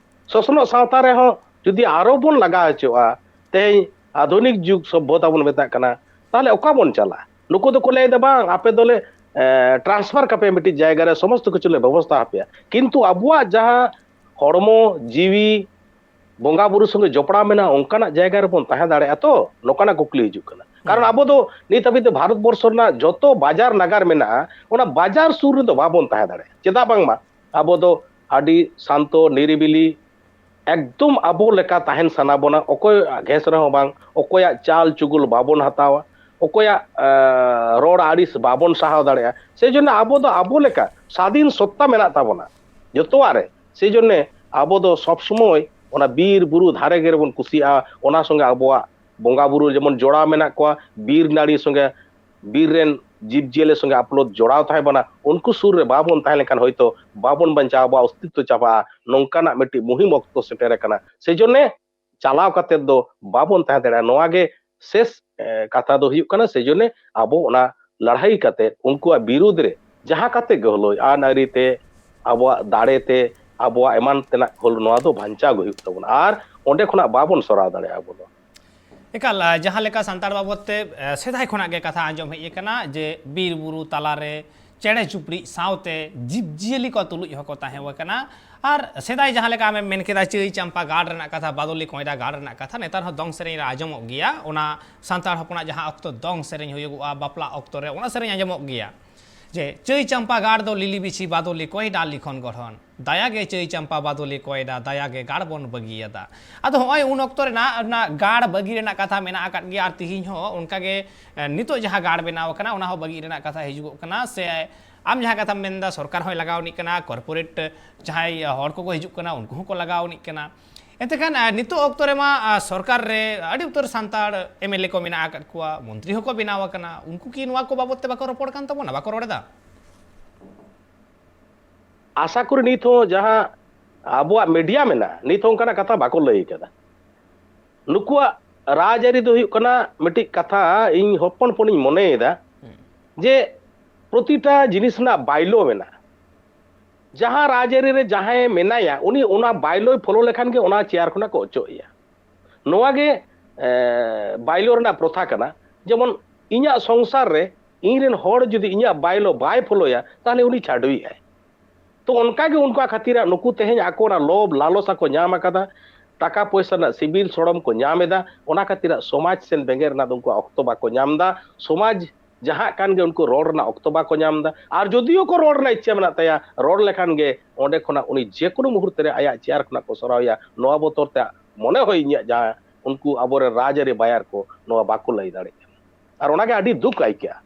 ᱥᱚᱥᱱᱚᱜ ᱥᱟᱶᱛᱟ ᱨᱮᱦᱚᱸ ᱡᱩᱫᱤ ᱟᱨᱚ ᱵᱚᱱ ᱞᱟᱜᱟ ᱦᱚᱪᱚᱜᱼᱟ, ᱛᱮᱦᱮᱧ ᱟᱫᱷᱩᱱᱤᱠ ᱡᱩᱜᱽ ᱥᱚᱵᱷᱚᱛᱟ ᱵᱚᱱ ᱢᱮᱛᱟᱜ ᱠᱟᱱᱟ, ᱛᱟᱦᱚᱞᱮ ᱚᱠᱟ ᱵᱚᱱ ᱪᱟᱞᱟᱜᱼᱟ? ᱱᱩᱠᱩ ᱫᱚᱠᱚ ᱞᱟᱹᱭ ᱮᱫᱟ, "ᱵᱟᱝ, ᱟᱯᱮ ᱫᱚᱞᱮ, ᱮ, transfer ᱠᱟᱯᱮᱭᱟ ᱢᱤᱫᱴᱤᱡ ᱡᱟᱭᱜᱟ ᱨᱮ, ᱥᱚᱢᱚᱥᱛᱚ ᱠᱤᱪᱷᱩ ᱞᱮ ᱵᱮᱵᱚᱥᱛᱷᱟ ᱟᱯᱮᱭᱟ᱾" ᱠᱤᱱᱛᱩ ᱟᱵᱚᱣᱟᱜ ᱡᱟᱦᱟᱸ ᱦᱚᱲᱢᱚ ᱡᱤᱣᱤ ᱵᱚᱸᱜᱟ ᱵᱩᱨᱩ ᱥᱚᱸᱜᱮ ᱡᱚᱯᱲᱟᱣ ᱢᱮᱱᱟᱜᱼᱟ, ᱚᱱᱠᱟᱱᱟᱜ ᱡᱟᱭᱜᱟ ᱨᱮᱵᱚᱱ ᱛᱟᱦᱮᱸ ᱫᱟᱲᱮᱭᱟᱜᱼᱟ ᱛᱚ? ᱱᱚᱝᱠᱟᱱᱟᱜ ᱠᱩᱠᱞᱤ ᱦᱤᱡᱩᱜ ᱠᱟᱱᱟ᱾ ᱠᱟᱨᱚᱱ ᱦᱩᱸ᱾ ᱟᱵᱚ ᱫᱚ ᱱᱤᱛ ᱦᱟᱹᱵᱤᱡ ᱛᱮ ᱵᱷᱟᱨᱚᱛ ᱵᱚᱨᱥᱚ ᱨᱮᱱᱟᱜ ᱡᱚᱛᱚ ᱵᱟᱡᱟᱨ ᱱᱟᱜᱟᱨ ᱢᱮᱱᱟᱜᱼᱟ, ᱚᱱᱟ ᱵᱟᱡᱟᱨ ᱥᱩᱨ ᱨᱮᱫᱚ ᱵᱟᱵᱚᱱ ᱛᱟᱦᱮᱸ ᱫᱟᱲᱮᱭᱟᱜᱼᱟ᱾ ᱪᱮᱫᱟᱜ ᱵᱟᱝᱢᱟ ᱟᱵᱚ ᱫᱚ ᱟᱹᱰᱤ ᱥᱟᱱᱛᱚ ᱱᱤᱨᱤᱵᱤᱞᱤ, ᱮᱠᱫᱚᱢ ᱟᱵᱚ ᱞᱮᱠᱟ ᱛᱟᱦᱮᱱ ᱥᱟᱱᱟ ᱵᱚᱱᱟ, ᱚᱠᱚᱭᱟᱜ ᱜᱷᱮᱸᱥ ᱨᱮᱦᱚᱸ ᱵᱟᱝ, ᱚᱠᱚᱭᱟᱜ ᱪᱟᱞ ᱪᱩᱜᱩᱞ ᱵᱟᱵᱚᱱ ᱦᱟᱛᱟᱣᱟ, ᱚᱠᱚᱭᱟᱜ, ᱮ, ᱨᱚᱲ ᱟᱹᱲᱤᱥ ᱵᱟᱵᱚᱱ ᱥᱟᱦᱟᱣ ᱫᱟᱲᱮᱭᱟᱜᱼᱟ᱾ ᱥᱮᱭ ᱡᱚᱱᱱᱚ ᱟᱵᱚ ᱫᱚ ᱟᱵᱚ ᱞᱮᱠᱟ ᱥᱟᱫᱷᱤᱱ ᱥᱚᱛᱛᱟ ᱢᱮᱱᱟᱜ ᱛᱟᱵᱚᱱᱟ ᱡᱚᱛᱚᱣᱟᱜ ᱨᱮ᱾ ᱥᱮᱭ ᱡᱚᱱᱱᱮ ᱟᱵᱚ ᱫᱚ ᱥᱚᱵ ᱥᱚᱢᱚᱭ ᱚᱱᱟ ᱵᱤᱨ ᱵᱩᱨᱩ ᱫᱷᱟᱨᱮ ᱜᱮ ᱨᱮᱵᱚᱱ ᱠᱩᱥᱤᱭᱟᱜᱼᱟ, ᱚᱱᱟ ᱥᱚᱸᱜᱮ ᱟᱵᱚᱣᱟᱜ ᱵᱚᱸᱜᱟ ᱵᱩᱨᱩ ᱡᱮᱢᱚᱱ ᱡᱚᱲᱟᱣ ᱢᱮᱱᱟᱜ ᱠᱚᱣᱟ, ᱵᱤᱨ ᱱᱟᱹᱲᱤ ᱥᱚᱸᱜᱮ, ᱵᱤᱨ ᱨᱮᱱ ᱡᱤᱵᱽ ᱡᱤᱭᱟᱹᱞᱤ ᱥᱚᱸᱜᱮ ᱟᱯᱞᱳᱛ ᱡᱚᱲᱟᱣ ᱛᱟᱦᱮᱸ ᱵᱚᱱᱟ, ᱩᱱᱠᱩ ᱥᱩᱨ ᱨᱮ ᱵᱟᱵᱚᱱ ᱛᱟᱦᱮᱸ ᱞᱮᱱᱠᱷᱟᱱ ᱦᱚᱭᱛᱳ ᱵᱟᱵᱚᱱ ᱵᱟᱧᱪᱟᱣᱟ, ᱟᱵᱚᱣᱟᱜ ᱚᱥᱛᱤᱛᱛᱚ ᱪᱟᱵᱟᱜᱼᱟ᱾ ᱱᱚᱝᱠᱟᱱᱟᱜ ᱢᱤᱫᱴᱤᱡ ᱢᱩᱦᱤᱢ ᱚᱠᱛᱚ ᱥᱮᱴᱮᱨ ᱟᱠᱟᱱᱟ᱾ ᱥᱮᱡᱚᱱᱱᱮ ᱪᱟᱞᱟᱣ ᱠᱟᱛᱮ ᱫᱚ ᱵᱟᱵᱚᱱ ᱛᱟᱦᱮᱸ ᱫᱟᱲᱮᱭᱟᱜᱼᱟ᱾ ᱱᱚᱣᱟ ᱜᱮ ᱥᱮᱥ, ᱮ, ᱠᱟᱛᱷᱟ ᱫᱚ ᱦᱩᱭᱩᱜ ᱠᱟᱱᱟ᱾ ᱥᱮᱡᱚᱱᱱᱮ ᱟᱵᱚ ᱚᱱᱟ ᱞᱟᱹᱲᱦᱟᱹᱭ ᱠᱟᱛᱮ ᱩᱱᱠᱩᱣᱟᱜ ᱵᱤᱨᱩᱫᱽ ᱨᱮ ᱡᱟᱦᱟᱸ ᱠᱟᱛᱮ ᱜᱮ ᱦᱳᱞᱳᱭ, ᱟᱹᱱ ᱟᱹᱨᱤ ᱛᱮ, ᱟᱵᱚᱣᱟᱜ ᱫᱟᱲᱮ ᱛᱮ, ᱟᱵᱚᱣᱟᱜ ᱮᱢᱟᱱ ᱛᱮᱱᱟᱜ ᱦᱳᱞ, ᱱᱚᱣᱟ ᱫᱚ ᱵᱟᱧᱪᱟᱣ ᱜᱮ ᱦᱩᱭᱩᱜ ᱛᱟᱵᱚᱱᱟ᱾ ᱟᱨ ᱚᱸᱰᱮ ᱠᱷᱚᱱᱟᱜ ᱵᱟᱵᱚᱱ ᱥᱚᱨᱟᱣ ᱫᱟᱲᱮᱭᱟᱜᱼᱟ ᱟᱵᱚ ᱫᱚ᱾ ᱮᱠᱟᱞ, ᱟ, ᱡᱟᱦᱟᱸ ᱞᱮᱠᱟ ᱥᱟᱱᱛᱟᱲ ᱵᱟᱵᱚᱫ ᱛᱮ, ᱮ, ᱥᱮᱫᱟᱭ ᱠᱷᱚᱱᱟᱜ ᱜᱮ ᱠᱟᱛᱷᱟ ᱟᱸᱡᱚᱢ ᱦᱮᱡ ᱟᱠᱟᱱᱟ ᱡᱮ ᱵᱤᱨ ᱵᱩᱨᱩ ᱛᱟᱞᱟᱨᱮ ᱪᱮᱬᱮ ᱪᱩᱯᱲᱤᱡ ᱥᱟᱶᱛᱮ ᱡᱤᱵᱽ ᱡᱤᱭᱟᱹᱞᱤ ᱠᱚ ᱛᱩᱞᱩᱡ ᱦᱚᱸᱠᱚ ᱛᱟᱦᱮᱸ ᱟᱠᱟᱱᱟ᱾ ᱟᱨ ᱥᱮᱫᱟᱭ ᱡᱟᱦᱟᱸ ᱞᱮᱠᱟ ᱟᱢᱮᱢ ᱢᱮᱱ ᱠᱮᱫᱟ, ᱪᱟᱹᱭ ᱪᱟᱢᱯᱟ ᱜᱟᱲ ᱨᱮᱱᱟᱜ ᱠᱟᱛᱷᱟ, ᱵᱟᱫᱚᱞᱤ ᱠᱚᱸᱭᱰᱟ ᱜᱟᱲ ᱨᱮᱱᱟᱜ ᱠᱟᱛᱷᱟ, ᱱᱮᱛᱟᱨ ᱦᱚᱸ ᱫᱚᱝ ᱥᱮᱨᱮᱧ ᱨᱮ ᱟᱸᱡᱚᱢᱚᱜ ᱜᱮᱭᱟ᱾ ᱚᱱᱟ ᱥᱟᱱᱛᱟᱲ ᱦᱚᱯᱚᱱᱟᱜ ᱡᱟᱦᱟᱸ ᱚᱠᱛᱚ ᱫᱚᱝ ᱥᱮᱨᱮᱧ ᱦᱩᱭᱩᱜᱚᱜᱼᱟ, ᱵᱟᱯᱞᱟ ᱚᱠᱛᱚ ᱨᱮ, ᱚᱱᱟ ᱥᱮᱨᱮᱧ ᱟᱸᱡᱚᱢᱚᱜ ᱜᱮᱭᱟ ᱡᱮ, "ᱪᱟᱹᱭ ᱪᱟᱢᱯᱟ ᱜᱟᱲ ᱫᱚ ᱞᱤᱞᱤ ᱵᱤᱪᱷᱤ ᱵᱟᱫᱚᱞᱤ ᱠᱚᱸᱭᱰᱟ ᱞᱤᱠᱷᱚᱱ ᱜᱚᱲᱦᱚᱱ, ᱫᱟᱭᱟ ᱜᱮ ᱪᱟᱹᱭ ᱪᱟᱢᱯᱟ ᱵᱟᱫᱚᱞᱤ ᱠᱚᱸᱭᱰᱟ, ᱫᱟᱭᱟ ᱜᱮ ᱜᱟᱲ ᱵᱚᱱ ᱵᱟᱹᱜᱤᱭᱟᱫᱟ᱾" ᱟᱫᱚ ᱦᱚᱸᱜᱼᱚᱭ ᱩᱱ ᱚᱠᱛᱚ ᱨᱮᱱᱟᱜ ᱚᱱᱟ ᱜᱟᱲ ᱵᱟᱹᱜᱤ ᱨᱮᱱᱟᱜ ᱠᱟᱛᱷᱟ ᱢᱮᱱᱟᱜ ᱟᱠᱟᱫ ᱜᱮᱭᱟ, ᱟᱨ ᱛᱤᱦᱤᱧ ᱦᱚᱸ ᱚᱱᱠᱟ ᱜᱮ, ᱮ, ᱱᱤᱛᱚᱜ ᱡᱟᱦᱟᱸ ᱜᱟᱲ ᱵᱮᱱᱟᱣ ᱟᱠᱟᱱᱟ, ᱚᱱᱟ ᱦᱚᱸ ᱵᱟᱹᱜᱤ ᱨᱮᱱᱟᱜ ᱠᱟᱛᱷᱟ ᱦᱤᱡᱩᱜᱚᱜ ᱠᱟᱱᱟ᱾ ᱥᱮ ᱟᱢ ᱡᱟᱦᱟᱸ ᱠᱟᱛᱷᱟᱢ ᱢᱮᱱᱫᱟ, ᱥᱚᱨᱠᱟᱨ ᱦᱚᱸᱭ ᱞᱟᱜᱟᱣ ᱟᱹᱱᱤᱡ ᱠᱟᱱᱟ, corporate ᱡᱟᱦᱟᱸᱭ ᱦᱚᱲ ᱠᱚᱠᱚ ᱦᱤᱡᱩᱜ ᱠᱟᱱᱟ, ᱩᱱᱠᱩ ᱦᱚᱸᱠᱚ ᱞᱟᱜᱟᱣ ᱟᱹᱱᱤᱡ ᱠᱟᱱᱟ᱾ ᱮᱱᱛᱮ ᱠᱷᱟᱱ, ᱟ, ᱱᱤᱛᱚᱜ ᱚᱠᱛᱚ ᱨᱮᱢᱟ, ᱟ, ᱥᱚᱨᱠᱟᱨ ᱨᱮ ᱟᱹᱰᱤ ᱩᱛᱟᱹᱨ ᱥᱟᱱᱛᱟᱲ ᱮᱢ ᱮᱞ ᱮ ᱠᱚ ᱢᱮᱱᱟᱜ ᱟᱠᱟᱫ ᱠᱚᱣᱟ, ᱢᱚᱱᱛᱨᱤ ᱦᱚᱸᱠᱚ ᱵᱮᱱᱟᱣ ᱟᱠᱟᱱᱟ, ᱩᱱᱠᱩ ᱠᱤ ᱱᱚᱣᱟ ᱠᱚ ᱵᱟᱵᱚᱫ ᱛᱮ ᱵᱟᱠᱚ ᱨᱚᱯᱚᱲ ᱠᱟᱱ ᱛᱟᱵᱚᱱᱟ, ᱵᱟᱠᱚ ᱨᱚᱲ ᱮᱫᱟ? ᱟᱥᱟ ᱠᱚᱨᱤ ᱱᱤᱛ ᱦᱚᱸ ᱡᱟᱦᱟᱸ ᱟᱵᱚᱣᱟᱜ ᱢᱤᱰᱤᱭᱟ ᱢᱮᱱᱟᱜᱼᱟ, ᱱᱤᱛ ᱦᱚᱸ ᱚᱱᱠᱟᱱᱟᱜ ᱠᱟᱛᱷᱟ ᱵᱟᱠᱚ ᱞᱟᱹᱭ ᱠᱟᱫᱟ᱾ ᱱᱩᱠᱩᱣᱟᱜ ᱨᱟᱡᱽᱟᱹᱨᱤ ᱫᱚ ᱦᱩᱭᱩᱜ ᱠᱟᱱᱟ, ᱢᱤᱫᱴᱤᱡ ᱠᱟᱛᱷᱟ ᱤᱧ ᱦᱚᱯᱚᱱ ᱦᱚᱯᱚᱱᱤᱧ ᱢᱚᱱᱮᱭᱮᱫᱟ, ᱦᱩᱸ᱾ ᱡᱮ ᱯᱨᱚᱛᱤᱴᱟ ᱡᱤᱱᱤᱥ ᱨᱮᱱᱟᱜ ᱵᱟᱭᱞᱳ ᱢᱮᱱᱟᱜᱼᱟ᱾ ᱡᱟᱦᱟᱸ ᱨᱟᱡᱽᱟᱹᱨᱤ ᱨᱮ ᱡᱟᱦᱟᱸᱭ ᱢᱮᱱᱟᱭᱟ, ᱩᱱᱤ ᱚᱱᱟ ᱵᱟᱭᱞᱳᱭ ᱯᱷᱚᱞᱳ ᱞᱮᱠᱷᱟᱱ ᱜᱮ ᱚᱱᱟ ᱪᱮᱭᱟᱨ ᱠᱷᱚᱱᱟᱜ ᱠᱚ ᱚᱪᱚᱜ ᱮᱭᱟ᱾ ᱱᱚᱣᱟ ᱜᱮ, ᱮ, ᱵᱟᱭᱞᱳ ᱨᱮᱱᱟᱜ ᱯᱨᱚᱛᱷᱟ ᱠᱟᱱᱟ᱾ ᱡᱮᱢᱚᱱ ᱤᱧᱟᱹᱜ ᱥᱚᱝᱥᱟᱨ ᱨᱮ ᱤᱧ ᱨᱮᱱ ᱦᱚᱲ ᱡᱩᱫᱤ ᱤᱧᱟᱹᱜ ᱵᱟᱭᱞᱳ ᱵᱟᱭ ᱯᱷᱚᱞᱳᱭᱟ, ᱛᱟᱦᱚᱞᱮ ᱩᱱᱤ ᱪᱷᱟᱰᱣᱤᱜ ᱟᱭ᱾ ᱛᱚ ᱚᱱᱠᱟ ᱜᱮ ᱩᱱᱠᱩᱣᱟᱜ ᱠᱷᱟᱹᱛᱤᱨᱟᱜ ᱱᱩᱠᱩ ᱛᱮᱦᱮᱧ ᱟᱠᱚ ᱚᱱᱟ ᱞᱳᱵᱷ ᱞᱟᱞᱚᱥᱟ ᱠᱚ ᱧᱟᱢ ᱟᱠᱟᱫᱟ, ᱴᱟᱠᱟ ᱯᱚᱭᱥᱟ ᱨᱮᱱᱟᱜ ᱥᱤᱵᱤᱞ ᱥᱚᱲᱚᱢ ᱠᱚ ᱧᱟᱢ ᱮᱫᱟ, ᱚᱱᱟ ᱠᱷᱟᱹᱛᱤᱨᱟᱜ ᱥᱚᱢᱟᱡᱽ ᱥᱮᱱ ᱵᱮᱸᱜᱮᱫ ᱨᱮᱱᱟᱜ ᱫᱚ ᱩᱱᱠᱩᱣᱟᱜ ᱚᱠᱛᱚ ᱵᱟᱠᱚ ᱧᱟᱢ ᱮᱫᱟ᱾ ᱥᱚᱢᱟᱡᱽ ᱡᱟᱦᱟᱸ ᱠᱟᱱ ᱜᱮ ᱩᱱᱠᱩ ᱨᱚᱲ ᱨᱮᱱᱟᱜ ᱚᱠᱛᱚ ᱵᱟᱠᱚ ᱧᱟᱢ ᱮᱫᱟ᱾ ᱟᱨ ᱡᱩᱫᱤᱭᱳ ᱠᱚ ᱨᱚᱲ ᱨᱮᱱᱟᱜ ᱤᱪᱪᱷᱟᱹ ᱢᱮᱱᱟᱜ ᱛᱟᱭᱟ, ᱨᱚᱲ ᱞᱮᱠᱷᱟᱱ ᱜᱮ ᱚᱸᱰᱮ ᱠᱷᱚᱱᱟᱜ ᱩᱱᱤ ᱡᱮᱠᱳᱱᱳ ᱢᱩᱦᱩᱨᱛᱚ ᱨᱮ ᱟᱭᱟᱜ ᱪᱮᱭᱟᱨ ᱠᱷᱚᱱᱟᱜ ᱠᱚ ᱥᱚᱨᱟᱣᱮᱭᱟ, ᱱᱚᱣᱟ ᱵᱚᱛᱚᱨ ᱛᱮ ᱢᱚᱱᱮ ᱦᱚᱭ ᱤᱧᱟᱹᱜ ᱡᱟᱦᱟᱸ ᱩᱱᱠᱩ ᱟᱵᱚᱨᱮᱱ ᱨᱟᱡᱽᱟᱹᱨᱤ ᱵᱟᱭᱟᱨ ᱠᱚ ᱱᱚᱣᱟ ᱵᱟᱠᱚ ᱞᱟᱹᱭ ᱫᱟᱲᱮᱭᱟᱜ ᱠᱟᱱᱟ᱾ ᱟᱨ ᱚᱱᱟᱜᱮ ᱟᱹᱰᱤ ᱫᱩᱠ ᱟᱹᱭᱠᱟᱹᱜᱼᱟ᱾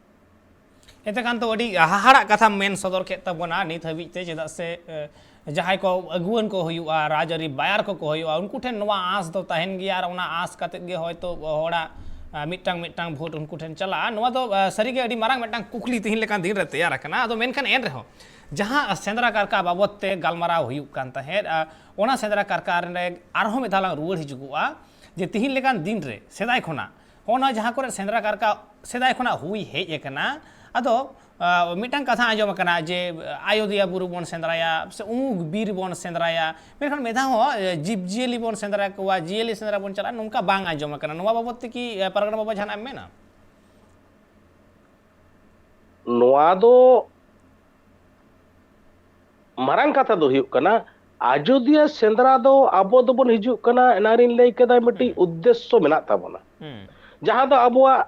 ᱮᱱᱛᱮ ᱠᱷᱟᱱ ᱛᱚ ᱟᱹᱰᱤ ᱦᱟᱦᱟᱲᱟᱜ ᱠᱟᱛᱷᱟᱢ ᱢᱮᱱ ᱥᱚᱫᱚᱨ ᱠᱮᱫ ᱛᱟᱵᱚᱱᱟ ᱱᱤᱛ ᱦᱟᱹᱵᱤᱡ ᱛᱮ, ᱪᱮᱫᱟᱜ ᱥᱮ, ᱮ, ᱡᱟᱦᱟᱸᱭ ᱠᱚ ᱟᱹᱜᱩᱣᱟᱹᱱ ᱠᱚ ᱦᱩᱭᱩᱜᱼᱟ, ᱨᱟᱡᱽᱟᱹᱨᱤ ᱵᱟᱭᱟᱨ ᱠᱚᱠᱚ ᱦᱩᱭᱩᱜᱼᱟ, ᱩᱱᱠᱩ ᱴᱷᱮᱱ ᱱᱚᱣᱟ ᱟᱸᱥ ᱫᱚ ᱛᱟᱦᱮᱱ ᱜᱮᱭᱟ, ᱟᱨ ᱚᱱᱟ ᱟᱸᱥ ᱠᱟᱛᱮᱫ ᱜᱮ ᱦᱚᱭᱛᱳ ᱦᱚᱲᱟᱜ, ᱟ, ᱢᱤᱫᱴᱟᱝ ᱢᱤᱫᱴᱟᱝ ᱵᱷᱳᱴ ᱩᱱᱠᱩ ᱴᱷᱮᱱ ᱪᱟᱞᱟᱜᱼᱟ᱾ ᱱᱚᱣᱟ ᱫᱚ, ᱟ, ᱥᱟᱹᱨᱤᱜᱮ ᱟᱹᱰᱤ ᱢᱟᱨᱟᱝ ᱢᱤᱫᱴᱟᱝ ᱠᱩᱠᱞᱤ ᱛᱮᱦᱮᱧ ᱞᱮᱠᱟᱱ ᱫᱤᱱ ᱨᱮ ᱛᱮᱭᱟᱨ ᱟᱠᱟᱱᱟ᱾ ᱟᱫᱚ ᱢᱮᱱᱠᱷᱟᱱ ᱮᱱ ᱨᱮᱦᱚᱸ ᱡᱟᱦᱟᱸ ᱥᱮᱸᱫᱽᱨᱟ ᱠᱟᱨᱠᱟ ᱵᱟᱵᱚᱫ ᱛᱮ ᱜᱟᱞᱢᱟᱨᱟᱣ ᱦᱩᱭᱩᱜ ᱠᱟᱱ ᱛᱟᱦᱮᱸᱫ, ᱟ, ᱚᱱᱟ ᱥᱮᱸᱫᱽᱨᱟ ᱠᱟᱨᱠᱟ ᱨᱮ ᱟᱨᱦᱚᱸ ᱢᱤᱫ ᱫᱷᱟᱣ ᱞᱟᱝ ᱨᱩᱣᱟᱹᱲ ᱦᱤᱡᱩᱜᱚᱜᱼᱟ ᱡᱮ ᱛᱤᱦᱤᱧ ᱞᱮᱠᱟᱱ ᱫᱤᱱ ᱨᱮ ᱥᱮᱫᱟᱭ ᱠᱷᱚᱱᱟᱜ ᱦᱚᱸᱜᱼᱚ ᱱᱚᱣᱟ ᱡᱟᱦᱟᱸ ᱠᱚᱨᱮ ᱥᱮᱸᱫᱽᱨᱟ ᱠᱟᱨᱠᱟ ᱥᱮᱫᱟᱭ ᱠᱷᱚᱱᱟᱜ ᱦᱩᱭ ᱦᱮᱡ ᱟᱠᱟᱱᱟ, ᱟᱫᱚ ᱟᱸ, ᱢᱤᱫᱴᱟᱝ ᱠᱟᱛᱷᱟ ᱟᱸᱡᱚᱢ ᱟᱠᱟᱱᱟ ᱡᱮ ᱟᱡᱳᱫᱤᱭᱟ ᱵᱩᱨᱩ ᱵᱚᱱ ᱥᱮᱸᱫᱽᱨᱟᱭᱟ ᱥᱮ ᱩᱢᱩᱠ ᱵᱤᱨ ᱵᱚᱱ ᱥᱮᱸᱫᱽᱨᱟᱭᱟ, ᱢᱮᱱᱠᱷᱟᱱ ᱢᱤᱫ ᱫᱷᱟᱣ ᱦᱚᱸ ᱮ, ᱡᱤᱵᱽ ᱡᱤᱭᱟᱹᱞᱤ ᱵᱚᱱ ᱥᱮᱸᱫᱽᱨᱟ ᱠᱚᱣᱟ, ᱡᱤᱭᱟᱹᱞᱤ ᱥᱮᱸᱫᱽᱨᱟ ᱵᱚᱱ ᱪᱟᱞᱟᱜᱼᱟ, ᱱᱚᱝᱠᱟ ᱵᱟᱝ ᱟᱸᱡᱚᱢ ᱟᱠᱟᱱᱟ᱾ ᱱᱚᱣᱟ ᱵᱟᱵᱚᱫ ᱛᱮ ᱠᱤ ᱮ, ᱯᱟᱨᱜᱟᱱᱟ ᱵᱟᱵᱟ ᱡᱟᱦᱟᱱᱟᱜ ᱮᱢ ᱢᱮᱱᱟ? ᱱᱚᱣᱟ ᱫᱚ ᱢᱟᱨᱟᱝ ᱠᱟᱛᱷᱟ ᱫᱚ ᱦᱩᱭᱩᱜ ᱠᱟᱱᱟ, ᱟᱡᱳᱫᱤᱭᱟᱹ ᱥᱮᱸᱫᱽᱨᱟ ᱫᱚ ᱟᱵᱚ ᱫᱚᱵᱚᱱ ᱦᱤᱡᱩᱜ ᱠᱟᱱᱟ, ᱮᱱᱟᱱ ᱨᱤᱧ ᱞᱟᱹᱭ ᱠᱮᱫᱟ, ᱢᱤᱫᱴᱤᱡ ᱩᱫᱽᱫᱮᱥᱥᱚ ᱢᱮᱱᱟᱜ ᱛᱟᱵᱚᱱᱟ, ᱡᱟᱦᱟᱸ ᱫᱚ ᱟᱵᱚᱣᱟᱜ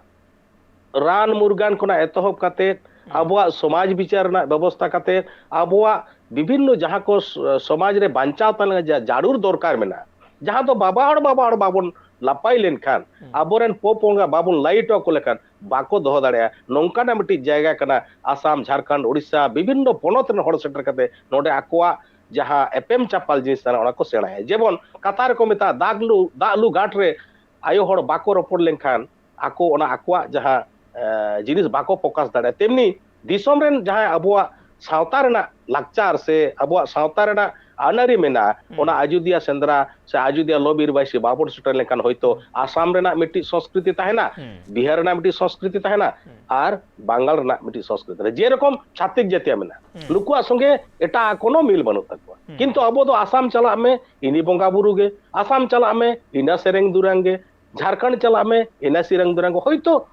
ᱨᱟᱱ ᱢᱩᱨᱜᱟᱱ ᱠᱷᱚᱱᱟᱜ ᱮᱛᱚᱦᱚᱵ ᱠᱟᱛᱮ, ᱟᱵᱚᱣᱟᱜ ᱥᱚᱢᱟᱡᱽ ᱵᱤᱪᱟᱨ ᱨᱮᱱᱟᱜ ᱵᱮᱵᱚᱥᱛᱷᱟ ᱠᱟᱛᱮ, ᱟᱵᱚᱣᱟᱜ ᱵᱤᱵᱷᱤᱱᱱᱚ ᱡᱟᱦᱟᱸ ᱠᱚ ᱥ-, ᱥᱚᱢᱟᱡᱽ ᱨᱮ ᱵᱟᱧᱪᱟᱣ ᱛᱟᱦᱮᱸ ᱞᱮᱱᱟ, ᱡᱟ-, ᱡᱟᱹᱨᱩᱲ ᱫᱚᱨᱠᱟᱨ ᱢᱮᱱᱟᱜᱼᱟ, ᱡᱟᱦᱟᱸ ᱫᱚ ᱵᱟᱵᱟ ᱦᱚᱲ ᱵᱟᱵᱟ ᱦᱚᱲ ᱵᱟᱵᱚᱱ ᱞᱟᱯᱟᱭ ᱞᱮᱱᱠᱷᱟᱱ, ᱟᱵᱚᱨᱮᱱ ᱯᱚᱯᱚᱝᱲᱟ ᱵᱟᱵᱚᱱ ᱞᱟᱹᱭ ᱦᱚᱴᱚ ᱟᱠᱚ ᱞᱮᱠᱷᱟᱱ, ᱵᱟᱠᱚ ᱫᱚᱦᱚ ᱫᱟᱲᱮᱭᱟᱜᱼᱟ᱾ ᱱᱚᱝᱠᱟᱱᱟᱜ ᱢᱤᱫᱴᱤᱡ ᱡᱟᱭᱜᱟ ᱠᱟᱱᱟ ᱟᱥᱟᱢ, ᱡᱷᱟᱲᱠᱷᱚᱸᱰ, ᱳᱰᱤᱥᱟ, ᱵᱤᱵᱷᱤᱱᱱᱚ ᱯᱚᱱᱚᱛ ᱨᱮᱱ ᱦᱚᱲ ᱥᱮᱴᱮᱨ ᱠᱟᱛᱮ ᱱᱚᱰᱮ ᱟᱠᱚᱣᱟᱜ ᱡᱟᱦᱟᱸ ᱮᱯᱮᱢ ᱪᱟᱯᱟᱞ ᱡᱤᱱᱤᱥ ᱠᱟᱱᱟ, ᱚᱱᱟ ᱠᱚ ᱥᱮᱬᱟᱭᱟ᱾ ᱡᱮᱢᱚᱱ ᱠᱟᱛᱷᱟ ᱨᱮᱠᱚ ᱢᱮᱛᱟᱜᱼᱟ, ᱫᱟᱜ ᱞᱩ, ᱫᱟᱜ ᱞᱩ ᱜᱷᱟᱴ ᱨᱮ ᱟᱭᱳ ᱦᱚᱲ ᱵᱟᱠᱚ ᱨᱚᱯᱚᱲ ᱞᱮᱱᱠᱷᱟᱱ ᱟᱠᱚ ᱚᱱᱟ ᱟᱠᱚᱣᱟᱜ ᱡᱟᱦᱟᱸ, ᱮ, ᱡᱤᱱᱤᱥ ᱵᱟᱠᱚ ᱯᱨᱚᱠᱟᱥ ᱫᱟᱲᱮᱭᱟᱜᱼᱟ᱾ ᱛᱮᱢᱱᱤ ᱫᱤᱥᱚᱢ ᱨᱮᱱ ᱡᱟᱦᱟᱸᱭ ᱟᱵᱚᱣᱟᱜ ᱥᱟᱶᱛᱟ ᱨᱮᱱᱟᱜ ᱞᱟᱠᱪᱟᱨ ᱥᱮ ᱟᱵᱚᱣᱟᱜ ᱥᱟᱶᱛᱟ ᱨᱮᱱᱟᱜ ᱟᱹᱱ ᱟᱹᱨᱤ ᱢᱮᱱᱟᱜᱼᱟ, ᱚᱱᱟ ᱟᱡᱳᱫᱤᱭᱟᱹ ᱥᱮᱸᱫᱽᱨᱟ ᱥᱮ ᱟᱡᱳᱫᱤᱭᱟᱹ ᱞᱚ ᱵᱤᱨ ᱵᱟᱭᱥᱤ ᱵᱟᱵᱚᱱ ᱥᱮᱴᱮᱨ ᱞᱮᱱᱠᱷᱟᱱ ᱦᱚᱭᱛᱳ ᱟᱥᱟᱢ ᱨᱮᱱᱟᱜ ᱢᱤᱫᱴᱤᱡ ᱥᱚᱸᱥᱠᱨᱤᱛᱤ ᱛᱟᱦᱮᱱᱟ, ᱵᱤᱦᱟᱨ ᱨᱮᱱᱟᱜ ᱢᱤᱫᱴᱤᱡ ᱥᱚᱸᱥᱠᱨᱤᱛᱤ ᱛᱟᱦᱮᱱᱟ, ᱟᱨ ᱵᱟᱝᱜᱟᱞ ᱨᱮᱱᱟᱜ ᱢᱤᱫᱴᱤᱡ ᱥᱚᱸᱥᱠᱨᱤᱛᱤ ᱛᱟᱦᱮᱱᱟ᱾ ᱡᱮᱨᱚᱠᱚᱢ ᱪᱷᱟᱛᱤᱠ ᱡᱟᱹᱛᱤᱭᱟᱜ ᱢᱮᱱᱟᱜᱼᱟ, ᱱᱩᱠᱩᱣᱟᱜ ᱥᱚᱸᱜᱮ ᱮᱴᱟᱜ ᱠᱳᱱᱳ ᱢᱤᱞ ᱵᱟᱹᱱᱩᱜ ᱛᱟᱠᱚᱣᱟ᱾ ᱠᱤᱱᱛᱩ ᱟᱵᱚ ᱫᱚ ᱟᱥᱟᱢ ᱪᱟᱞᱟᱜ ᱢᱮ, ᱤᱱᱤ ᱵᱚᱸᱜᱟ ᱵᱩᱨᱩ ᱜᱮ, ᱟᱥᱟᱢ ᱪᱟᱞᱟᱜ ᱢᱮ, ᱤᱱᱟ ᱥᱮᱨᱮᱧ ᱫᱩᱨᱟᱝ ᱜᱮ, ᱡᱷᱟᱲᱠᱷᱚᱸᱰ ᱪᱟᱞᱟᱜ ᱢᱮ, ᱤᱱᱟ ᱥᱮᱨᱮᱧ ᱫᱩᱨᱟᱝ ᱜᱮ᱾ ᱦᱚᱭᱛᱳ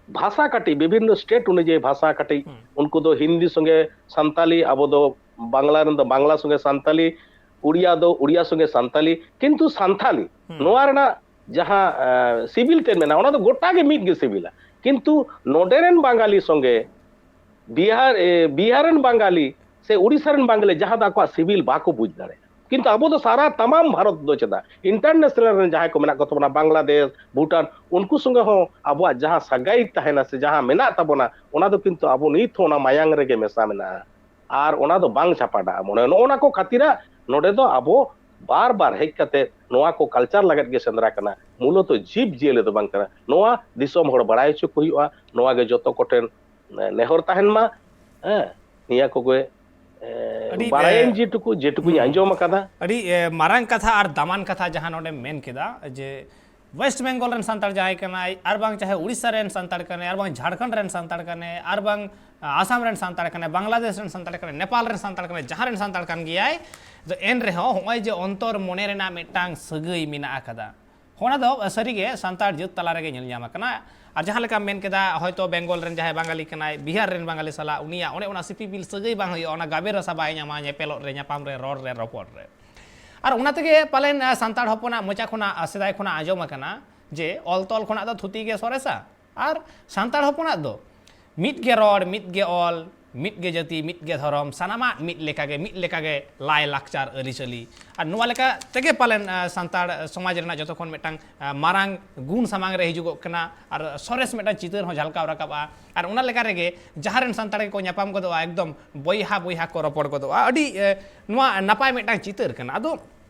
ᱵᱷᱟᱥᱟ ᱠᱟᱹᱴᱤᱡ, ᱵᱤᱵᱷᱤᱱᱱᱚ ᱥᱴᱮᱴ ᱚᱱᱩᱡᱟᱭᱤ ᱵᱷᱟᱥᱟ ᱠᱟᱹᱴᱤᱡ, ᱩᱱᱠᱩ ᱫᱚ ᱦᱤᱱᱫᱤ ᱥᱚᱸᱜᱮ ᱥᱟᱱᱛᱟᱞᱤ, ᱟᱵᱚ ᱫᱚ ᱵᱟᱝᱞᱟ ᱨᱮᱱ ᱫᱚ ᱵᱟᱝᱞᱟ ᱥᱚᱸᱜᱮ ᱥᱟᱱᱛᱟᱞᱤ, ᱩᱲᱤᱭᱟ ᱫᱚ ᱩᱲᱤᱭᱟ ᱥᱚᱸᱜᱮ ᱥᱟᱱᱛᱟᱞᱤ, ᱠᱤᱱᱛᱩ ᱥᱟᱱᱛᱷᱟᱞᱤ ᱱᱚᱣᱟ ᱨᱮᱱᱟᱜ ᱡᱟᱦᱟᱸ, ᱮ, ᱥᱤᱵᱤᱞ ᱛᱮᱫ ᱢᱮᱱᱟᱜᱼᱟ, ᱚᱱᱟ ᱫᱚ ᱜᱚᱴᱟ ᱜᱮ ᱢᱤᱫ ᱜᱮ ᱥᱤᱵᱤᱞᱟ᱾ ᱠᱤᱱᱛᱩ ᱱᱚᱰᱮ ᱨᱮᱱ ᱵᱟᱝᱜᱟᱞᱤ ᱥᱚᱸᱜᱮ ᱵᱤᱦᱟᱨ, ᱮ, ᱵᱤᱦᱟᱨ ᱨᱮᱱ ᱵᱟᱝᱜᱟᱞᱤ ᱥᱮ ᱩᱲᱤᱥᱥᱟ ᱨᱮᱱ ᱵᱟᱝᱜᱟᱞᱤ ᱡᱟᱦᱟᱸ ᱫᱚ ᱟᱠᱚᱣᱟᱜ ᱥᱤᱵᱤᱞ ᱵᱟᱠᱚ ᱵᱩᱡᱽ ᱫᱟᱲᱮᱭᱟᱜᱼᱟ᱾ ᱠᱤᱱᱛᱩ ᱟᱵᱚ ᱫᱚ ᱥᱟᱨᱟ ᱛᱟᱢᱟᱢ ᱵᱷᱟᱨᱚᱛ ᱫᱚ ᱪᱮᱫᱟᱜ, ᱤᱱᱴᱟᱨᱱᱮᱥᱱᱟᱞ ᱨᱮᱱ ᱡᱟᱦᱟᱸᱭ ᱠᱚ ᱢᱮᱱᱟᱜ ᱠᱚ ᱛᱟᱵᱚᱱᱟ, ᱵᱟᱝᱞᱟᱫᱮᱥ, ᱵᱷᱩᱴᱟᱱ, ᱩᱱᱠᱩ ᱥᱚᱸᱜᱮ ᱦᱚᱸ ᱟᱵᱚᱣᱟᱜ ᱡᱟᱦᱟᱸ ᱥᱟᱹᱜᱟᱭ ᱛᱟᱦᱮᱱᱟ ᱥᱮ ᱡᱟᱦᱟᱸ ᱢᱮᱱᱟᱜ ᱛᱟᱵᱚᱱᱟ, ᱚᱱᱟ ᱫᱚ ᱠᱤᱱᱛᱩ ᱟᱵᱚ ᱱᱤᱛ ᱦᱚᱸ ᱚᱱᱟ ᱢᱟᱭᱟᱝ ᱨᱮᱜᱮ ᱢᱮᱥᱟ ᱢᱮᱱᱟᱜᱼᱟ᱾ ᱟᱨ ᱚᱱᱟ ᱫᱚ ᱵᱟᱝ ᱪᱷᱟᱯᱟᱰᱟᱜᱼᱟ ᱢᱚᱱᱮ᱾ ᱱᱚᱜᱼᱚ ᱱᱟ ᱠᱚ ᱠᱷᱟᱹᱛᱤᱨᱟᱜ ᱱᱚᱰᱮ ᱫᱚ ᱟᱵᱚ ᱵᱟᱨ ᱵᱟᱨ ᱦᱮᱡ ᱠᱟᱛᱮ ᱱᱚᱣᱟ ᱠᱚ ᱠᱟᱞᱪᱟᱨ ᱞᱟᱹᱜᱤᱫ ᱜᱮ ᱥᱮᱸᱫᱽᱨᱟ ᱠᱟᱱᱟ᱾ ᱢᱩᱞᱚᱛᱚ ᱡᱤᱵᱽ ᱡᱤᱭᱟᱹᱞᱤ ᱫᱚ ᱵᱟᱝ ᱠᱟᱱᱟ᱾ ᱱᱚᱣᱟ ᱫᱤᱥᱚᱢ ᱦᱚᱲ ᱵᱟᱲᱟᱭ ᱦᱚᱪᱚ ᱠᱚ ᱦᱩᱭᱩᱜᱼᱟ᱾ ᱱᱚᱣᱟ ᱜᱮ ᱡᱚᱛᱚ ᱠᱚᱴᱷᱮᱱ ᱱᱮᱦᱚᱨ ᱛᱟᱦᱮᱱ ᱢᱟ᱾ ᱦᱮᱸ, ᱱᱤᱭᱟᱹ ᱠᱚᱜᱮ, ᱮ, ᱟᱹᱰᱤ, ᱵᱟᱲᱟᱭᱟᱹᱧ ᱮ, ᱡᱮᱴᱩᱠᱩ, ᱡᱮᱴᱩᱠᱩᱧ ᱦᱩᱸ᱾ ᱟᱸᱡᱚᱢ ᱟᱠᱟᱫᱟ᱾ ᱟᱹᱰᱤ, ᱮ, ᱢᱟᱨᱟᱝ ᱠᱟᱛᱷᱟ ᱟᱨ ᱫᱟᱢᱟᱱ ᱠᱟᱛᱷᱟ ᱡᱟᱦᱟᱸ ᱱᱚᱰᱮᱢ ᱢᱮᱱ ᱠᱮᱫᱟ, ᱡᱮ ᱳᱭᱮᱥᱴ ᱵᱮᱝᱜᱚᱞ ᱨᱮᱱ ᱥᱟᱱᱛᱟᱲ ᱡᱟᱦᱟᱸᱭ ᱠᱟᱱᱟᱭ, ᱟᱨ ᱵᱟᱝ ᱪᱟᱦᱮ ᱩᱲᱤᱥᱥᱟ ᱨᱮᱱ ᱥᱟᱱᱛᱟᱲ ᱠᱟᱱᱟᱭ, ᱟᱨ ᱵᱟᱝ ᱡᱷᱟᱲᱠᱷᱚᱸᱰ ᱨᱮᱱ ᱥᱟᱱᱛᱟᱲ ᱠᱟᱱᱟᱭ, ᱟᱨ ᱵᱟᱝ ᱟᱥᱟᱢ ᱨᱮᱱ ᱥᱟᱱᱛᱟᱲ ᱠᱟᱱᱟᱭ, ᱵᱟᱝᱞᱟᱫᱮᱥ ᱨᱮᱱ ᱥᱟᱱᱛᱟᱲ ᱠᱟᱱᱟᱭ, ᱱᱮᱯᱟᱞ ᱨᱮᱱ ᱥᱟᱱᱛᱟᱲ ᱠᱟᱱᱟᱭ, ᱡᱟᱦᱟᱸ ᱨᱮᱱ ᱥᱟᱱᱛᱟᱲ ᱠᱟᱱ ᱜᱮᱭᱟᱭ, ᱛᱚ ᱮᱱ ᱨᱮᱦᱚᱸ ᱦᱚᱸᱜᱼᱚᱭ ᱡᱮ ᱚᱱᱛᱚᱨ ᱢᱚᱱᱮ ᱨᱮᱱᱟᱜ ᱢᱤᱫᱴᱟᱝ ᱥᱟᱹᱜᱟᱹᱭ ᱢᱮᱱᱟᱜ ᱟᱠᱟᱫᱟ, ᱚᱱᱟ ᱫᱚ ᱥᱟᱹᱨᱤᱜᱮ ᱥᱟᱱᱛᱟᱲ ᱡᱟᱹᱛ ᱛᱟᱞᱟ ᱨᱮᱜᱮ ᱧᱮᱞ ᱧᱟᱢ ᱟᱠᱟᱱᱟ᱾ ᱟᱨ ᱡᱟᱦᱟᱸ ᱞᱮᱠᱟᱢ ᱢᱮᱱ ᱠᱮᱫᱟ, ᱦᱚᱭᱛᱳ ᱵᱮᱝᱜᱚᱞ ᱨᱮᱱ ᱡᱟᱦᱟᱸᱭ ᱵᱟᱝᱜᱟᱞᱤ ᱠᱟᱱᱟᱭ, ᱵᱤᱦᱟᱨ ᱨᱮᱱ ᱵᱟᱝᱜᱟᱞᱤ ᱥᱟᱞᱟᱜ ᱩᱱᱤᱭᱟᱜ ᱚᱱᱮ ᱚᱱᱟ ᱥᱤᱯᱤᱵᱤᱞ ᱥᱟᱹᱜᱟᱹᱭ ᱵᱟᱝ ᱦᱩᱭᱩᱜᱼᱟ, ᱚᱱᱟ ᱜᱟᱵᱮ ᱨᱟᱥᱟ ᱵᱟᱭ ᱧᱟᱢᱟ ᱧᱮᱯᱮᱞᱚᱜ ᱨᱮ, ᱧᱟᱯᱟᱢ ᱨᱮ, ᱨᱚᱲ ᱨᱮ, ᱨᱚᱯᱚᱲ ᱨᱮ᱾ ᱟᱨ ᱚᱱᱟ ᱛᱮᱜᱮ ᱯᱟᱞᱮᱱ, ᱟ, ᱥᱟᱱᱛᱟᱲ ᱦᱚᱯᱚᱱᱟᱜ ᱢᱚᱪᱟ ᱠᱷᱚᱱᱟᱜ, ᱟ, ᱥᱮᱫᱟᱭ ᱠᱷᱚᱱᱟᱜ ᱟᱸᱡᱚᱢ ᱟᱠᱟᱱᱟ ᱡᱮ ᱚᱞ ᱛᱚᱞ ᱠᱷᱚᱱᱟᱜ ᱫᱚ ᱛᱷᱩᱛᱤ ᱜᱮ ᱥᱚᱨᱮᱥᱟ᱾ ᱟᱨ ᱥᱟᱱᱛᱟᱲ ᱦᱚᱯᱚᱱᱟᱜ ᱫᱚ ᱢᱤᱫ ᱜᱮ ᱨᱚᱲ, ᱢᱤᱫ ᱜᱮ ᱚᱞ, ᱢᱤᱫ ᱜᱮ ᱡᱟᱹᱛᱤ, ᱢᱤᱫ ᱜᱮ ᱫᱷᱚᱨᱚᱢ, ᱥᱟᱱᱟᱢᱟᱜ ᱢᱤᱫ ᱞᱮᱠᱟᱜᱮ, ᱢᱤᱫ ᱞᱮᱠᱟᱜᱮ ᱞᱟᱭ ᱞᱟᱠᱪᱟᱨ ᱟᱹᱨᱤᱪᱟᱹᱞᱤ᱾ ᱟᱨ ᱱᱚᱣᱟ ᱞᱮᱠᱟ ᱛᱮᱜᱮ ᱯᱟᱞᱮᱱ, ᱟ, ᱥᱟᱱᱛᱟᱲ ᱥᱚᱢᱟᱡᱽ ᱨᱮᱱᱟᱜ ᱡᱚᱛᱚ ᱠᱷᱚᱱ ᱢᱤᱫᱴᱟᱝ, ᱟ, ᱢᱟᱨᱟᱝ ᱜᱩᱱ ᱥᱟᱢᱟᱝ ᱨᱮ ᱦᱤᱡᱩᱜᱚᱜ ᱠᱟᱱᱟ ᱟᱨ ᱥᱚᱨᱮᱥ ᱢᱤᱫᱴᱟᱝ ᱪᱤᱛᱟᱹᱨ ᱦᱚᱸ ᱡᱷᱟᱞᱠᱟᱣ ᱨᱟᱠᱟᱵᱼᱟ᱾ ᱟᱨ ᱚᱱᱟ ᱞᱮᱠᱟ ᱨᱮᱜᱮ ᱡᱟᱦᱟᱸ ᱨᱮᱱ ᱥᱟᱱᱛᱟᱲ ᱜᱮᱠᱚ ᱧᱟᱯᱟᱢ ᱜᱚᱫᱚᱜᱼᱟ, ᱮᱠᱫᱚᱢ ᱵᱚᱭᱦᱟ ᱵᱚᱭᱦᱟ ᱠᱚ ᱨᱚᱯᱚᱲ ᱜᱚᱫᱚᱜᱼᱟ᱾ ᱟᱹᱰᱤ, ᱮ, ᱱᱚᱣᱟ ᱱᱟᱯᱟᱭ ᱢᱤᱫᱴᱟᱝ ᱪᱤᱛᱟᱹᱨ ᱠᱟᱱᱟ᱾ ᱟᱫᱚ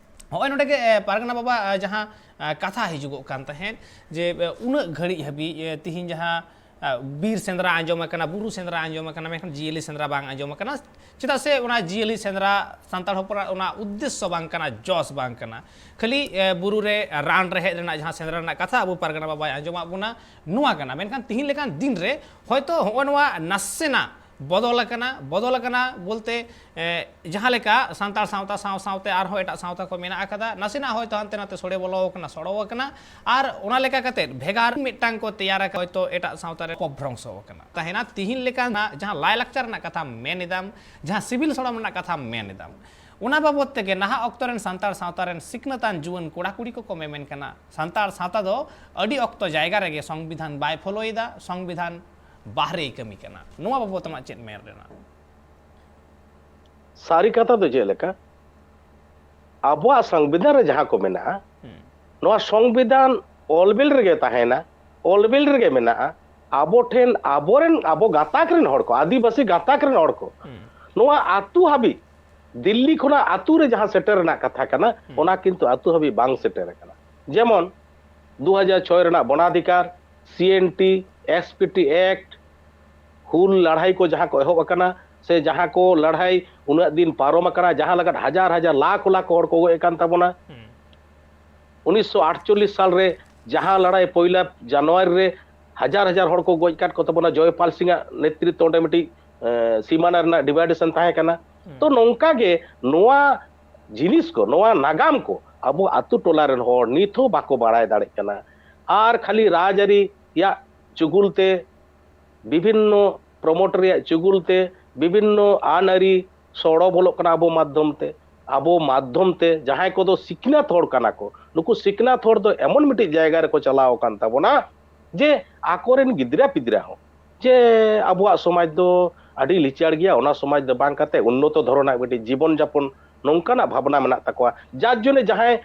ᱦᱚᱸᱜᱼᱚᱭ ᱱᱚᱰᱮ ᱜᱮ, ᱮ, ᱯᱟᱨᱜᱟᱱᱟ ᱵᱟᱵᱟ, ᱮ, ᱡᱟᱦᱟᱸ, ᱮ, ᱠᱟᱛᱷᱟ ᱦᱤᱡᱩᱜᱚᱜ ᱠᱟᱱ ᱛᱟᱦᱮᱸᱫ ᱡᱮ, ᱮ, ᱩᱱᱟᱹᱜ ᱜᱷᱟᱹᱲᱤᱡ ᱦᱟᱹᱵᱤᱡ, ᱮ, ᱛᱤᱦᱤᱧ ᱡᱟᱦᱟᱸ, ᱮ, ᱵᱤᱨ ᱥᱮᱸᱫᱽᱨᱟ ᱟᱸᱡᱚᱢ ᱟᱠᱟᱱᱟ, ᱵᱩᱨᱩ ᱥᱮᱸᱫᱽᱨᱟ ᱟᱸᱡᱚᱢ ᱟᱠᱟᱱᱟ, ᱢᱮᱱᱠᱷᱟᱱ ᱡᱤᱭᱟᱹᱞᱤ ᱥᱮᱸᱫᱽᱨᱟ ᱵᱟᱝ ᱟᱸᱡᱚᱢ ᱟᱠᱟᱱᱟ᱾ ᱪᱮᱫᱟᱜ ᱥᱮ ᱚᱱᱟ ᱡᱤᱭᱟᱹᱞᱤ ᱥᱮᱸᱫᱽᱨᱟ ᱥᱟᱱᱛᱟᱲ ᱦᱚᱯᱚᱱᱟᱜ ᱚᱱᱟ ᱩᱫᱽᱫᱮᱥᱥᱚ ᱵᱟᱝ ᱠᱟᱱᱟ, ᱡᱚᱥ ᱵᱟᱝ ᱠᱟᱱᱟ᱾ ᱠᱷᱟᱹᱞᱤ, ᱮ, ᱵᱩᱨᱩ ᱨᱮ ᱨᱟᱱ ᱨᱮᱦᱮᱫ ᱨᱮᱱᱟᱜ ᱡᱟᱦᱟᱸ ᱥᱮᱸᱫᱽᱨᱟ ᱨᱮᱱᱟᱜ ᱠᱟᱛᱷᱟ ᱟᱵᱚ ᱯᱟᱨᱜᱟᱱᱟ ᱵᱟᱵᱟᱭ ᱟᱸᱡᱚᱢᱟᱫ ᱵᱚᱱᱟ, ᱱᱚᱣᱟ ᱠᱟᱱᱟ᱾ ᱢᱮᱱᱠᱷᱟᱱ ᱛᱤᱦᱤᱧ ᱞᱮᱠᱟᱱ ᱫᱤᱱ ᱨᱮ ᱦᱚᱭᱛᱳ ᱦᱚᱸᱜᱼᱚ ᱱᱚᱣᱟ ᱱᱟᱥᱮᱱᱟᱜ ᱵᱚᱫᱚᱞ ᱟᱠᱟᱱᱟ᱾ ᱵᱚᱫᱚᱞ ᱟᱠᱟᱱᱟ ᱵᱚᱞᱛᱮ, ᱮ, ᱡᱟᱦᱟᱸ ᱞᱮᱠᱟ ᱥᱟᱱᱛᱟᱲ ᱥᱟᱶᱛᱟ ᱥᱟᱶ ᱥᱟᱶᱛᱮ ᱟᱨᱦᱚᱸ ᱮᱴᱟᱜ ᱥᱟᱶᱛᱟ ᱠᱚ ᱢᱮᱱᱟᱜ ᱟᱠᱟᱫᱟ, ᱱᱟᱥᱮᱱᱟᱜ ᱦᱚᱭᱛᱳ ᱦᱟᱱᱛᱮ ᱱᱟᱛᱮ ᱥᱚᱲᱮ ᱵᱚᱞᱚ ᱟᱠᱟᱱᱟ, ᱥᱚᱲᱚ ᱟᱠᱟᱱᱟ, ᱟᱨ ᱚᱱᱟ ᱞᱮᱠᱟ ᱠᱟᱛᱮ ᱵᱷᱮᱜᱟᱨ ᱢᱤᱫᱴᱟᱝ ᱠᱚ ᱛᱮᱭᱟᱨ ᱟᱠᱟᱫᱟ, ᱦᱚᱭᱛᱳ ᱮᱴᱟᱜ ᱥᱟᱶᱛᱟ ᱨᱮ ᱚᱯᱚᱵᱷᱨᱚᱝᱥᱚ ᱟᱠᱟᱱᱟ᱾ ᱛᱟᱦᱮᱱᱟ ᱛᱤᱦᱤᱧ ᱞᱮᱠᱟ ᱡᱟᱦᱟᱸ ᱞᱟᱭᱼᱞᱟᱠᱪᱟᱨ ᱨᱮᱱᱟᱜ ᱠᱟᱛᱷᱟᱢ ᱢᱮᱱ ᱮᱫᱟᱢ, ᱡᱟᱦᱟᱸ ᱥᱤᱵᱤᱞ ᱥᱚᱲᱚᱢ ᱨᱮᱱᱟᱜ ᱠᱟᱛᱷᱟᱢ ᱢᱮᱱ ᱮᱫᱟᱢ, ᱚᱱᱟ ᱵᱟᱵᱚᱫ ᱛᱮᱜᱮ ᱱᱟᱦᱟᱜ ᱚᱠᱛᱚ ᱨᱮᱱ ᱥᱟᱱᱛᱟᱲ ᱥᱟᱶᱛᱟ ᱨᱮᱱ ᱥᱤᱠᱷᱱᱟᱹᱛᱟᱱ ᱡᱩᱣᱟᱹᱱ ᱠᱚᱲᱟ ᱠᱩᱲᱤ ᱠᱚᱠᱚ ᱢᱮᱢᱮᱱ ᱠᱟᱱᱟ, ᱥᱟᱱᱛᱟᱲ ᱥᱟᱶᱛᱟ ᱫᱚ ᱟᱹᱰᱤ ᱚᱠᱛᱚ ᱡᱟᱭᱜᱟ ᱨᱮᱜᱮ ᱥᱚᱝᱵᱤᱫᱷᱟᱱ ᱵᱟᱭ ᱯᱷᱚᱞᱳᱭᱮᱫᱟ, ᱥᱚᱝᱵᱤᱫᱷᱟᱱ ᱵᱟᱦᱨᱮᱭ ᱠᱟᱹᱢᱤ ᱠᱟᱱᱟ᱾ ᱱᱚᱣᱟ ᱵᱟᱵᱚᱫ ᱟᱢᱟᱜ ᱪᱮᱫ ᱢᱮᱱ ᱨᱮᱱᱟᱜ? ᱥᱟᱹᱨᱤ ᱠᱟᱛᱷᱟ ᱫᱚ ᱪᱮᱫ ᱞᱮᱠᱟ, ᱟᱵᱚᱣᱟᱜ ᱥᱚᱝᱵᱤᱫᱷᱟᱱ ᱨᱮ ᱡᱟᱦᱟᱸ ᱠᱚ ᱢᱮᱱᱟᱜᱼᱟ, ᱦᱩᱸ᱾ ᱱᱚᱣᱟ ᱥᱚᱝᱵᱤᱫᱷᱟᱱ ᱚᱞᱵᱤᱞ ᱨᱮᱜᱮ ᱛᱟᱦᱮᱱᱟ, ᱚᱞᱵᱤᱞ ᱨᱮᱜᱮ ᱢᱮᱱᱟᱜᱼᱟ᱾ ᱟᱵᱚ ᱴᱷᱮᱱ, ᱟᱵᱚᱨᱮᱱ, ᱟᱵᱚ ᱜᱟᱛᱟᱠ ᱨᱮᱱ ᱦᱚᱲ ᱠᱚ, ᱟᱹᱫᱤᱵᱟᱹᱥᱤ ᱜᱟᱛᱟᱠ ᱨᱮᱱ ᱦᱚᱲ ᱠᱚ, ᱦᱩᱸ᱾ ᱱᱚᱣᱟ ᱟᱹᱛᱩ ᱦᱟᱹᱵᱤᱡ, ᱫᱤᱞᱞᱤ ᱠᱷᱚᱱᱟᱜ ᱟᱹᱛᱩ ᱨᱮ ᱡᱟᱦᱟᱸ ᱥᱮᱴᱮᱨ ᱨᱮᱱᱟᱜ ᱠᱟᱛᱷᱟ ᱠᱟᱱᱟ, ᱦᱩᱸ᱾ ᱚᱱᱟ ᱠᱤᱱᱛᱩ ᱟᱹᱛᱩ ᱦᱟᱹᱵᱤᱡ ᱵᱟᱝ ᱥᱮᱴᱮᱨ ᱟᱠᱟᱱᱟ᱾ ᱡᱮᱢᱚᱱ, ᱫᱩ ᱦᱟᱡᱟᱨ ᱪᱷᱚᱭ ᱨᱮᱱᱟᱜ ᱵᱚᱱᱟᱫᱷᱤᱠᱟᱨ, C N T, S P T act, ᱦᱩᱞ ᱞᱟᱹᱲᱦᱟᱹᱭ ᱠᱚ ᱡᱟᱦᱟᱸ ᱠᱚ ᱮᱦᱚᱵ ᱟᱠᱟᱱᱟ, ᱥᱮ ᱡᱟᱦᱟᱸ ᱠᱚ ᱞᱟᱹᱲᱦᱟᱹᱭ ᱩᱱᱟᱹᱜ ᱫᱤᱱ ᱯᱟᱨᱚᱢ ᱟᱠᱟᱱᱟ, ᱡᱟᱦᱟᱸ ᱞᱮᱠᱟᱱ ᱦᱟᱡᱟᱨ ᱦᱟᱡᱟᱨ ᱞᱟᱠᱷ ᱞᱟᱠᱷ ᱦᱚᱲ ᱠᱚ ᱜᱚᱡ ᱟᱠᱟᱱ ᱛᱟᱵᱚᱱᱟ᱾ ᱦᱩᱸ᱾ ᱩᱱᱤᱥᱥᱚ ᱟᱴᱪᱚᱞᱞᱤᱥ ᱥᱟᱞ ᱨᱮ ᱡᱟᱦᱟᱸ ᱞᱟᱲᱟᱭ ᱯᱚᱭᱞᱟ ᱡᱟᱱᱩᱣᱟᱨᱤ ᱨᱮ ᱦᱟᱡᱟᱨ ᱦᱟᱡᱟᱨ ᱦᱚᱲ ᱠᱚ ᱜᱚᱡ ᱠᱟᱫ ᱠᱚ ᱛᱟᱵᱚᱱᱟ, ᱡᱚᱭᱯᱟᱞ ᱥᱤᱝ ᱟᱜ ᱱᱮᱛᱨᱤᱛᱵ ᱚᱸᱰᱮ ᱢᱤᱫᱴᱤᱡ ᱥᱤᱢᱟᱱᱟ ᱨᱮᱱᱟᱜ ᱰᱤᱵᱷᱟᱭᱰᱮᱥᱚᱱ ᱛᱟᱦᱮᱸ ᱠᱟᱱᱟ᱾ ᱛᱚ ᱱᱚᱝᱠᱟ ᱜᱮ ᱱᱚᱣᱟ ᱡᱤᱱᱤᱥ ᱠᱚ, ᱱᱚᱣᱟ ᱱᱟᱜᱟᱢ ᱠᱚ ᱟᱵᱚ ᱟᱛᱳ ᱴᱚᱞᱟ ᱨᱮᱱ ᱦᱚᱲ ᱱᱤᱛ ᱦᱚᱸ ᱵᱟᱠᱚ ᱵᱟᱲᱟᱭ ᱫᱟᱲᱮᱭᱟᱜ ᱠᱟᱱᱟ᱾ ᱟᱨ ᱠᱷᱟᱹᱞᱤ ᱨᱟᱡᱽᱟᱹᱨᱤᱭᱟᱜ ᱪᱩᱜᱩᱞ ᱛᱮ, ᱵᱤᱵᱷᱤᱱᱱᱚ ᱯᱨᱚᱢᱳᱴ ᱨᱮᱭᱟᱜ ᱪᱩᱜᱩᱞ ᱛᱮ, ᱵᱤᱵᱷᱤᱱᱱᱚ ᱟᱹᱱ ᱟᱹᱨᱤ ᱥᱚᱲᱚ ᱵᱚᱞᱚᱜ ᱠᱟᱱᱟ ᱟᱵᱚ ᱢᱟᱫᱽᱫᱷᱚᱢ ᱛᱮ᱾ ᱟᱵᱚ ᱢᱟᱫᱽᱫᱷᱚᱢ ᱛᱮ ᱡᱟᱦᱟᱸᱭ ᱠᱚᱫᱚ ᱥᱤᱠᱷᱱᱟᱹᱛ ᱦᱚᱲ ᱠᱟᱱᱟ ᱠᱚ, ᱱᱩᱠᱩ ᱥᱤᱠᱷᱱᱟᱹᱛ ᱦᱚᱲ ᱫᱚ ᱮᱢᱚᱱ ᱢᱤᱫᱴᱤᱡ ᱡᱟᱭᱜᱟ ᱨᱮᱠᱚ ᱪᱟᱞᱟᱣ ᱟᱠᱟᱱ ᱛᱟᱵᱚᱱᱟ ᱡᱮ ᱟᱠᱚᱨᱮᱱ ᱜᱤᱫᱽᱨᱟᱹ ᱯᱤᱫᱽᱨᱟᱹ ᱦᱚᱸ ᱡᱮ ᱟᱵᱚᱣᱟᱜ ᱥᱚᱢᱟᱡᱽ ᱫᱚ ᱟᱹᱰᱤ ᱞᱤᱪᱟᱹᱲ ᱜᱮᱭᱟ, ᱚᱱᱟ ᱥᱚᱢᱟᱡᱽ ᱫᱚ ᱵᱟᱝ ᱠᱟᱛᱮ ᱩᱱᱱᱚᱛᱚ ᱫᱷᱚᱨᱚᱱᱟᱜ ᱢᱤᱫᱴᱤᱡ ᱡᱤᱵᱚᱱ ᱡᱟᱯᱚᱱ ᱱᱚᱝᱠᱟᱱᱟᱜ ᱵᱷᱟᱵᱽᱱᱟ ᱢᱮᱱᱟᱜ ᱛᱟᱠᱚᱣᱟ᱾ ᱡᱟᱨ ᱡᱚᱱᱱᱮ ᱡᱟᱦᱟᱸᱭ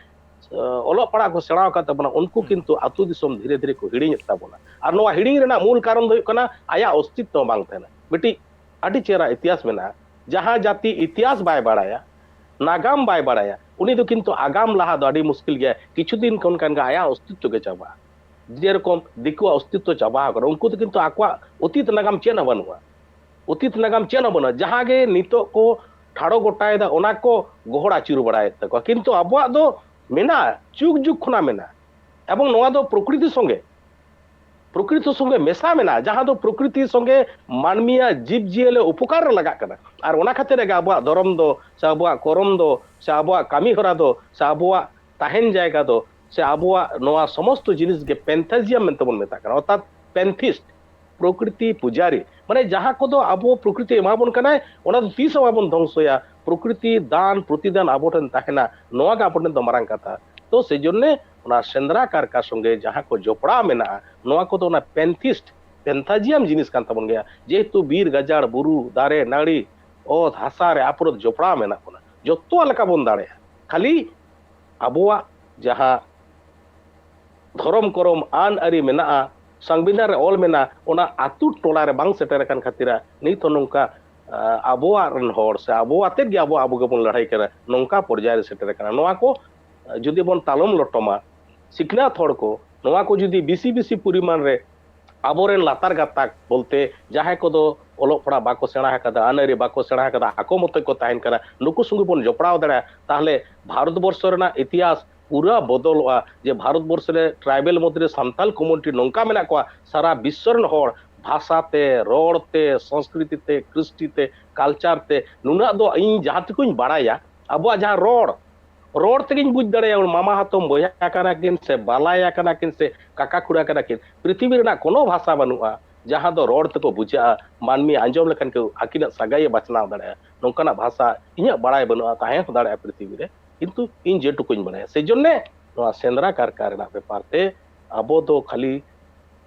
ᱚᱞᱚᱜ ᱯᱟᱲᱦᱟᱜ ᱠᱚ ᱥᱮᱬᱟ ᱟᱠᱟᱫ ᱛᱟᱵᱚᱱᱟ, ᱩᱱᱠᱩ ᱠᱤᱱᱛᱩ ᱟᱹᱛᱩ ᱫᱤᱥᱚᱢ ᱫᱷᱤᱨᱮ ᱫᱷᱤᱨᱮ ᱠᱚ ᱦᱤᱲᱤᱧᱮᱫ ᱛᱟᱵᱚᱱᱟ᱾ ᱟᱨ ᱱᱚᱣᱟ ᱦᱤᱲᱤᱧ ᱨᱮᱱᱟᱜ ᱢᱩᱞ ᱠᱟᱨᱚᱱ ᱫᱚ ᱦᱩᱭᱩᱜ ᱠᱟᱱᱟ ᱟᱭᱟᱜ ᱚᱥᱛᱤᱛᱛᱚ ᱵᱟᱝ ᱛᱟᱦᱮᱱᱟ᱾ ᱢᱤᱫᱴᱤᱡ ᱟᱹᱰᱤ ᱪᱮᱦᱨᱟ ᱤᱛᱤᱦᱟᱥ ᱢᱮᱱᱟᱜᱼᱟ, ᱡᱟᱦᱟᱸ ᱡᱟᱹᱛᱤ ᱤᱛᱤᱦᱟᱥ ᱵᱟᱭ ᱵᱟᱲᱟᱭᱟ, ᱱᱟᱜᱟᱢ ᱵᱟᱭ ᱵᱟᱲᱟᱭᱟ, ᱩᱱᱤ ᱫᱚ ᱠᱤᱱᱛᱩ ᱟᱜᱟᱢ ᱞᱟᱦᱟ ᱫᱚ ᱟᱹᱰᱤ ᱢᱩᱥᱠᱤᱞ ᱜᱮᱭᱟ᱾ ᱠᱤᱪᱷᱩ ᱫᱤᱱ ᱠᱷᱚᱱ ᱠᱷᱟᱱ ᱜᱮ ᱟᱭᱟᱜ ᱚᱥᱛᱤᱛᱛᱚ ᱜᱮ ᱪᱟᱵᱟᱜᱼᱟ᱾ ᱡᱮᱨᱚᱠᱚᱢ ᱫᱤᱠᱩᱣᱟᱜ ᱚᱥᱛᱤᱛᱛᱚ ᱪᱟᱵᱟ ᱟᱠᱟᱱᱟ, ᱩᱱᱠᱩ ᱫᱚ ᱠᱤᱱᱛᱩ ᱟᱠᱚᱣᱟᱜ ᱚᱛᱤᱛ ᱱᱟᱜᱟᱢ ᱪᱮᱫ ᱦᱚᱸ ᱵᱟᱹᱱᱩᱜᱼᱟ᱾ ᱚᱛᱤᱛ ᱱᱟᱜᱟᱢ ᱪᱮᱫ ᱦᱚᱸ ᱵᱟᱹᱱᱩᱜᱼᱟ᱾ ᱡᱟᱦᱟᱸ ᱜᱮ ᱱᱤᱛᱚᱜ ᱠᱚ ᱴᱷᱟᱲᱚ ᱜᱚᱴᱟᱭᱮᱫᱟ, ᱚᱱᱟ ᱠᱚ ᱜᱚᱦᱚᱲ ᱟᱹᱪᱩᱨ ᱵᱟᱲᱟᱭᱮᱫ ᱛᱟᱠᱚᱣᱟ᱾ ᱠᱤᱱᱛᱩ ᱟᱵᱚᱣᱟᱜ ᱫᱚ ᱢᱮᱱᱟᱜᱼᱟ, ᱡᱩᱜᱽ ᱡᱩᱜᱽ ᱠᱷᱚᱱᱟᱜ ᱢᱮᱱᱟᱜᱼᱟ᱾ ᱮᱵᱚᱝ ᱱᱚᱣᱟ ᱫᱚ ᱯᱨᱚᱠᱨᱤᱛᱤ ᱥᱚᱸᱜᱮ, ᱯᱨᱚᱠᱨᱤᱛᱤ ᱥᱚᱸᱜᱮ ᱢᱮᱥᱟ ᱢᱮᱱᱟᱜᱼᱟ, ᱡᱟᱦᱟᱸ ᱫᱚ ᱯᱨᱚᱠᱨᱤᱛᱤ ᱥᱚᱸᱜᱮ ᱢᱟᱹᱱᱢᱤᱭᱟᱜ ᱡᱤᱵᱽ ᱡᱤᱭᱟᱹᱞᱤ ᱩᱯᱚᱠᱟᱨ ᱨᱮ ᱞᱟᱜᱟᱜ ᱠᱟᱱᱟ᱾ ᱟᱨ ᱚᱱᱟ ᱠᱷᱟᱹᱛᱤᱨ ᱜᱮ ᱟᱵᱚᱣᱟᱜ ᱫᱷᱚᱨᱚᱢ ᱫᱚ, ᱥᱮ ᱟᱵᱚᱣᱟᱜ ᱠᱚᱨᱚᱢ ᱫᱚ, ᱥᱮ ᱟᱵᱚᱣᱟᱜ ᱠᱟᱹᱢᱤ ᱦᱚᱨᱟ ᱫᱚ, ᱥᱮ ᱟᱵᱚᱣᱟᱜ ᱛᱟᱦᱮᱱ ᱡᱟᱭᱜᱟ ᱫᱚ, ᱥᱮ ᱟᱵᱚᱣᱟᱜ ᱱᱚᱣᱟ ᱥᱚᱢᱚᱥᱛᱚ ᱡᱤᱱᱤᱥ ᱜᱮ ᱯᱮᱱᱛᱷᱟᱡᱤᱭᱟᱢ ᱢᱮᱱᱛᱮ ᱵᱚᱱ ᱢᱮᱛᱟᱜ ᱠᱟᱱᱟ, ᱚᱨᱛᱷᱟᱛ ᱯᱮᱱᱛᱷᱤᱥᱴ, ᱯᱨᱚᱠᱨᱤᱛᱤ ᱯᱩᱡᱟᱨᱤ᱾ ᱢᱟᱱᱮ ᱡᱟᱦᱟᱸ ᱠᱚᱫᱚ ᱟᱵᱚ ᱯᱨᱚᱠᱨᱤᱛᱤ ᱮᱢᱟ ᱵᱚᱱ ᱠᱟᱱᱟᱭ, ᱚᱱᱟ ᱫᱚ ᱛᱤᱥ ᱦᱚᱸ ᱵᱟᱵᱚᱱ ᱫᱷᱚᱝᱥᱚᱭᱟ᱾ ᱯᱨᱚᱠᱨᱤᱛᱤ ᱫᱟᱱ ᱯᱨᱚᱛᱤᱫᱟᱱ ᱟᱵᱚ ᱴᱷᱮᱱ ᱛᱟᱦᱮᱱᱟ, ᱱᱚᱣᱟ ᱜᱮ ᱟᱵᱚ ᱴᱷᱮᱱ ᱫᱚ ᱢᱟᱨᱟᱝ ᱠᱟᱛᱷᱟ᱾ ᱛᱚ ᱥᱮᱡᱚᱱᱱᱮ ᱚᱱᱟ ᱥᱮᱸᱫᱽᱨᱟ ᱠᱟᱨᱠᱟ ᱥᱚᱸᱜᱮ ᱡᱟᱦᱟᱸ ᱠᱚ ᱡᱚᱯᱲᱟᱣ ᱢᱮᱱᱟᱜᱼᱟ, ᱱᱚᱣᱟ ᱠᱚᱫᱚ ᱚᱱᱟ ᱯᱮᱱᱛᱷᱤᱥᱴ, ᱯᱮᱱᱛᱷᱟᱡᱤᱭᱟᱢ ᱡᱤᱱᱤᱥ ᱠᱟᱱ ᱛᱟᱵᱚᱱ ᱜᱮᱭᱟ᱾ ᱡᱮᱦᱮᱛᱩ ᱵᱤᱨ ᱜᱟᱡᱟᱲ, ᱵᱩᱨᱩ, ᱫᱟᱨᱮ, ᱱᱟᱹᱲᱤ, ᱚᱛ, ᱦᱟᱥᱟ ᱨᱮ ᱟᱯᱨᱚᱛ ᱡᱚᱯᱲᱟᱣ ᱢᱮᱱᱟᱜ ᱵᱚᱱᱟ, ᱡᱚᱛᱚᱣᱟᱜ ᱞᱮᱠᱟ ᱵᱚᱱ ᱫᱟᱲᱮᱭᱟᱜᱼᱟ᱾ ᱠᱷᱟᱹᱞᱤ ᱟᱵᱚᱣᱟᱜ ᱡᱟᱦᱟᱸ ᱫᱷᱚᱨᱚᱢ ᱠᱚᱨᱚᱢ ᱟᱹᱱ ᱟᱹᱨᱤ ᱢᱮᱱᱟᱜᱼᱟ, ᱥᱚᱝᱵᱤᱫᱷᱟᱱ ᱨᱮ ᱚᱞ ᱢᱮᱱᱟᱜᱼᱟ, ᱚᱱᱟ ᱟᱹᱛᱩ ᱴᱚᱞᱟ ᱨᱮ ᱵᱟᱝ ᱥᱮᱴᱮᱨ ᱟᱠᱟᱱ ᱠᱷᱟᱹᱛᱤᱨ ᱱᱤᱛ ᱦᱚᱸ ᱱᱚᱝᱠᱟ, ᱟ, ᱟᱵᱚᱣᱟᱜ ᱨᱮᱱ ᱦᱚᱲ ᱥᱮ ᱟᱵᱚ ᱟᱛᱮᱫ ᱜᱮ ᱟᱵᱚ, ᱟᱵᱚ ᱜᱮᱵᱚᱱ ᱞᱟᱹᱲᱦᱟᱹᱭ ᱠᱟᱱᱟ, ᱱᱚᱝᱠᱟ ᱯᱚᱨᱡᱟᱭ ᱨᱮ ᱥᱮᱴᱮᱨ ᱟᱠᱟᱱᱟ᱾ ᱱᱚᱣᱟ ᱠᱚ, ᱟ, ᱡᱩᱫᱤ ᱵᱚᱱ ᱛᱟᱞᱚᱢ ᱞᱚᱴᱚᱢᱟ, ᱥᱤᱠᱷᱱᱟᱹᱛ ᱦᱚᱲ ᱠᱚ ᱱᱚᱣᱟ ᱠᱚ ᱡᱩᱫᱤ ᱵᱮᱥᱤ ᱵᱮᱥᱤ ᱯᱚᱨᱤᱢᱟᱱ ᱨᱮ ᱟᱵᱚᱨᱮᱱ ᱞᱟᱛᱟᱨ ᱜᱟᱛᱟᱠ ᱵᱚᱞᱛᱮ ᱡᱟᱦᱟᱸᱭ ᱠᱚᱫᱚ ᱚᱞᱚᱜ ᱯᱟᱲᱦᱟᱜ ᱵᱟᱠᱚ ᱥᱮᱬᱟ ᱟᱠᱟᱫᱟ, ᱟᱹᱱ ᱟᱹᱨᱤ ᱵᱟᱠᱚ ᱥᱮᱬᱟ ᱟᱠᱟᱫᱟ, ᱟᱠᱚ ᱢᱚᱛᱚ ᱠᱚ ᱛᱟᱦᱮᱱ ᱠᱟᱱᱟ, ᱱᱩᱠᱩ ᱥᱚᱸᱜᱮ ᱵᱚᱱ ᱡᱚᱯᱲᱟᱣ ᱫᱟᱲᱮᱭᱟᱜᱼᱟ, ᱛᱟᱦᱚᱞᱮ ᱵᱷᱟᱨᱚᱛ ᱵᱚᱨᱥᱚ ᱨᱮᱱᱟᱜ ᱤᱛᱤᱦᱟᱥ ᱯᱩᱨᱟᱹ ᱵᱚᱫᱚᱞᱚᱜᱼᱟ᱾ ᱡᱮ ᱵᱷᱟᱨᱚᱛ ᱵᱚᱨᱥᱚ ᱨᱮ ᱴᱨᱟᱭᱵᱮᱞ ᱢᱚᱫᱽᱫᱷᱮ ᱨᱮ ᱥᱟᱱᱛᱟᱞ ᱠᱚᱢᱤᱭᱩᱱᱤᱴᱤ ᱱᱚᱝᱠᱟ ᱢᱮᱱᱟᱜ ᱠᱚᱣᱟ, ᱥᱟᱨᱟ ᱵᱤᱥᱥᱚ ᱨᱮᱱ ᱦᱚᱲ ᱵᱷᱟᱥᱟ ᱛᱮ, ᱨᱚᱲ ᱛᱮ, ᱥᱚᱝᱥᱠᱨᱤᱛᱤ ᱛᱮ, ᱠᱨᱤᱥᱴᱤ ᱛᱮ, ᱠᱟᱞᱪᱟᱨ ᱛᱮ ᱱᱩᱱᱟᱹᱜ ᱫᱚ ᱤᱧ ᱡᱟᱦᱟᱸ ᱴᱩᱠᱩᱧ ᱵᱟᱲᱟᱭᱟ, ᱟᱵᱚᱣᱟᱜ ᱡᱟᱦᱟᱸ ᱨᱚᱲ, ᱨᱚᱲ ᱛᱮᱜᱮᱧ ᱵᱩᱡᱽ ᱫᱟᱲᱮᱭᱟᱜᱼᱟ ᱢᱟᱢᱟ ᱦᱟᱛᱚᱢ ᱵᱚᱭᱦᱟ ᱠᱟᱱᱟ ᱠᱤᱱ ᱥᱮ ᱵᱟᱞᱟᱭᱟ ᱠᱟᱱᱟ ᱠᱤᱱ ᱥᱮ ᱠᱟᱠᱟ ᱠᱷᱩᱲᱟ ᱠᱟᱱᱟ ᱠᱤᱱ᱾ ᱯᱨᱤᱛᱷᱤᱵᱤ ᱨᱮᱱᱟᱜ ᱠᱳᱱᱳ ᱵᱷᱟᱥᱟ ᱵᱟᱹᱱᱩᱜᱼᱟ ᱡᱟᱦᱟᱸ ᱫᱚ ᱨᱚᱲ ᱛᱮᱠᱚ ᱵᱩᱡᱷᱟᱹᱜᱼᱟ, ᱢᱟᱹᱱᱢᱤ ᱟᱸᱡᱚᱢ ᱞᱮᱠᱷᱟᱱ ᱠᱚ ᱟᱹᱠᱤᱱᱟᱜ ᱥᱟᱹᱜᱟᱹᱭᱮ ᱵᱟᱪᱷᱱᱟᱣ ᱫᱟᱲᱮᱭᱟᱜᱼᱟ᱾ ᱱᱚᱝᱠᱟᱱᱟᱜ ᱵᱷᱟᱥᱟ ᱤᱧᱟᱹᱜ ᱵᱟᱲᱟᱭ ᱵᱟᱹᱱᱩᱜᱼᱟ, ᱛᱟᱦᱮᱸ ᱦᱚᱸ ᱫᱟᱲᱮᱭᱟᱜᱼᱟ ᱯᱨᱤᱛᱷᱤᱵᱤ ᱨᱮ, ᱠᱤᱱᱛᱩ ᱤᱧ ᱡᱮᱴᱩᱠᱩᱧ ᱵᱟᱲᱟᱭᱟ᱾ ᱥᱮ ᱡᱚᱱᱱᱮ ᱱᱚᱣᱟ ᱥᱮᱸᱫᱽᱨᱟ ᱠᱟᱨᱠᱟ ᱨᱮᱱᱟᱜ ᱵᱮᱯᱟᱨ ᱛᱮ ᱟᱵᱚ ᱫᱚ ᱠᱷᱟᱹᱞᱤ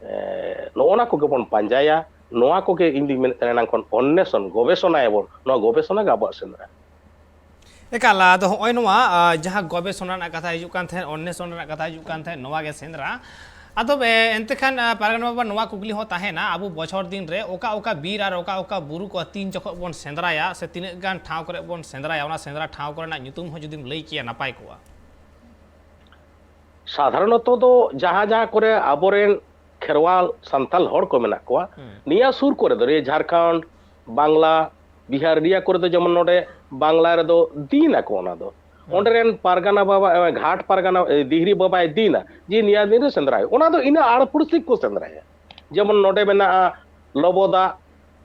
ᱮ, ᱱᱚᱜᱼᱚ ᱱᱟ ᱠᱚᱜᱮ ᱵᱚᱱ ᱯᱟᱸᱡᱟᱭᱟ᱾ ᱱᱚᱣᱟ ᱠᱚᱜᱮ ᱤᱧ ᱫᱩᱧ ᱢᱮᱱᱮᱫ ᱛᱟᱦᱮᱱᱟ, ᱮᱱᱟᱝ ᱠᱷᱚᱱ ᱚᱱᱱᱮᱥᱚᱱ, ᱜᱚᱵᱮᱥᱚᱱᱟᱭᱟᱵᱚᱱ᱾ ᱱᱚᱣᱟ ᱜᱚᱵᱮᱥᱚᱱᱟ ᱜᱮ ᱟᱵᱚᱣᱟᱜ ᱥᱮᱸᱫᱽᱨᱟ᱾ ᱮᱠᱟᱞ, ᱟᱫᱚ ᱦᱚᱸᱜᱼᱚᱭ ᱱᱚᱣᱟ, ᱟ, ᱡᱟᱦᱟᱸ ᱜᱚᱵᱮᱥᱚᱱᱟ ᱨᱮᱱᱟᱜ ᱠᱟᱛᱷᱟ ᱦᱤᱡᱩᱜ ᱠᱟᱱ ᱛᱟᱦᱮᱸᱫ, ᱚᱱᱱᱮᱥᱚᱱ ᱨᱮᱱᱟᱜ ᱠᱟᱛᱷᱟ ᱦᱤᱡᱩᱜ ᱠᱟᱱ ᱛᱟᱦᱮᱸᱫ, ᱱᱚᱣᱟ ᱜᱮ ᱥᱮᱸᱫᱽᱨᱟ᱾ ᱟᱫᱚ, ᱮ, ᱮᱱᱛᱮ ᱠᱷᱟᱱ, ᱟ, ᱯᱟᱨᱜᱟᱱᱟ ᱵᱟᱵᱟ, ᱱᱚᱣᱟ ᱠᱩᱠᱞᱤ ᱦᱚᱸ ᱛᱟᱦᱮᱱᱟ, ᱟᱵᱚ ᱵᱚᱪᱷᱚᱨ ᱫᱤᱱ ᱨᱮ ᱚᱠᱟ ᱚᱠᱟ ᱵᱤᱨ ᱟᱨ ᱚᱠᱟ ᱚᱠᱟ ᱵᱩᱨᱩ ᱠᱚ ᱛᱤᱱ ᱡᱚᱠᱷᱚᱱ ᱵᱚᱱ ᱥᱮᱸᱫᱽᱨᱟᱭᱟ ᱥᱮ ᱛᱤᱱᱟᱹᱜ ᱜᱟᱱ ᱴᱷᱟᱶ ᱠᱚᱨᱮ ᱵᱚᱱ ᱥᱮᱸᱫᱽᱨᱟᱭᱟ, ᱚᱱᱟ ᱥᱮᱸᱫᱽᱨᱟ ᱴᱷᱟᱶ ᱠᱚᱨᱮᱱᱟᱜ ᱧᱩᱛᱩᱢ ᱦᱚᱸ ᱡᱩᱫᱤᱢ ᱞᱟᱹᱭ ᱠᱮᱭᱟ, ᱱᱟᱯᱟᱭ ᱠᱚᱜᱼᱟ᱾ ᱥᱟᱫᱷᱟᱨᱚᱱᱚᱛᱚ ᱫᱚ ᱡᱟᱦᱟᱸ ᱡᱟᱦᱟᱸ ᱠᱚᱨᱮ ᱟᱵᱚᱨᱮᱱ ᱠᱷᱮᱨᱣᱟᱞ ᱥᱟᱱᱛᱟᱞ ᱦᱚᱲ ᱠᱚ ᱢᱮᱱᱟᱜ ᱠᱚᱣᱟ, ᱱᱤᱭᱟᱹ ᱥᱩᱨ ᱠᱚᱨᱮ ᱫᱚ, ᱱᱤᱭᱟᱹ ᱡᱷᱟᱲᱠᱷᱚᱸᱰ, ᱵᱟᱝᱞᱟ, ᱵᱤᱦᱟᱨ, ᱱᱤᱭᱟᱹ ᱠᱚᱨᱮ ᱫᱚ ᱡᱮᱢᱚᱱ ᱱᱚᱰᱮ ᱵᱟᱝᱞᱟ ᱨᱮᱫᱚ ᱫᱤᱱ ᱟᱠᱚ ᱚᱱᱟ ᱫᱚ᱾ ᱚᱸᱰᱮ ᱨᱮᱱ ᱯᱟᱨᱜᱟᱱᱟ ᱵᱟᱵᱟ, ᱮ, ᱜᱷᱟᱴ ᱯᱟᱨᱜᱟᱱᱟ, ᱮ, ᱫᱤᱦᱨᱤ ᱵᱟᱵᱟᱭ ᱫᱤᱱᱟ ᱡᱮ ᱱᱤᱭᱟᱹ ᱫᱤᱱ ᱨᱮ ᱥᱮᱸᱫᱽᱨᱟ ᱦᱩᱭᱩᱜᱼᱟ᱾ ᱚᱱᱟ ᱫᱚ ᱤᱱᱟᱹ ᱟᱲ ᱯᱩᱲᱥᱤ ᱠᱚ ᱥᱮᱸᱫᱽᱨᱟᱭᱟ᱾ ᱡᱮᱢᱚᱱ ᱱᱚᱰᱮ ᱢᱮᱱᱟᱜᱼᱟ ᱞᱚᱵᱚᱫᱟ,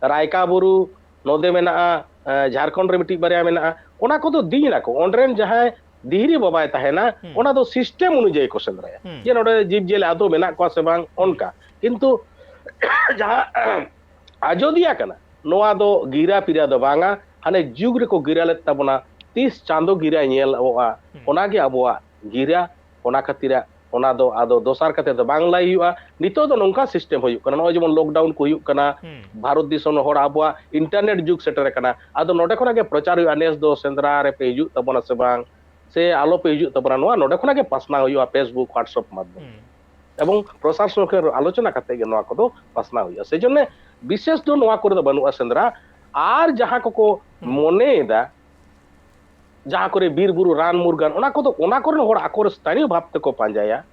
ᱨᱟᱭᱠᱟ ᱵᱩᱨᱩ, ᱱᱚᱰᱮ ᱢᱮᱱᱟᱜᱼᱟ, ᱮ, ᱡᱷᱟᱲᱠᱷᱚᱸᱰ ᱨᱮ ᱢᱤᱫᱴᱤᱡ ᱵᱟᱨᱭᱟ ᱢᱮᱱᱟᱜᱼᱟ᱾ ᱚᱱᱟ ᱠᱚᱫᱚ ᱫᱤᱱ ᱟᱠᱚ᱾ ᱚᱸᱰᱮ ᱨᱮᱱ ᱡᱟᱦᱟᱸᱭ ᱫᱤᱦᱨᱤ ᱵᱟᱵᱟᱭ ᱛᱟᱦᱮᱱᱟ, ᱚᱱᱟ ᱫᱚ ᱥᱤᱥᱴᱮᱢ ᱚᱱᱩᱡᱟᱭᱤ ᱠᱚ ᱥᱮᱸᱫᱽᱨᱟᱭᱟ, ᱡᱮ ᱱᱚᱰᱮ ᱡᱤᱵᱽ ᱡᱤᱭᱟᱹᱞᱤ ᱟᱫᱚ ᱢᱮᱱᱟᱜ ᱠᱚᱣᱟ ᱥᱮ ᱵᱟᱝ, ᱚᱱᱠᱟ᱾ ᱠᱤᱱᱛᱩ ᱡᱟᱦᱟᱸ ᱟᱡᱚᱫᱤᱭᱟ ᱠᱟᱱᱟ, ᱱᱚᱣᱟ ᱫᱚ ᱜᱤᱨᱟ ᱯᱤᱨᱟ ᱫᱚ ᱵᱟᱝᱟ, ᱦᱟᱱᱮ ᱡᱩᱜᱽ ᱨᱮᱠᱚ ᱜᱤᱨᱟ ᱞᱮᱫ ᱛᱟᱵᱚᱱᱟ, ᱛᱤᱥ ᱪᱟᱸᱫᱚ ᱜᱤᱨᱟ ᱧᱮᱞᱚᱜᱼᱟ, ᱚᱱᱟᱜᱮ ᱟᱵᱚᱣᱟᱜ ᱜᱤᱨᱟ᱾ ᱚᱱᱟ ᱠᱷᱟᱹᱛᱤᱨᱟᱜ ᱚᱱᱟ ᱫᱚ ᱟᱫᱚ ᱫᱚᱥᱟᱨ ᱠᱟᱛᱮ ᱫᱚ ᱵᱟᱝ ᱞᱟᱹᱭ ᱦᱩᱭᱩᱜᱼᱟ᱾ ᱱᱤᱛᱚᱜ ᱫᱚ ᱱᱚᱝᱠᱟ ᱥᱤᱥᱴᱮᱢ ᱦᱩᱭᱩᱜ ᱠᱟᱱᱟ, ᱱᱚᱜᱼᱚᱭ ᱡᱮᱢᱚᱱ ᱞᱚᱠᱰᱟᱣᱩᱱ ᱠᱚ ᱦᱩᱭᱩᱜ ᱠᱟᱱᱟ, ᱵᱷᱟᱨᱚᱛ ᱫᱤᱥᱚᱢ ᱨᱮᱱ ᱦᱚᱲ ᱟᱵᱚᱣᱟᱜ ᱤᱱᱴᱟᱨᱱᱮᱴ ᱡᱩᱜᱽ ᱥᱮᱴᱮᱨ ᱟᱠᱟᱱᱟ, ᱟᱫᱚ ᱱᱚᱰᱮ ᱠᱷᱚᱱᱟᱜ ᱜᱮ ᱯᱨᱚᱪᱟᱨ ᱦᱩᱭᱩᱜᱼᱟ, ᱱᱮᱥ ᱫᱚ ᱥᱮᱸᱫᱽᱨᱟ ᱨᱮᱯᱮ ᱦᱤᱡᱩᱜ ᱛᱟᱵᱚᱱᱟ ᱥᱮ ᱵᱟᱝ, ᱥᱮ ᱟᱞᱚᱯᱮ ᱦᱤᱡᱩᱜ ᱛᱟᱵᱚᱱᱟ, ᱱᱚᱣᱟ ᱱᱚᱰᱮ ᱠᱷᱚᱱᱟᱜ ᱜᱮ ᱯᱟᱥᱱᱟᱣ ᱦᱩᱭᱩᱜᱼᱟ Facebook, WhatsApp ᱢᱟᱫᱽᱫᱷᱚᱢ ᱛᱮ᱾ ᱮᱵᱚᱝ ᱯᱨᱚᱥᱟᱥᱚᱱ ᱥᱚᱸᱜᱮ ᱟᱞᱳᱪᱚᱱᱟ ᱠᱟᱛᱮ ᱜᱮ ᱱᱚᱣᱟ ᱠᱚᱫᱚ ᱯᱟᱥᱱᱟᱣ ᱦᱩᱭᱩᱜᱼᱟ᱾ ᱥᱮᱡᱚᱱᱱᱮ ᱵᱤᱥᱮᱥ ᱫᱚ ᱱᱚᱣᱟ ᱠᱚᱨᱮ ᱫᱚ ᱵᱟᱹᱱᱩᱜᱼᱟ ᱥᱮᱸᱫᱽᱨᱟ᱾ ᱟᱨ ᱡᱟᱦᱟᱸ ᱠᱚᱠᱚ ᱢᱚᱱᱮᱭᱮᱫᱟ, ᱡᱟᱦᱟᱸ ᱠᱚᱨᱮ ᱵᱤᱨ ᱵᱩᱨᱩ ᱨᱟᱱ ᱢᱩᱨᱜᱟᱱ, ᱚᱱᱟ ᱠᱚᱫᱚ, ᱚᱱᱟ ᱠᱚᱨᱮᱱ ᱦᱚᱲ ᱟᱠᱚ ᱨᱮ ᱥᱛᱷᱟᱱᱤᱭᱚ ᱵᱷᱟᱵᱽ ᱛᱮᱠᱚ ᱯᱟᱸᱡᱟᱭᱟ᱾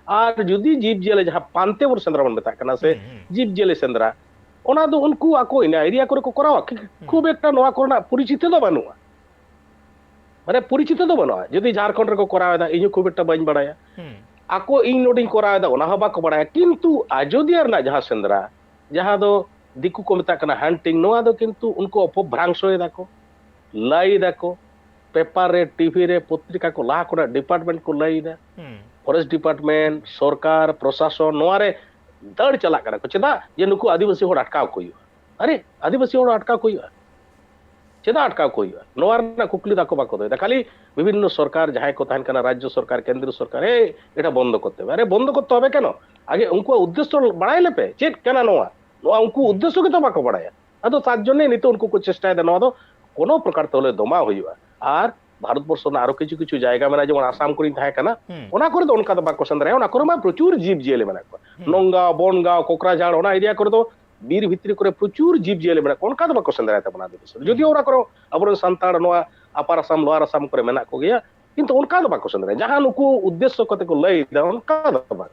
ᱟᱨ ᱡᱩᱫᱤ ᱡᱤᱵᱽ ᱡᱤᱭᱟᱹᱞᱤ ᱡᱟᱦᱟᱸ ᱯᱟᱱᱛᱮ ᱵᱚᱱ ᱥᱮᱸᱫᱽᱨᱟ ᱵᱚᱱ ᱢᱮᱛᱟᱜ ᱠᱟᱱᱟ ᱥᱮ, ᱡᱤᱵᱽ ᱡᱤᱭᱟᱹᱞᱤ ᱥᱮᱸᱫᱽᱨᱟ, ᱚᱱᱟ ᱫᱚ ᱩᱱᱠᱩ ᱟᱠᱚ ᱤᱱᱟᱹ ᱮᱨᱤᱭᱟ ᱠᱚᱨᱮ ᱠᱚ ᱠᱚᱨᱟᱣᱟ᱾ ᱠᱷᱩᱵ ᱮᱠᱴᱟ ᱱᱚᱣᱟ ᱠᱚᱨᱮᱱᱟᱜ ᱯᱚᱨᱤᱪᱤᱛᱤ ᱫᱚ ᱵᱟᱹᱱᱩᱜᱼᱟ᱾ ᱢᱟᱱᱮ ᱯᱚᱨᱤᱪᱤᱛᱚ ᱫᱚ ᱵᱟᱹᱱᱩᱜᱼᱟ᱾ ᱡᱩᱫᱤ ᱡᱷᱟᱲᱠᱷᱚᱸᱰ ᱨᱮᱠᱚ ᱠᱚᱨᱟᱣ ᱮᱫᱟ, ᱤᱧ ᱦᱚᱸ ᱠᱷᱩᱵ ᱮᱠᱴᱟ ᱵᱟᱹᱧ ᱵᱟᱲᱟᱭᱟ᱾ ᱦᱩᱸ᱾ ᱟᱠᱚ ᱤᱧ ᱱᱚᱰᱮᱧ ᱠᱚᱨᱟᱣ ᱮᱫᱟ, ᱚᱱᱟ ᱦᱚᱸ ᱵᱟᱠᱚ ᱵᱟᱲᱟᱭᱟ᱾ ᱠᱤᱱᱛᱩ ᱟᱡᱚᱫᱤᱭᱟᱹ ᱨᱮᱱᱟᱜ ᱡᱟᱦᱟᱸ ᱥᱮᱸᱫᱽᱨᱟ, ᱡᱟᱦᱟᱸ ᱫᱚ ᱫᱤᱠᱩ ᱠᱚ ᱢᱮᱛᱟᱜ ᱠᱟᱱᱟ ᱦᱟᱱᱴᱤᱝ, ᱱᱚᱣᱟ ᱫᱚ ᱠᱤᱱᱛᱩ ᱩᱱᱠᱩ ᱚᱯᱚᱵᱷᱨᱟᱝᱥᱚᱭ ᱫᱟᱠᱚ, ᱞᱟᱹᱭ ᱫᱟᱠᱚ, ᱯᱮᱯᱟᱨ ᱨᱮ, ᱴᱤᱵᱷᱤ ᱨᱮ, ᱯᱚᱛᱨᱤᱠᱟ ᱠᱚ ᱞᱟᱦᱟ ᱠᱷᱚᱱᱟᱜ ᱰᱤᱯᱟᱨᱴᱢᱮᱱᱴ ᱠᱚ ᱞᱟᱹᱭ ᱮᱫᱟ᱾ ᱦᱩᱸ᱾ ᱯᱷᱚᱨᱮᱥᱴ ᱰᱤᱯᱟᱨᱴᱢᱮᱱᱴ, ᱥᱚᱨᱠᱟᱨ, ᱯᱨᱚᱥᱟᱥᱚᱱ ᱱᱚᱣᱟ ᱨᱮ ᱫᱟᱹᱲ ᱪᱟᱞᱟᱜ ᱠᱟᱱᱟ ᱠᱚ᱾ ᱪᱮᱫᱟᱜ? ᱡᱮ ᱱᱩᱠᱩ ᱟᱹᱫᱤᱵᱟᱹᱥᱤ ᱦᱚᱲ ᱟᱴᱠᱟᱣ ᱠᱚ ᱦᱩᱭᱩᱜᱼᱟ᱾ ᱟᱨᱮ, ᱟᱹᱫᱤᱵᱟᱹᱥᱤ ᱦᱚᱲ ᱟᱴᱠᱟᱣ ᱠᱚ ᱦᱩᱭᱩᱜᱼᱟ᱾ ᱪᱮᱫᱟᱜ ᱟᱴᱠᱟᱣ ᱠᱚ ᱦᱩᱭᱩᱜᱼᱟ? ᱱᱚᱣᱟ ᱨᱮᱱᱟᱜ ᱠᱩᱠᱞᱤ ᱫᱚ ᱟᱠᱚ ᱵᱟᱠᱚ ᱫᱚᱦᱚᱭᱮᱫᱟ᱾ ᱠᱷᱟᱹᱞᱤ ᱵᱤᱵᱷᱤᱱᱱᱚ ᱥᱚᱨᱠᱟᱨ ᱡᱟᱦᱟᱸᱭ ᱠᱚ ᱛᱟᱦᱮᱱ ᱠᱟᱱᱟ, ᱨᱟᱡᱽᱡᱚ ᱥᱚᱨᱠᱟᱨ, ᱠᱮᱱᱫᱨᱚ ᱥᱚᱨᱠᱟᱨ, "ᱮᱭ, ᱮᱴᱟ ᱵᱚᱱᱫᱚ ᱠᱚᱨᱛᱮ ᱦᱚᱵᱮ᱾" ᱟᱨᱮ, ᱵᱚᱱᱫᱚ ᱠᱚᱨᱛᱮ ᱦᱚᱵᱮ ᱠᱮᱱᱚ? ᱟᱜᱮ ᱩᱱᱠᱩᱣᱟᱜ ᱩᱫᱽᱫᱮᱥᱥᱚ ᱵᱟᱲᱟᱭ ᱞᱮᱯᱮ, ᱪᱮᱫ ᱠᱟᱱᱟ ᱱᱚᱣᱟ? ᱱᱚᱣᱟ ᱩᱱᱠᱩ ᱩᱫᱽᱫᱮᱥᱥᱚ ᱜᱮᱛᱚ ᱵᱟᱠᱚ ᱵᱟᱲᱟᱭᱟ᱾ ᱟᱫᱚ ᱛᱟᱨ ᱡᱚᱱᱱᱮ ᱱᱤᱛᱚᱜ ᱩᱱᱠᱩ ᱠᱚ ᱪᱮᱥᱴᱟᱭᱮᱫᱟ ᱱᱚᱣᱟ ᱫᱚ ᱠᱳᱱᱳ ᱯᱨᱚᱠᱟᱨ ᱛᱮ ᱦᱚᱞᱮ ᱫᱚᱢᱟᱣ ᱦᱩᱭᱩᱜᱼᱟ᱾ ᱟᱨ ᱵᱷᱟᱨᱚᱛ ᱵᱚᱨᱥᱚ ᱨᱮᱱᱟᱜ ᱟᱨᱚ ᱠᱤᱪᱷᱩ ᱠᱤᱪᱷᱩ ᱡᱟᱭᱜᱟ ᱢᱮᱱᱟᱜᱼᱟ, ᱡᱮᱢᱚᱱ ᱟᱥᱟᱢ ᱠᱚᱨᱮᱧ ᱛᱟᱦᱮᱸ ᱠᱟᱱᱟ, ᱦᱩᱸ᱾ ᱚᱱᱟ ᱠᱚᱨᱮ ᱫᱚ ᱚᱱᱠᱟ ᱫᱚ ᱵᱟᱠᱚ ᱥᱮᱸᱫᱽᱨᱟᱭᱟ᱾ ᱚᱱᱟ ᱠᱚᱨᱮ ᱢᱟ ᱯᱨᱚᱪᱩᱨ ᱡᱤᱵᱽ ᱡᱤᱭᱟᱹᱞᱤ ᱢᱮᱱᱟᱜ ᱠᱚᱣᱟ᱾ ᱦᱩᱸ᱾ ᱱᱚᱝᱜᱟ, ᱵᱚᱱᱜᱟᱸᱣ, ᱠᱚᱠᱨᱟᱡᱷᱟᱲ, ᱚᱱᱟ ᱮᱨᱤᱭᱟ ᱠᱚᱨᱮ ᱫᱚ ᱵᱤᱨ ᱵᱷᱤᱛᱨᱤ ᱠᱚᱨᱮ ᱯᱨᱚᱪᱩᱨ ᱡᱤᱵᱽ ᱡᱤᱭᱟᱹᱞᱤ ᱢᱮᱱᱟᱜ ᱠᱚᱣᱟ, ᱚᱱᱠᱟ ᱫᱚ ᱵᱟᱠᱚ ᱥᱮᱸᱫᱽᱨᱟᱭ ᱛᱟᱵᱚᱱᱟ ᱟᱹᱫᱤᱵᱟᱹᱥᱤ᱾ ᱦᱩᱸ᱾ ᱡᱩᱫᱤ ᱚᱱᱟ ᱠᱚᱨᱮ ᱟᱵᱚᱨᱮᱱ ᱥᱟᱱᱛᱟᱲ ᱱᱚᱣᱟ ᱟᱯᱟᱨ ᱟᱥᱟᱢ, ᱞᱳᱣᱟᱨ ᱟᱥᱟᱢ ᱠᱚᱨᱮ ᱢᱮᱱᱟᱜ ᱠᱚᱜᱮᱭᱟ, ᱠᱤᱱᱛᱩ ᱚᱱᱠᱟ ᱫᱚ ᱵᱟᱠᱚ ᱥᱮᱸᱫᱽᱨᱟᱭᱟ᱾ ᱡᱟᱦᱟᱸ ᱱᱩᱠᱩ ᱩᱫᱽᱫᱮᱥᱥᱚ ᱠᱟᱛᱮ ᱠᱚ ᱞᱟᱹᱭ ᱮᱫᱟ, ᱚᱱᱠᱟ ᱫᱚ ᱵᱟᱝ᱾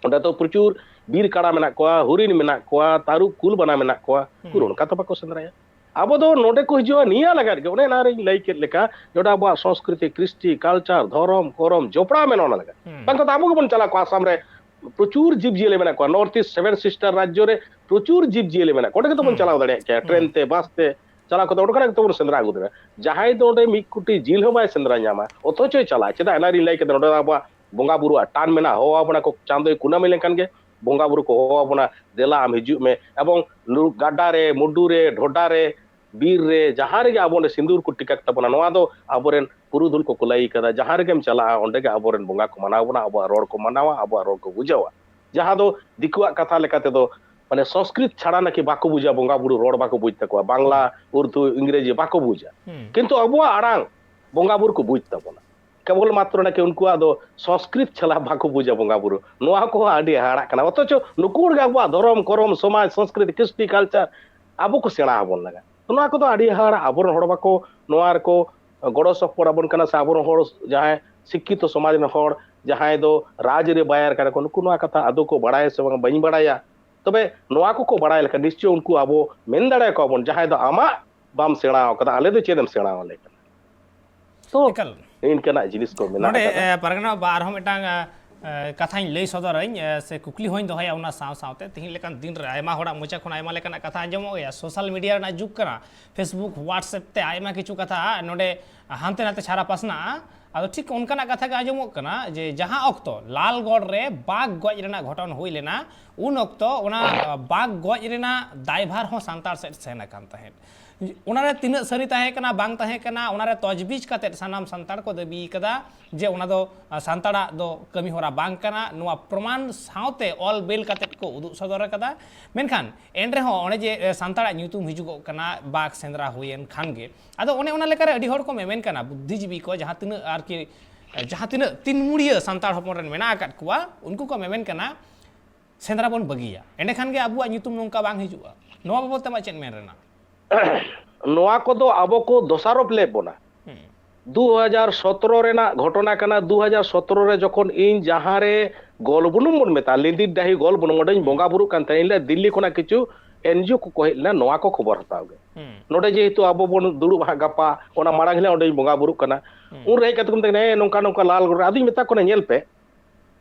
ᱚᱸᱰᱮ ᱫᱚ ᱯᱨᱚᱪᱩᱨ ᱵᱤᱨ ᱠᱟᱲᱟ ᱢᱮᱱᱟᱜ ᱠᱚᱣᱟ, ᱦᱚᱨᱤᱱ ᱢᱮᱱᱟᱜ ᱠᱚᱣᱟ, ᱛᱟᱹᱨᱩᱵ, ᱠᱩᱞ, ᱵᱟᱱᱟ ᱢᱮᱱᱟᱜ ᱠᱚᱣᱟ, ᱦᱩᱸ᱾ ᱩᱠᱩᱨ ᱚᱱᱠᱟ ᱫᱚ ᱵᱟᱠᱚ ᱥᱮᱸᱫᱽᱨᱟᱭᱟ᱾ ᱟᱵᱚ ᱫᱚ ᱱᱚᱰᱮ ᱠᱚ ᱦᱤᱡᱩᱜᱼᱟ ᱱᱤᱭᱟᱹ ᱞᱟᱜᱟᱫ ᱜᱮ, ᱚᱱᱮ ᱚᱱᱟ ᱨᱤᱧ ᱞᱟᱹᱭ ᱠᱮᱫ ᱞᱮᱠᱟ, ᱱᱚᱰᱮ ᱟᱵᱚᱣᱟᱜ ᱥᱚᱝᱥᱠᱨᱤᱛᱤ, ᱠᱨᱤᱥᱴᱤ, ᱠᱟᱞᱪᱟᱨ, ᱫᱷᱚᱨᱚᱢ, ᱠᱚᱨᱚᱢ ᱡᱚᱯᱲᱟᱣ ᱢᱮᱱᱟᱜᱼᱟ ᱚᱱᱟ ᱞᱟᱜᱟᱫ᱾ ᱦᱩᱸ᱾ ᱵᱟᱝᱠᱷᱟᱱ ᱫᱚ ᱟᱵᱚ ᱜᱮᱵᱚᱱ ᱪᱟᱞᱟᱣ ᱠᱚᱜᱼᱟ ᱟᱥᱟᱢ ᱨᱮ, ᱯᱨᱚᱪᱩᱨ ᱡᱤᱵᱽ ᱡᱤᱭᱟᱹᱞᱤ ᱢᱮᱱᱟᱜ ᱠᱚᱣᱟ, ᱱᱚᱨᱛᱷ ᱤᱥᱴ ᱥᱮᱵᱷᱮᱱ ᱥᱤᱥᱴᱟᱨ ᱨᱟᱡᱽᱡᱚ ᱨᱮ ᱯᱨᱚᱪᱩᱨ ᱡᱤᱵᱽ ᱡᱤᱭᱟᱹᱞᱤ ᱢᱮᱱᱟᱜ ᱠᱚᱣᱟ, ᱚᱸᱰᱮ ᱜᱮᱛᱚ ᱵᱚᱱ ᱦᱩᱸ᱾ ᱪᱟᱞᱟᱣ ᱫᱟᱲᱮᱭᱟᱜ ᱠᱮᱭᱟ, ᱦᱩᱸ᱾ ᱴᱨᱮᱱ ᱛᱮ, ᱵᱟᱥ ᱛᱮ ᱪᱟᱞᱟᱣ ᱠᱟᱛᱮ ᱚᱸᱰᱮ ᱠᱷᱚᱱᱟᱜ ᱜᱮᱛᱚ ᱵᱚᱱ ᱥᱮᱸᱫᱽᱨᱟ ᱟᱹᱜᱩ ᱫᱟᱲᱮᱭᱟᱜᱼᱟ᱾ ᱡᱟᱦᱟᱸᱭ ᱫᱚ ᱚᱸᱰᱮ ᱢᱤᱫ ᱠᱩᱴᱤ ᱡᱤᱞ ᱦᱚᱸ ᱵᱟᱭ ᱥᱮᱸᱫᱽᱨᱟ ᱧᱟᱢᱟ, ᱚᱛᱷᱚᱪᱚᱭ ᱪᱟᱞᱟᱜᱼᱟ᱾ ᱪᱮᱫᱟᱜ? ᱮᱱᱟ ᱨᱤᱧ ᱞᱟᱹᱭ ᱠᱮᱫᱟ, ᱱᱚᱰᱮ ᱫᱚ ᱟᱵᱚᱣᱟᱜ ᱵᱚᱸᱜᱟ ᱵᱩᱨᱩᱣᱟᱜ ᱴᱟᱱ ᱢᱮᱱᱟᱜᱼᱟ, ᱦᱚᱦᱚ ᱟᱵᱚᱱᱟ ᱠᱚ, ᱪᱟᱸᱫᱳᱭ ᱠᱩᱱᱟᱹᱢᱤ ᱞᱮᱱᱠᱷᱟᱱ ᱜᱮ ᱵᱚᱸᱜᱟ ᱵᱩᱨᱩ ᱠᱚ ᱦᱚᱦᱚ ᱟᱵᱚᱱᱟ, "ᱫᱮᱞᱟ ᱟᱢ ᱦᱤᱡᱩᱜ ᱢᱮ", ᱮᱵᱚᱝ ᱱᱩ-, ᱜᱟᱰᱟ ᱨᱮ, ᱢᱩᱰᱩ ᱨᱮ, ᱰᱷᱚᱰᱟ ᱨᱮ, ᱵᱤᱨ ᱨᱮ, ᱡᱟᱦᱟᱸ ᱨᱮᱜᱮ ᱟᱵᱚ ᱚᱸᱰᱮ ᱥᱤᱸᱫᱩᱨ ᱠᱚ ᱴᱤᱠᱟᱠ ᱛᱟᱵᱚᱱᱟ, ᱱᱚᱣᱟ ᱫᱚ ᱟᱵᱚᱨᱮᱱ ᱯᱩᱨᱩᱫᱷᱩᱞ ᱠᱚᱠᱚ ᱞᱟᱹᱭ ᱠᱟᱫᱟ, ᱡᱟᱦᱟᱸ ᱨᱮᱜᱮᱢ ᱪᱟᱞᱟᱜᱼᱟ, ᱚᱸᱰᱮ ᱜᱮ ᱟᱵᱚᱨᱮᱱ ᱵᱚᱸᱜᱟ ᱠᱚ ᱢᱟᱱᱟᱣ ᱵᱚᱱᱟ, ᱟᱵᱚᱣᱟᱜ ᱨᱚᱲ ᱠᱚ ᱢᱟᱱᱟᱣᱟ, ᱟᱵᱚᱣᱟᱜ ᱨᱚᱲ ᱠᱚ ᱵᱩᱡᱷᱟᱹᱣᱟ᱾ ᱡᱟᱦᱟᱸ ᱫᱚ ᱫᱤᱠᱩᱣᱟᱜ ᱠᱟᱛᱷᱟ ᱞᱮᱠᱟ ᱛᱮᱫᱚ, ᱢᱟᱱᱮ, ᱥᱚᱝᱥᱠᱨᱤᱛ ᱪᱷᱟᱲᱟ ᱱᱟᱠᱤ ᱵᱟᱠᱚ ᱵᱩᱡᱟ, ᱵᱚᱸᱜᱟ ᱵᱩᱨᱩ ᱨᱚᱲ ᱵᱟᱠᱚ ᱵᱩᱡᱽ ᱛᱟᱠᱚᱣᱟ, ᱵᱟᱝᱞᱟ, ᱩᱨᱫᱩ, ᱤᱝᱨᱮᱡᱤ ᱵᱟᱠᱚ ᱵᱩᱡᱟ᱾ ᱦᱩᱸ᱾ ᱠᱤᱱᱛᱩ ᱟᱵᱚᱣᱟᱜ ᱟᱲᱟᱝ ᱵᱚᱸᱜᱟ ᱵᱩᱨᱩ ᱠᱚ ᱵᱩᱡᱽ ᱛᱟᱵᱚᱱᱟ᱾ ᱠᱮᱵᱚᱞ ᱢᱟᱛᱨᱚ ᱱᱟᱠᱤ ᱩᱱᱠᱩᱣᱟᱜ ᱫᱚ ᱥᱚᱝᱥᱠᱨᱤᱛ ᱪᱷᱟᱲᱟ ᱵᱟᱠᱚ ᱵᱩᱡᱟ ᱵᱚᱸᱜᱟ ᱵᱩᱨᱩ᱾ ᱱᱚᱣᱟ ᱠᱚᱦᱚᱸ ᱟᱹᱰᱤ ᱦᱟᱦᱟᱲᱟᱜ ᱠᱟᱱᱟ᱾ ᱚᱛᱷᱚᱪᱚ ᱱᱩᱠᱩ ᱦᱚᱲ ᱜᱮ ᱟᱵᱚᱣᱟᱜ ᱫᱷᱚᱨᱚᱢ, ᱠᱚᱨᱚᱢ, ᱥᱚᱢᱟᱡᱽ, ᱥᱚᱝᱥᱠᱨᱤᱛᱤ, ᱠᱨᱤᱥᱴᱤ, ᱠᱟᱞᱪᱟᱨ ᱟᱵᱚ ᱠᱚ ᱥᱮᱬᱟ ᱟᱵᱚᱱ ᱞᱟᱜᱟ᱾ ᱱᱚᱣᱟ ᱠᱚᱫᱚ ᱟᱹᱰᱤ ᱦᱟᱦᱟᱲᱟᱜ᱾ ᱟᱵᱚᱨᱮᱱ ᱦᱚᱲ ᱵᱟᱠᱚ ᱱᱚᱣᱟ ᱨᱮᱠᱚ ᱜᱚᱲᱚ ᱥᱚᱯᱚᱦᱚᱫ ᱟᱵᱚᱱ ᱠᱟᱱᱟ, ᱥᱮ ᱟᱵᱚᱨᱮᱱ ᱦᱚᱲ ᱡᱟᱦᱟᱸᱭ ᱥᱤᱠᱠᱷᱤᱛᱚ ᱥᱚᱢᱟᱡᱽ ᱨᱮᱱ ᱦᱚᱲ ᱡᱟᱦᱟᱸᱭ ᱫᱚ ᱨᱟᱡᱽ ᱨᱮ ᱵᱟᱭᱟᱨ ᱠᱟᱱᱟ ᱠᱚ, ᱱᱩᱠᱩ ᱱᱚᱣᱟ ᱠᱟᱛᱷᱟ ᱟᱫᱚ ᱠᱚ ᱵᱟᱲᱟᱭᱟ ᱥᱮ ᱵᱟᱝ, ᱵᱟᱹᱧ ᱵᱟᱲᱟᱭᱟ᱾ ᱛᱚᱵᱮ ᱱᱚᱣᱟ ᱠᱚᱠᱚ ᱵᱟᱲᱟᱭ ᱞᱮᱠᱷᱟᱱ ᱱᱤᱥᱪᱚᱭ ᱩᱱᱠᱩ ᱟᱵᱚ ᱢᱮᱱ ᱫᱟᱲᱮᱭᱟᱠᱚᱣᱟ ᱵᱚᱱ, "ᱡᱟᱦᱟᱸᱭ ᱫᱚ ᱟᱢᱟᱜ ᱵᱟᱢ ᱥᱮᱬᱟ ᱟᱠᱟᱫᱟ, ᱟᱞᱮ ᱫᱚ ᱪᱮᱫ ᱮᱢ ᱥᱮᱬᱟ ᱟᱞᱮ ᱠᱟᱱᱟ?" ᱛᱚ ᱮᱠᱟᱞ᱾ ᱤᱱᱠᱟᱹᱱᱟᱜ ᱡᱤᱱᱤᱥ ᱠᱚ ᱢᱮᱱᱟᱜ ᱱᱚᱰᱮ ᱟᱠᱟᱫᱟ᱾ ᱮ, ᱯᱟᱨᱜᱟᱱᱟ ᱵᱟᱵᱟ, ᱟᱨᱦᱚᱸ ᱢᱤᱫᱴᱟᱝ ᱮ, ᱮ, ᱠᱟᱛᱷᱟᱧ ᱞᱟᱹᱭ ᱥᱚᱫᱚᱨᱟᱹᱧ ᱮ, ᱥᱮ ᱠᱩᱠᱞᱤ ᱦᱚᱸᱧ ᱫᱚᱦᱚᱭᱟ᱾ ᱚᱱᱟ ᱥᱟᱶ ᱥᱟᱶᱛᱮ ᱛᱤᱦᱤᱧ ᱞᱮᱠᱟᱱ ᱫᱤᱱ ᱨᱮ ᱟᱭᱢᱟ ᱦᱚᱲᱟᱜ ᱢᱚᱪᱟ ᱠᱷᱚᱱ ᱟᱭᱢᱟ ᱞᱮᱠᱟᱱᱟᱜ ᱠᱟᱛᱷᱟ ᱟᱸᱡᱚᱢᱚᱜ ᱜᱮᱭᱟ᱾ ᱥᱳᱥᱟᱞ ᱢᱤᱰᱤᱭᱟ ᱨᱮᱱᱟᱜ ᱡᱩᱜᱽ ᱠᱟᱱᱟ, ᱯᱷᱮᱥᱵᱩᱠ, ᱦᱳᱣᱟᱴᱥᱮᱯ ᱛᱮ ᱟᱭᱢᱟ ᱠᱤᱪᱷᱩ ᱠᱟᱛᱷᱟ ᱱᱚᱰᱮ ᱦᱟᱱᱛᱮ ᱱᱟᱛᱮ ᱪᱷᱟᱨᱟ ᱯᱟᱥᱱᱟᱜᱼᱟ᱾ ᱟᱫᱚ ᱴᱷᱤᱠ ᱚᱱᱠᱟᱱᱟᱜ ᱠᱟᱛᱷᱟ ᱜᱮ ᱟᱸᱡᱚᱢᱚᱜ ᱠᱟᱱᱟ ᱡᱮ ᱡᱟᱦᱟᱸ ᱚᱠᱛᱚ ᱞᱟᱞᱜᱚᱲ ᱨᱮ ᱵᱟᱜᱽ ᱜᱚᱡ ᱨᱮᱱᱟᱜ ᱜᱷᱚᱴᱚᱱ ᱦᱩᱭ ᱞᱮᱱᱟ, ᱩᱱ ᱚᱠᱛᱚ ᱚᱱᱟ ᱟ, ᱵᱟᱜᱽ ᱜᱚᱡ ᱨᱮᱱᱟᱜ ᱫᱟᱭᱵᱷᱟᱨ ᱦᱚᱸ ᱥᱟᱱᱛᱟᱲ ᱥᱮᱫ ᱥᱮᱱ ᱟᱠᱟᱱ ᱛᱟᱦᱮᱸᱫ᱾ ᱚᱱᱟᱨᱮ ᱛᱤᱱᱟᱹᱜ ᱥᱟᱹᱨᱤ ᱛᱟᱦᱮᱸ ᱠᱟᱱᱟ ᱵᱟᱝ ᱛᱟᱦᱮᱸ ᱠᱟᱱᱟ, ᱚᱱᱟᱨᱮ ᱛᱚᱡᱽᱵᱤᱡᱽ ᱠᱟᱛᱮᱫ ᱥᱟᱱᱟᱢ ᱥᱟᱱᱛᱟᱲ ᱠᱚ ᱫᱟᱹᱵᱤ ᱠᱟᱫᱟ ᱡᱮ ᱚᱱᱟ ᱫᱚ ᱟ, ᱥᱟᱱᱛᱟᱲᱟᱜ ᱫᱚ ᱠᱟᱹᱢᱤ ᱦᱚᱨᱟ ᱵᱟᱝ ᱠᱟᱱᱟ᱾ ᱱᱚᱣᱟ ᱯᱨᱚᱢᱟᱱ ᱥᱟᱶᱛᱮ ᱚᱞ ᱵᱤᱞ ᱠᱟᱛᱮᱫ ᱠᱚ ᱩᱫᱩᱜ ᱥᱚᱫᱚᱨ ᱟᱠᱟᱫᱟ᱾ ᱢᱮᱱᱠᱷᱟᱱ ᱮᱱ ᱨᱮᱦᱚᱸ ᱚᱱᱮ ᱡᱮ ᱮ, ᱥᱟᱱᱛᱟᱲᱟᱜ ᱧᱩᱛᱩᱢ ᱦᱤᱡᱩᱜᱚᱜ ᱠᱟᱱᱟ ᱵᱟᱜᱽ ᱥᱮᱸᱫᱽᱨᱟ ᱦᱩᱭᱮᱱ ᱠᱷᱟᱱ ᱜᱮ, ᱟᱫᱚ ᱚᱱᱮ ᱚᱱᱟ ᱞᱮᱠᱟᱨᱮ ᱟᱹᱰᱤ ᱦᱚᱲ ᱠᱚ ᱢᱮᱢᱮᱱ ᱠᱟᱱᱟ, ᱵᱩᱫᱽᱫᱷᱤᱡᱤᱵᱤ ᱠᱚ, ᱡᱟᱦᱟᱸ ᱛᱤᱱᱟᱹᱜ ᱟᱨᱠᱤ ᱮ, ᱡᱟᱦᱟᱸ ᱛᱤᱱᱟᱹᱜ ᱛᱤᱱᱢᱩᱲᱤᱭᱟᱹ ᱥᱟᱱᱛᱟᱲ ᱦᱚᱯᱚᱱ ᱨᱮᱱ ᱢᱮᱱᱟᱜ ᱟᱠᱟᱫ ᱠᱚᱣᱟ, ᱩᱱᱠᱩ ᱠᱚ ᱢᱮᱢᱮᱱ ᱠᱟᱱᱟ ᱥᱮᱸᱫᱽᱨᱟ ᱵᱚᱱ ᱵᱟᱹᱜᱤᱭᱟ, ᱮᱸᱰᱮᱠᱷᱟᱱ ᱜᱮ ᱟᱵᱚᱣᱟᱜ ᱧᱩᱛᱩᱢ ᱱᱚᱝᱠᱟ ᱵᱟᱝ ᱦᱤᱡᱩᱜᱼᱟ᱾ ᱱᱚᱣᱟ ᱵᱟᱵᱚᱫ ᱛᱮ ᱟᱢᱟᱜ ᱪᱮᱫ ᱢᱮᱱ ᱨᱮᱱᱟᱜ? ᱱᱚᱣᱟ ᱠᱚᱫᱚ ᱟᱵᱚ ᱠᱚ ᱫᱚᱥᱟᱨᱚᱯ ᱞᱮᱫ ᱵᱚᱱᱟ᱾ ᱦᱩᱸ᱾ ᱫᱩ ᱦᱟᱡᱟᱨ ᱥᱚᱛᱨᱚ ᱨᱮᱱᱟᱜ ᱜᱷᱚᱴᱚᱱᱟ ᱠᱟᱱᱟ᱾ ᱫᱩ ᱦᱟᱡᱟᱨ ᱥᱚᱛᱨᱚ ᱨᱮ ᱡᱚᱠᱷᱚᱱ ᱤᱧ ᱡᱟᱦᱟᱸ ᱨᱮ ᱜᱚᱞ ᱵᱩᱱᱩᱢ ᱵᱚᱱ ᱢᱮᱛᱟᱜᱼᱟ, ᱞᱤᱸᱫᱤᱨ ᱰᱟᱹᱦᱤ ᱜᱚᱞ ᱵᱩᱱᱩᱢ, ᱚᱸᱰᱮᱧ ᱵᱚᱸᱜᱟ ᱵᱩᱨᱩᱜ ᱠᱟᱱ ᱛᱟᱦᱮᱸᱫ, ᱤᱧ ᱞᱟᱹᱭᱟ ᱫᱤᱞᱞᱤ ᱠᱷᱚᱱᱟᱜ ᱠᱤᱪᱷᱩ ᱮᱱᱡᱤᱳ ᱠᱚᱠᱚ ᱦᱮᱡ ᱞᱮᱱᱟ, ᱱᱚᱣᱟ ᱠᱚ ᱠᱷᱚᱵᱚᱨ ᱦᱟᱛᱟᱣ ᱜᱮ᱾ ᱦᱩᱸ᱾ ᱱᱚᱰᱮ ᱡᱮᱦᱮᱛᱩ ᱟᱵᱚ ᱵᱚᱱ ᱫᱩᱲᱩᱵ ᱦᱟᱸᱜ ᱜᱟᱯᱟ, ᱚᱱᱟ ᱢᱟᱲᱟᱝ ᱦᱤᱞᱳᱜ ᱚᱸᱰᱮᱧ ᱵᱚᱸᱜᱟ ᱵᱩᱨᱩᱜ ᱠᱟᱱᱟ᱾ ᱦᱩᱸ᱾ ᱩᱱ ᱨᱮ ᱦᱮᱡ ᱠᱟᱛᱮ ᱠᱚ ᱢᱮᱛᱟ ᱫᱤᱧᱟ, "ᱦᱮᱸ, ᱱᱚᱝᱠᱟ ᱱᱚᱝᱠᱟ ᱞᱟᱞᱜᱚᱲ ᱨᱮ", ᱟᱫᱚᱧ ᱢᱮᱛᱟ ᱠᱚ ᱠᱟᱱᱟ, ᱧᱮᱞ ᱯᱮ,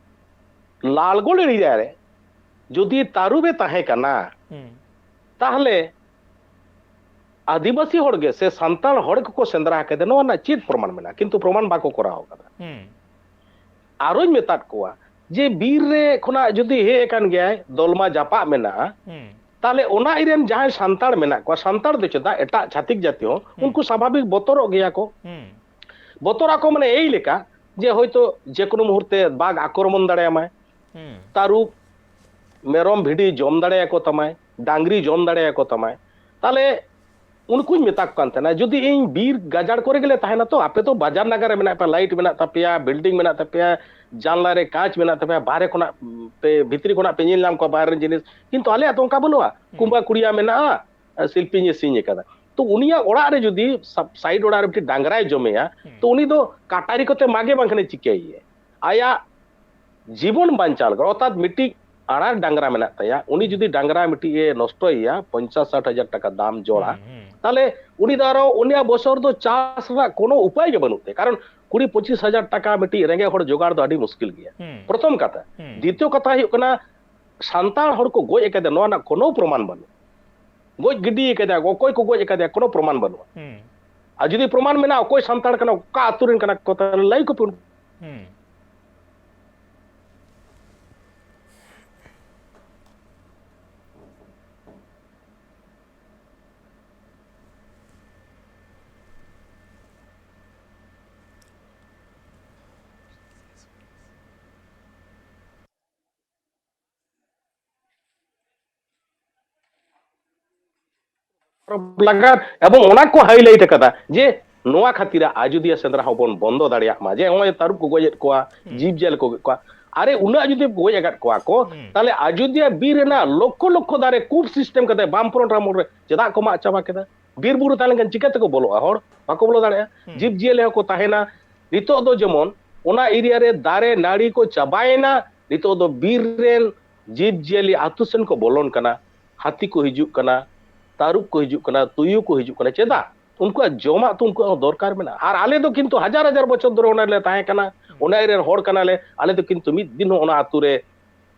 ᱞᱟᱞᱜᱚᱲ ᱮᱨᱤᱭᱟ ᱨᱮ ᱡᱩᱫᱤ ᱛᱟᱹᱨᱩᱵ ᱮ ᱛᱟᱦᱮᱸ ᱠᱟᱱᱟ, ᱦᱩᱸ᱾ ᱛᱟᱦᱞᱮ ᱟᱹᱫᱤᱵᱟᱹᱥᱤ ᱦᱚᱲ ᱜᱮ ᱥᱮ ᱥᱟᱱᱛᱟᱲ ᱦᱚᱲ ᱜᱮᱠᱚ ᱥᱮᱸᱫᱽᱨᱟ ᱟᱠᱟᱫᱟ, ᱱᱚᱣᱟ ᱨᱮᱱᱟᱜ ᱪᱮᱫ ᱯᱨᱚᱢᱟᱱ ᱢᱮᱱᱟᱜᱼᱟ? ᱠᱤᱱᱛᱩ ᱯᱨᱚᱢᱟᱱ ᱵᱟᱠᱚ ᱠᱚᱨᱟᱣ ᱟᱠᱟᱫᱟ᱾ ᱦᱩᱸ᱾ ᱟᱨᱚᱧ ᱢᱮᱛᱟᱫ ᱠᱚᱣᱟ ᱡᱮ ᱵᱤᱨ ᱨᱮ ᱠᱷᱚᱱᱟᱜ ᱡᱩᱫᱤ ᱦᱮᱡ ᱟᱠᱟᱱ ᱜᱮᱭᱟᱭ, ᱫᱚᱞᱢᱟ ᱡᱟᱯᱟᱜ ᱢᱮᱱᱟᱜᱼᱟ, ᱦᱩᱸ᱾ ᱛᱟᱦᱞᱮ ᱚᱱᱟ ᱨᱮᱱ ᱡᱟᱦᱟᱸᱭ ᱥᱟᱱᱛᱟᱲ ᱢᱮᱱᱟᱜ ᱠᱚᱣᱟ, ᱥᱟᱱᱛᱟᱲ ᱫᱚ ᱪᱮᱫᱟᱜ, ᱮᱴᱟᱜ ᱪᱷᱟᱹᱛᱤᱠ ᱡᱟᱹᱛᱤ ᱦᱚᱸ ᱦᱩᱸ᱾ ᱩᱱᱠᱩ ᱥᱟᱵᱷᱟᱵᱤᱠ ᱵᱚᱛᱚᱨᱚᱜ ᱜᱮᱭᱟ ᱠᱚ᱾ ᱦᱩᱸ᱾ ᱵᱚᱛᱚᱨ ᱟᱠᱚ ᱢᱟᱱᱮ ᱮᱭ ᱞᱮᱠᱟ ᱡᱮ ᱦᱚᱭᱛᱳ ᱡᱮ ᱠᱳᱱᱳ ᱢᱩᱦᱩᱨᱛᱮ ᱵᱟᱜᱽ ᱟᱠᱨᱚᱢᱚᱱ ᱫᱟᱲᱮᱭᱟᱢᱟᱭ, ᱦᱩᱸ᱾ ᱛᱟᱹᱨᱩᱵ, ᱢᱮᱨᱚᱢ ᱵᱷᱤᱰᱤ ᱡᱚᱢ ᱫᱟᱲᱮᱭᱟᱠᱚ ᱛᱟᱢᱟᱭ, ᱰᱟᱝᱨᱤ ᱡᱚᱢ ᱫᱟᱲᱮᱭᱟᱠᱚ ᱛᱟᱢᱟᱭ᱾ ᱛᱟᱦᱞᱮ ᱩᱱᱠᱩᱧ ᱢᱮᱛᱟ ᱠᱚ ᱠᱟᱱ ᱛᱟᱦᱮᱱᱟ, ᱡᱩᱫᱤ ᱤᱧ ᱵᱤᱨ ᱜᱟᱡᱟᱲ ᱠᱚᱨᱮ ᱜᱮᱞᱮ ᱛᱟᱦᱮᱱᱟ, ᱛᱚ ᱟᱯᱮ ᱛᱚ ᱵᱟᱡᱟᱨ ᱱᱟᱜᱟᱨ ᱨᱮ ᱢᱮᱱᱟᱜ ᱯᱮᱭᱟ, ᱞᱟᱭᱤᱴ ᱢᱮᱱᱟᱜ ᱛᱟᱯᱮᱭᱟ, ᱵᱤᱞᱰᱤᱝ ᱢᱮᱱᱟᱜ ᱛᱟᱯᱮᱭᱟ, ᱡᱟᱱᱞᱟ ᱨᱮ ᱠᱟᱸᱪ ᱢᱮᱱᱟᱜ ᱛᱟᱯᱮᱭᱟ, ᱵᱟᱦᱨᱮ ᱠᱷᱚᱱᱟᱜ ᱯᱮ, ᱵᱷᱤᱛᱨᱤ ᱠᱷᱚᱱᱟᱜ ᱯᱮ ᱧᱮᱞ ᱧᱟᱢ ᱠᱚᱣᱟ ᱵᱟᱦᱨᱮ ᱨᱮᱱ ᱡᱤᱱᱤᱥ, ᱠᱤᱱᱛᱩ ᱟᱞᱮᱭᱟᱜ ᱛᱚ ᱚᱱᱠᱟ ᱵᱟᱹᱱᱩᱜᱼᱟ᱾ ᱠᱩᱢᱵᱟ ᱠᱩᱲᱤᱭᱟ ᱢᱮᱱᱟᱜᱼᱟ, ᱥᱤᱞᱯᱤᱧ ᱮ ᱥᱤᱧ ᱟᱠᱟᱫᱟ᱾ ᱛᱚ ᱩᱱᱤᱭᱟᱜ ᱚᱲᱟᱜ ᱨᱮ ᱡᱩᱫᱤ ᱥᱟ-, ᱥᱟᱭᱤᱰ ᱚᱲᱟᱜ ᱨᱮ ᱢᱤᱫᱴᱤᱡ ᱰᱟᱝᱨᱟᱭ ᱡᱚᱢᱮᱭᱟ, ᱛᱚ ᱩᱱᱤ ᱫᱚ ᱠᱟᱴᱟᱨᱤ ᱠᱚᱛᱮ ᱢᱟᱜᱮ ᱵᱟᱝᱠᱷᱟᱱᱮ ᱪᱤᱠᱟᱹᱭᱮᱭᱟ? ᱟᱭᱟᱜ ᱡᱤᱵᱚᱱ ᱵᱟᱧᱪᱟᱣ ᱞᱟᱹᱜᱤᱫ, ᱚᱨᱛᱷᱟᱛ ᱢᱤᱫᱴᱤᱡ ᱟᱲᱟᱨ ᱰᱟᱝᱨᱟ ᱢᱮᱱᱟᱜ ᱛᱟᱭᱟ, ᱩᱱᱤ ᱡᱩᱫᱤ ᱰᱟᱝᱨᱟ ᱢᱤᱫᱴᱤᱡ ᱮ ᱱᱚᱥᱴᱚᱭᱮᱭᱟ, ᱯᱚᱧᱪᱟᱥ ᱥᱟᱴ ᱦᱟᱡᱟᱨ ᱴᱟᱠᱟ ᱫᱟᱢ ᱡᱚᱲᱟ, ᱦᱩᱸ, ᱦᱩᱸ᱾ ᱛᱟᱦᱞᱮ ᱩᱱᱤ ᱫᱚ ᱟᱨᱚ ᱩᱱᱤᱭᱟᱜ ᱵᱚᱪᱷᱚᱨ ᱫᱚ ᱪᱟᱥ ᱨᱮᱱᱟᱜ ᱠᱳᱱᱳ ᱩᱯᱟᱭ ᱜᱮ ᱵᱟᱹᱱᱩᱜ ᱛᱟᱭᱟ᱾ ᱠᱟᱨᱚᱱ ᱠᱩᱲᱤ ᱯᱚᱸᱪᱤᱥ ᱦᱟᱡᱟᱨ ᱴᱟᱠᱟ ᱢᱤᱫᱴᱤᱡ ᱨᱮᱸᱜᱮᱡ ᱦᱚᱲ ᱡᱚᱜᱟᱲ ᱫᱚ ᱟᱹᱰᱤ ᱢᱩᱥᱠᱤᱞ ᱜᱮᱭᱟ᱾ ᱦᱩᱸ᱾ ᱯᱨᱚᱛᱷᱚᱢ ᱠᱟᱛᱷᱟ᱾ ᱦᱩᱸ᱾ ᱫᱤᱛᱤᱭᱚ ᱠᱟᱛᱷᱟ ᱦᱩᱭᱩᱜ ᱠᱟᱱᱟ, ᱥᱟᱱᱛᱟᱲ ᱦᱚᱲ ᱠᱚ ᱜᱚᱡ ᱟᱠᱟᱫᱟ, ᱱᱚᱣᱟ ᱨᱮᱱᱟᱜ ᱠᱳᱱᱳ ᱯᱨᱚᱢᱟᱱ ᱵᱟᱹᱱᱩᱜ᱾ ᱜᱚᱡ ᱜᱤᱰᱤ ᱟᱠᱟᱫᱟ, ᱚᱠᱚᱭ ᱠᱚ ᱜᱚᱡ ᱟᱠᱟᱫᱮᱭᱟ, ᱠᱳᱱᱳ ᱯᱨᱚᱢᱟᱱ ᱵᱟᱹᱱᱩᱜᱼᱟ᱾ ᱦᱩᱸ᱾ ᱟᱨ ᱡᱩᱫᱤ ᱯᱨᱚᱢᱟᱱ ᱢᱮᱱᱟᱜᱼᱟ, ᱚᱠᱚᱭ ᱥᱟᱱᱛᱟᱲ ᱠᱟᱱᱟ, ᱚᱠᱟ ᱟᱹᱛᱩ ᱨᱮᱱ ᱠᱟᱱᱟ ᱠᱚ, ᱛᱟᱦᱞᱮ ᱞᱟᱹᱭ ᱠᱚᱯᱮ ᱩᱱᱠᱩ᱾ ᱦᱩᱸ᱾ ᱞᱟᱜᱟᱱ ᱮᱵᱚᱝ ᱚᱱᱟ ᱠᱚ highlight ᱟᱠᱟᱫᱟ ᱡᱮ ᱱᱚᱣᱟ ᱠᱷᱟᱹᱛᱤᱨ ᱟᱡᱚᱫᱤᱭᱟᱹ ᱥᱮᱸᱫᱽᱨᱟ ᱦᱚᱸᱵᱚᱱ ᱵᱚᱱᱫᱚ ᱫᱟᱲᱮᱭᱟᱜ ᱢᱟ, ᱡᱮ ᱱᱚᱜᱼᱚᱭ ᱛᱟᱹᱨᱩᱵ ᱠᱚ ᱜᱚᱡᱮᱫ ᱠᱚᱣᱟ, ᱦᱩᱸ᱾ ᱡᱤᱵᱽ ᱡᱤᱭᱟᱹᱞᱤ ᱠᱚ ᱜᱚᱡ ᱠᱚᱣᱟ᱾ ᱟᱨᱮ, ᱩᱱᱟᱹᱜ ᱡᱩᱫᱤ ᱜᱚᱡ ᱟᱠᱟᱫ ᱠᱚᱣᱟ ᱠᱚ, ᱦᱩᱸ᱾ ᱛᱟᱦᱞᱮ ᱟᱡᱚᱫᱤᱭᱟᱹ ᱵᱤᱨ ᱨᱮᱱᱟᱜ ᱞᱚᱠᱠᱷᱚ ᱞᱚᱠᱠᱷᱚ ᱫᱟᱨᱮ ᱠᱩᱵ system ᱠᱟᱛᱮ ᱵᱟᱢᱯᱷᱨᱚᱱᱴ ᱨᱟᱢᱚᱞ ᱨᱮ ᱪᱮᱫᱟᱜ ᱠᱚ ᱢᱟᱜ ᱪᱟᱵᱟ ᱠᱮᱫᱟ? ᱵᱤᱨ ᱵᱩᱨᱩ ᱛᱟᱦᱮᱸ ᱞᱮᱱᱠᱷᱟᱱ ᱪᱤᱠᱟᱹ ᱛᱮᱠᱚ ᱵᱚᱞᱚᱜᱼᱟ ᱦᱚᱲ? ᱵᱟᱠᱚ ᱵᱚᱞᱚ ᱫᱟᱲᱮᱭᱟᱜᱼᱟ᱾ ᱦᱩᱸ᱾ ᱡᱤᱵᱽ ᱡᱤᱭᱟᱹᱞᱤ ᱦᱚᱸᱠᱚ ᱛᱟᱦᱮᱱᱟ᱾ ᱱᱤᱛᱚᱜ ᱫᱚ ᱡᱮᱢᱚᱱ ᱚᱱᱟ area ᱨᱮ ᱫᱟᱨᱮ ᱱᱟᱹᱲᱤ ᱠᱚ ᱪᱟᱵᱟᱭᱮᱱᱟ, ᱱᱤᱛᱚᱜ ᱫᱚ ᱵᱤᱨ ᱨᱮᱱ ᱡᱤᱵᱽ ᱡᱤᱭᱟᱹᱞᱤ ᱟᱹᱛᱩ ᱥᱮᱱ ᱠᱚ ᱵᱚᱞᱚᱱ ᱠᱟᱱᱟ, ᱦᱟᱹᱛᱤ ᱠᱚ ᱦᱤᱡᱩᱜ ᱠᱟᱱᱟ, ᱛᱟᱹᱨᱩᱵ ᱠᱚ ᱦᱤᱡᱩᱜ ᱠᱟᱱᱟ, ᱛᱩᱭᱩ ᱠᱚ ᱦᱤᱡᱩᱜ ᱠᱟᱱᱟ᱾ ᱪᱮᱫᱟᱜ? ᱩᱱᱠᱩᱣᱟᱜ ᱡᱚᱢᱟᱜ ᱛᱚ ᱩᱱᱠᱩᱣᱟᱜ ᱦᱚᱸ ᱫᱚᱨᱠᱟᱨ ᱢᱮᱱᱟᱜᱼᱟ᱾ ᱟᱨ ᱟᱞᱮ ᱫᱚ ᱠᱤᱱᱛᱩ ᱦᱟᱡᱟᱨ ᱦᱟᱡᱟᱨ ᱵᱚᱪᱷᱚᱨ ᱫᱷᱚᱨᱮ ᱚᱱᱟ ᱨᱮᱞᱮ ᱛᱟᱦᱮᱸ ᱠᱟᱱᱟ, ᱚᱱᱟ area ᱨᱮᱱ ᱦᱚᱲ ᱠᱟᱱᱟᱞᱮ, ᱟᱞᱮ ᱫᱚ ᱠᱤᱱᱛᱩ ᱢᱤᱫ ᱫᱤᱱ ᱦᱚᱸ ᱚᱱᱟ ᱟᱹᱛᱩ ᱨᱮ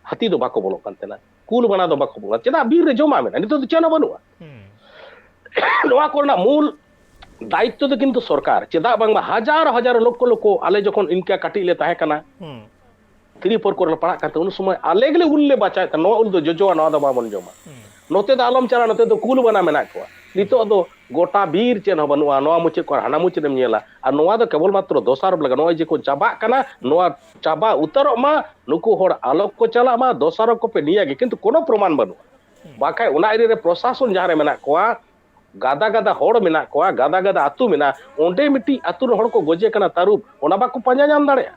ᱦᱟᱹᱛᱤ ᱫᱚ ᱵᱟᱠᱚ ᱵᱚᱞᱚᱜ ᱠᱟᱱ ᱛᱟᱦᱮᱱᱟ, ᱠᱩᱞ ᱵᱟᱱᱟ ᱫᱚ ᱵᱟᱠᱚ ᱵᱚᱞᱚᱜᱼᱟ᱾ ᱪᱮᱫᱟᱜ? ᱵᱤᱨ ᱨᱮ ᱡᱚᱢᱟᱜ ᱢᱮᱱᱟᱜᱼᱟ, ᱱᱤᱛᱚᱜ ᱫᱚ ᱪᱮᱫ ᱦᱚᱸ ᱵᱟᱹᱱᱩᱜᱼᱟ᱾ ᱦᱩᱸ᱾ ᱱᱚᱣᱟ ᱠᱚᱨᱮᱱᱟᱜ ᱢᱩᱞ ᱫᱟᱭᱤᱛᱛᱚ ᱫᱚ ᱠᱤᱱᱛᱩ ᱥᱚᱨᱠᱟᱨ᱾ ᱪᱮᱫᱟᱜ ᱵᱟᱝᱢᱟ ᱦᱟᱡᱟᱨ ᱦᱟᱡᱟᱨ ᱞᱚᱠᱠᱷᱚ ᱞᱚᱠᱠᱷᱚ, ᱟᱞᱮ ᱡᱚᱠᱷᱚᱱ ᱤᱱᱠᱟ ᱠᱟᱹᱴᱤᱡ ᱞᱮ ᱛᱟᱦᱮᱸ ᱠᱟᱱᱟ, ᱦᱩᱸ᱾ ᱛᱷᱨᱤ ᱯᱷᱳᱨ ᱠᱚᱨᱮ ᱞᱮ ᱯᱟᱲᱦᱟᱜ ᱠᱟᱱ ᱛᱟᱦᱮᱸ, ᱩᱱ ᱥᱚᱢᱚᱭ ᱟᱞᱮ ᱜᱮᱞᱮ ᱩᱞ ᱞᱮ ᱵᱟᱪᱟᱭᱮᱫ ᱛᱟᱦᱮᱸ, ᱱᱚᱣᱟ ᱩᱞ ᱫᱚ ᱡᱚᱡᱚᱣᱟ, ᱱᱚᱣᱟ ᱫᱚ ᱵᱟᱵᱚᱱ ᱡᱚᱢᱟ᱾ ᱦᱩᱸ᱾ ᱱᱚᱛᱮ ᱫᱚ ᱟᱞᱚᱢ ᱪᱟᱞᱟᱜᱼᱟ, ᱱᱚᱛᱮ ᱫᱚ ᱠᱩᱞ ᱵᱟᱱᱟ ᱢᱮᱱᱟᱜ ᱠᱚᱣᱟ᱾ ᱱᱤᱛᱚᱜ ᱫᱚ ᱜᱚᱴᱟ ᱵᱤᱨ, ᱪᱮᱫ ᱦᱚᱸ ᱵᱟᱹᱱᱩᱜᱼᱟ, ᱱᱚᱣᱟ ᱢᱩᱪᱟᱹᱫ ᱠᱷᱚᱱ ᱦᱟᱱᱟ ᱢᱩᱪᱟᱹᱫ ᱮᱢ ᱧᱮᱞᱟ᱾ ᱟᱨ ᱱᱚᱣᱟ ᱫᱚ ᱠᱮᱵᱚᱞ ᱢᱟᱛᱨᱚ ᱫᱚᱥᱟᱨᱚᱯ ᱞᱟᱹᱜᱤᱫ, ᱱᱚᱜᱼᱚᱭ ᱡᱮ ᱠᱚ ᱪᱟᱵᱟᱜ ᱠᱟᱱᱟ, ᱱᱚᱣᱟ ᱪᱟᱵᱟ ᱩᱛᱟᱹᱨᱚᱜ ᱢᱟ, ᱱᱩᱠᱩ ᱦᱚᱲ ᱟᱞᱚ ᱠᱚ ᱪᱟᱞᱟᱜ ᱢᱟ, ᱫᱚᱥᱟᱨᱚᱯ ᱠᱚᱯᱮ ᱱᱤᱭᱟᱹ ᱜᱮ, ᱠᱤᱱᱛᱩ ᱠᱳᱱᱳ ᱯᱨᱚᱢᱟᱱ ᱵᱟᱹᱱᱩᱜᱼᱟ᱾ ᱦᱩᱸ᱾ ᱵᱟᱠᱷᱟᱡ ᱚᱱᱟ area ᱨᱮ ᱯᱨᱚᱥᱟᱥᱚᱱ ᱡᱟᱦᱟᱸ ᱨᱮ ᱢᱮᱱᱟᱜ ᱠᱚᱣᱟ, ᱜᱟᱫᱟ ᱜᱟᱫᱟ ᱦᱚᱲ ᱢᱮᱱᱟᱜ ᱠᱚᱣᱟ, ᱜᱟᱫᱟ ᱜᱟᱫᱟ ᱟᱹᱛᱩ ᱢᱮᱱᱟᱜᱼᱟ, ᱚᱸᱰᱮ ᱢᱤᱫᱴᱤᱡ ᱟᱹᱛᱩ ᱨᱮᱱ ᱦᱚᱲ ᱠᱚ ᱜᱚᱡᱮ ᱠᱟᱱᱟ ᱛᱟᱹᱨᱩᱵ, ᱚᱱᱟ ᱵᱟᱠᱚ ᱯᱟᱸᱡᱟ ᱧᱟᱢ ᱫᱟᱲᱮᱭᱟᱜᱼᱟ᱾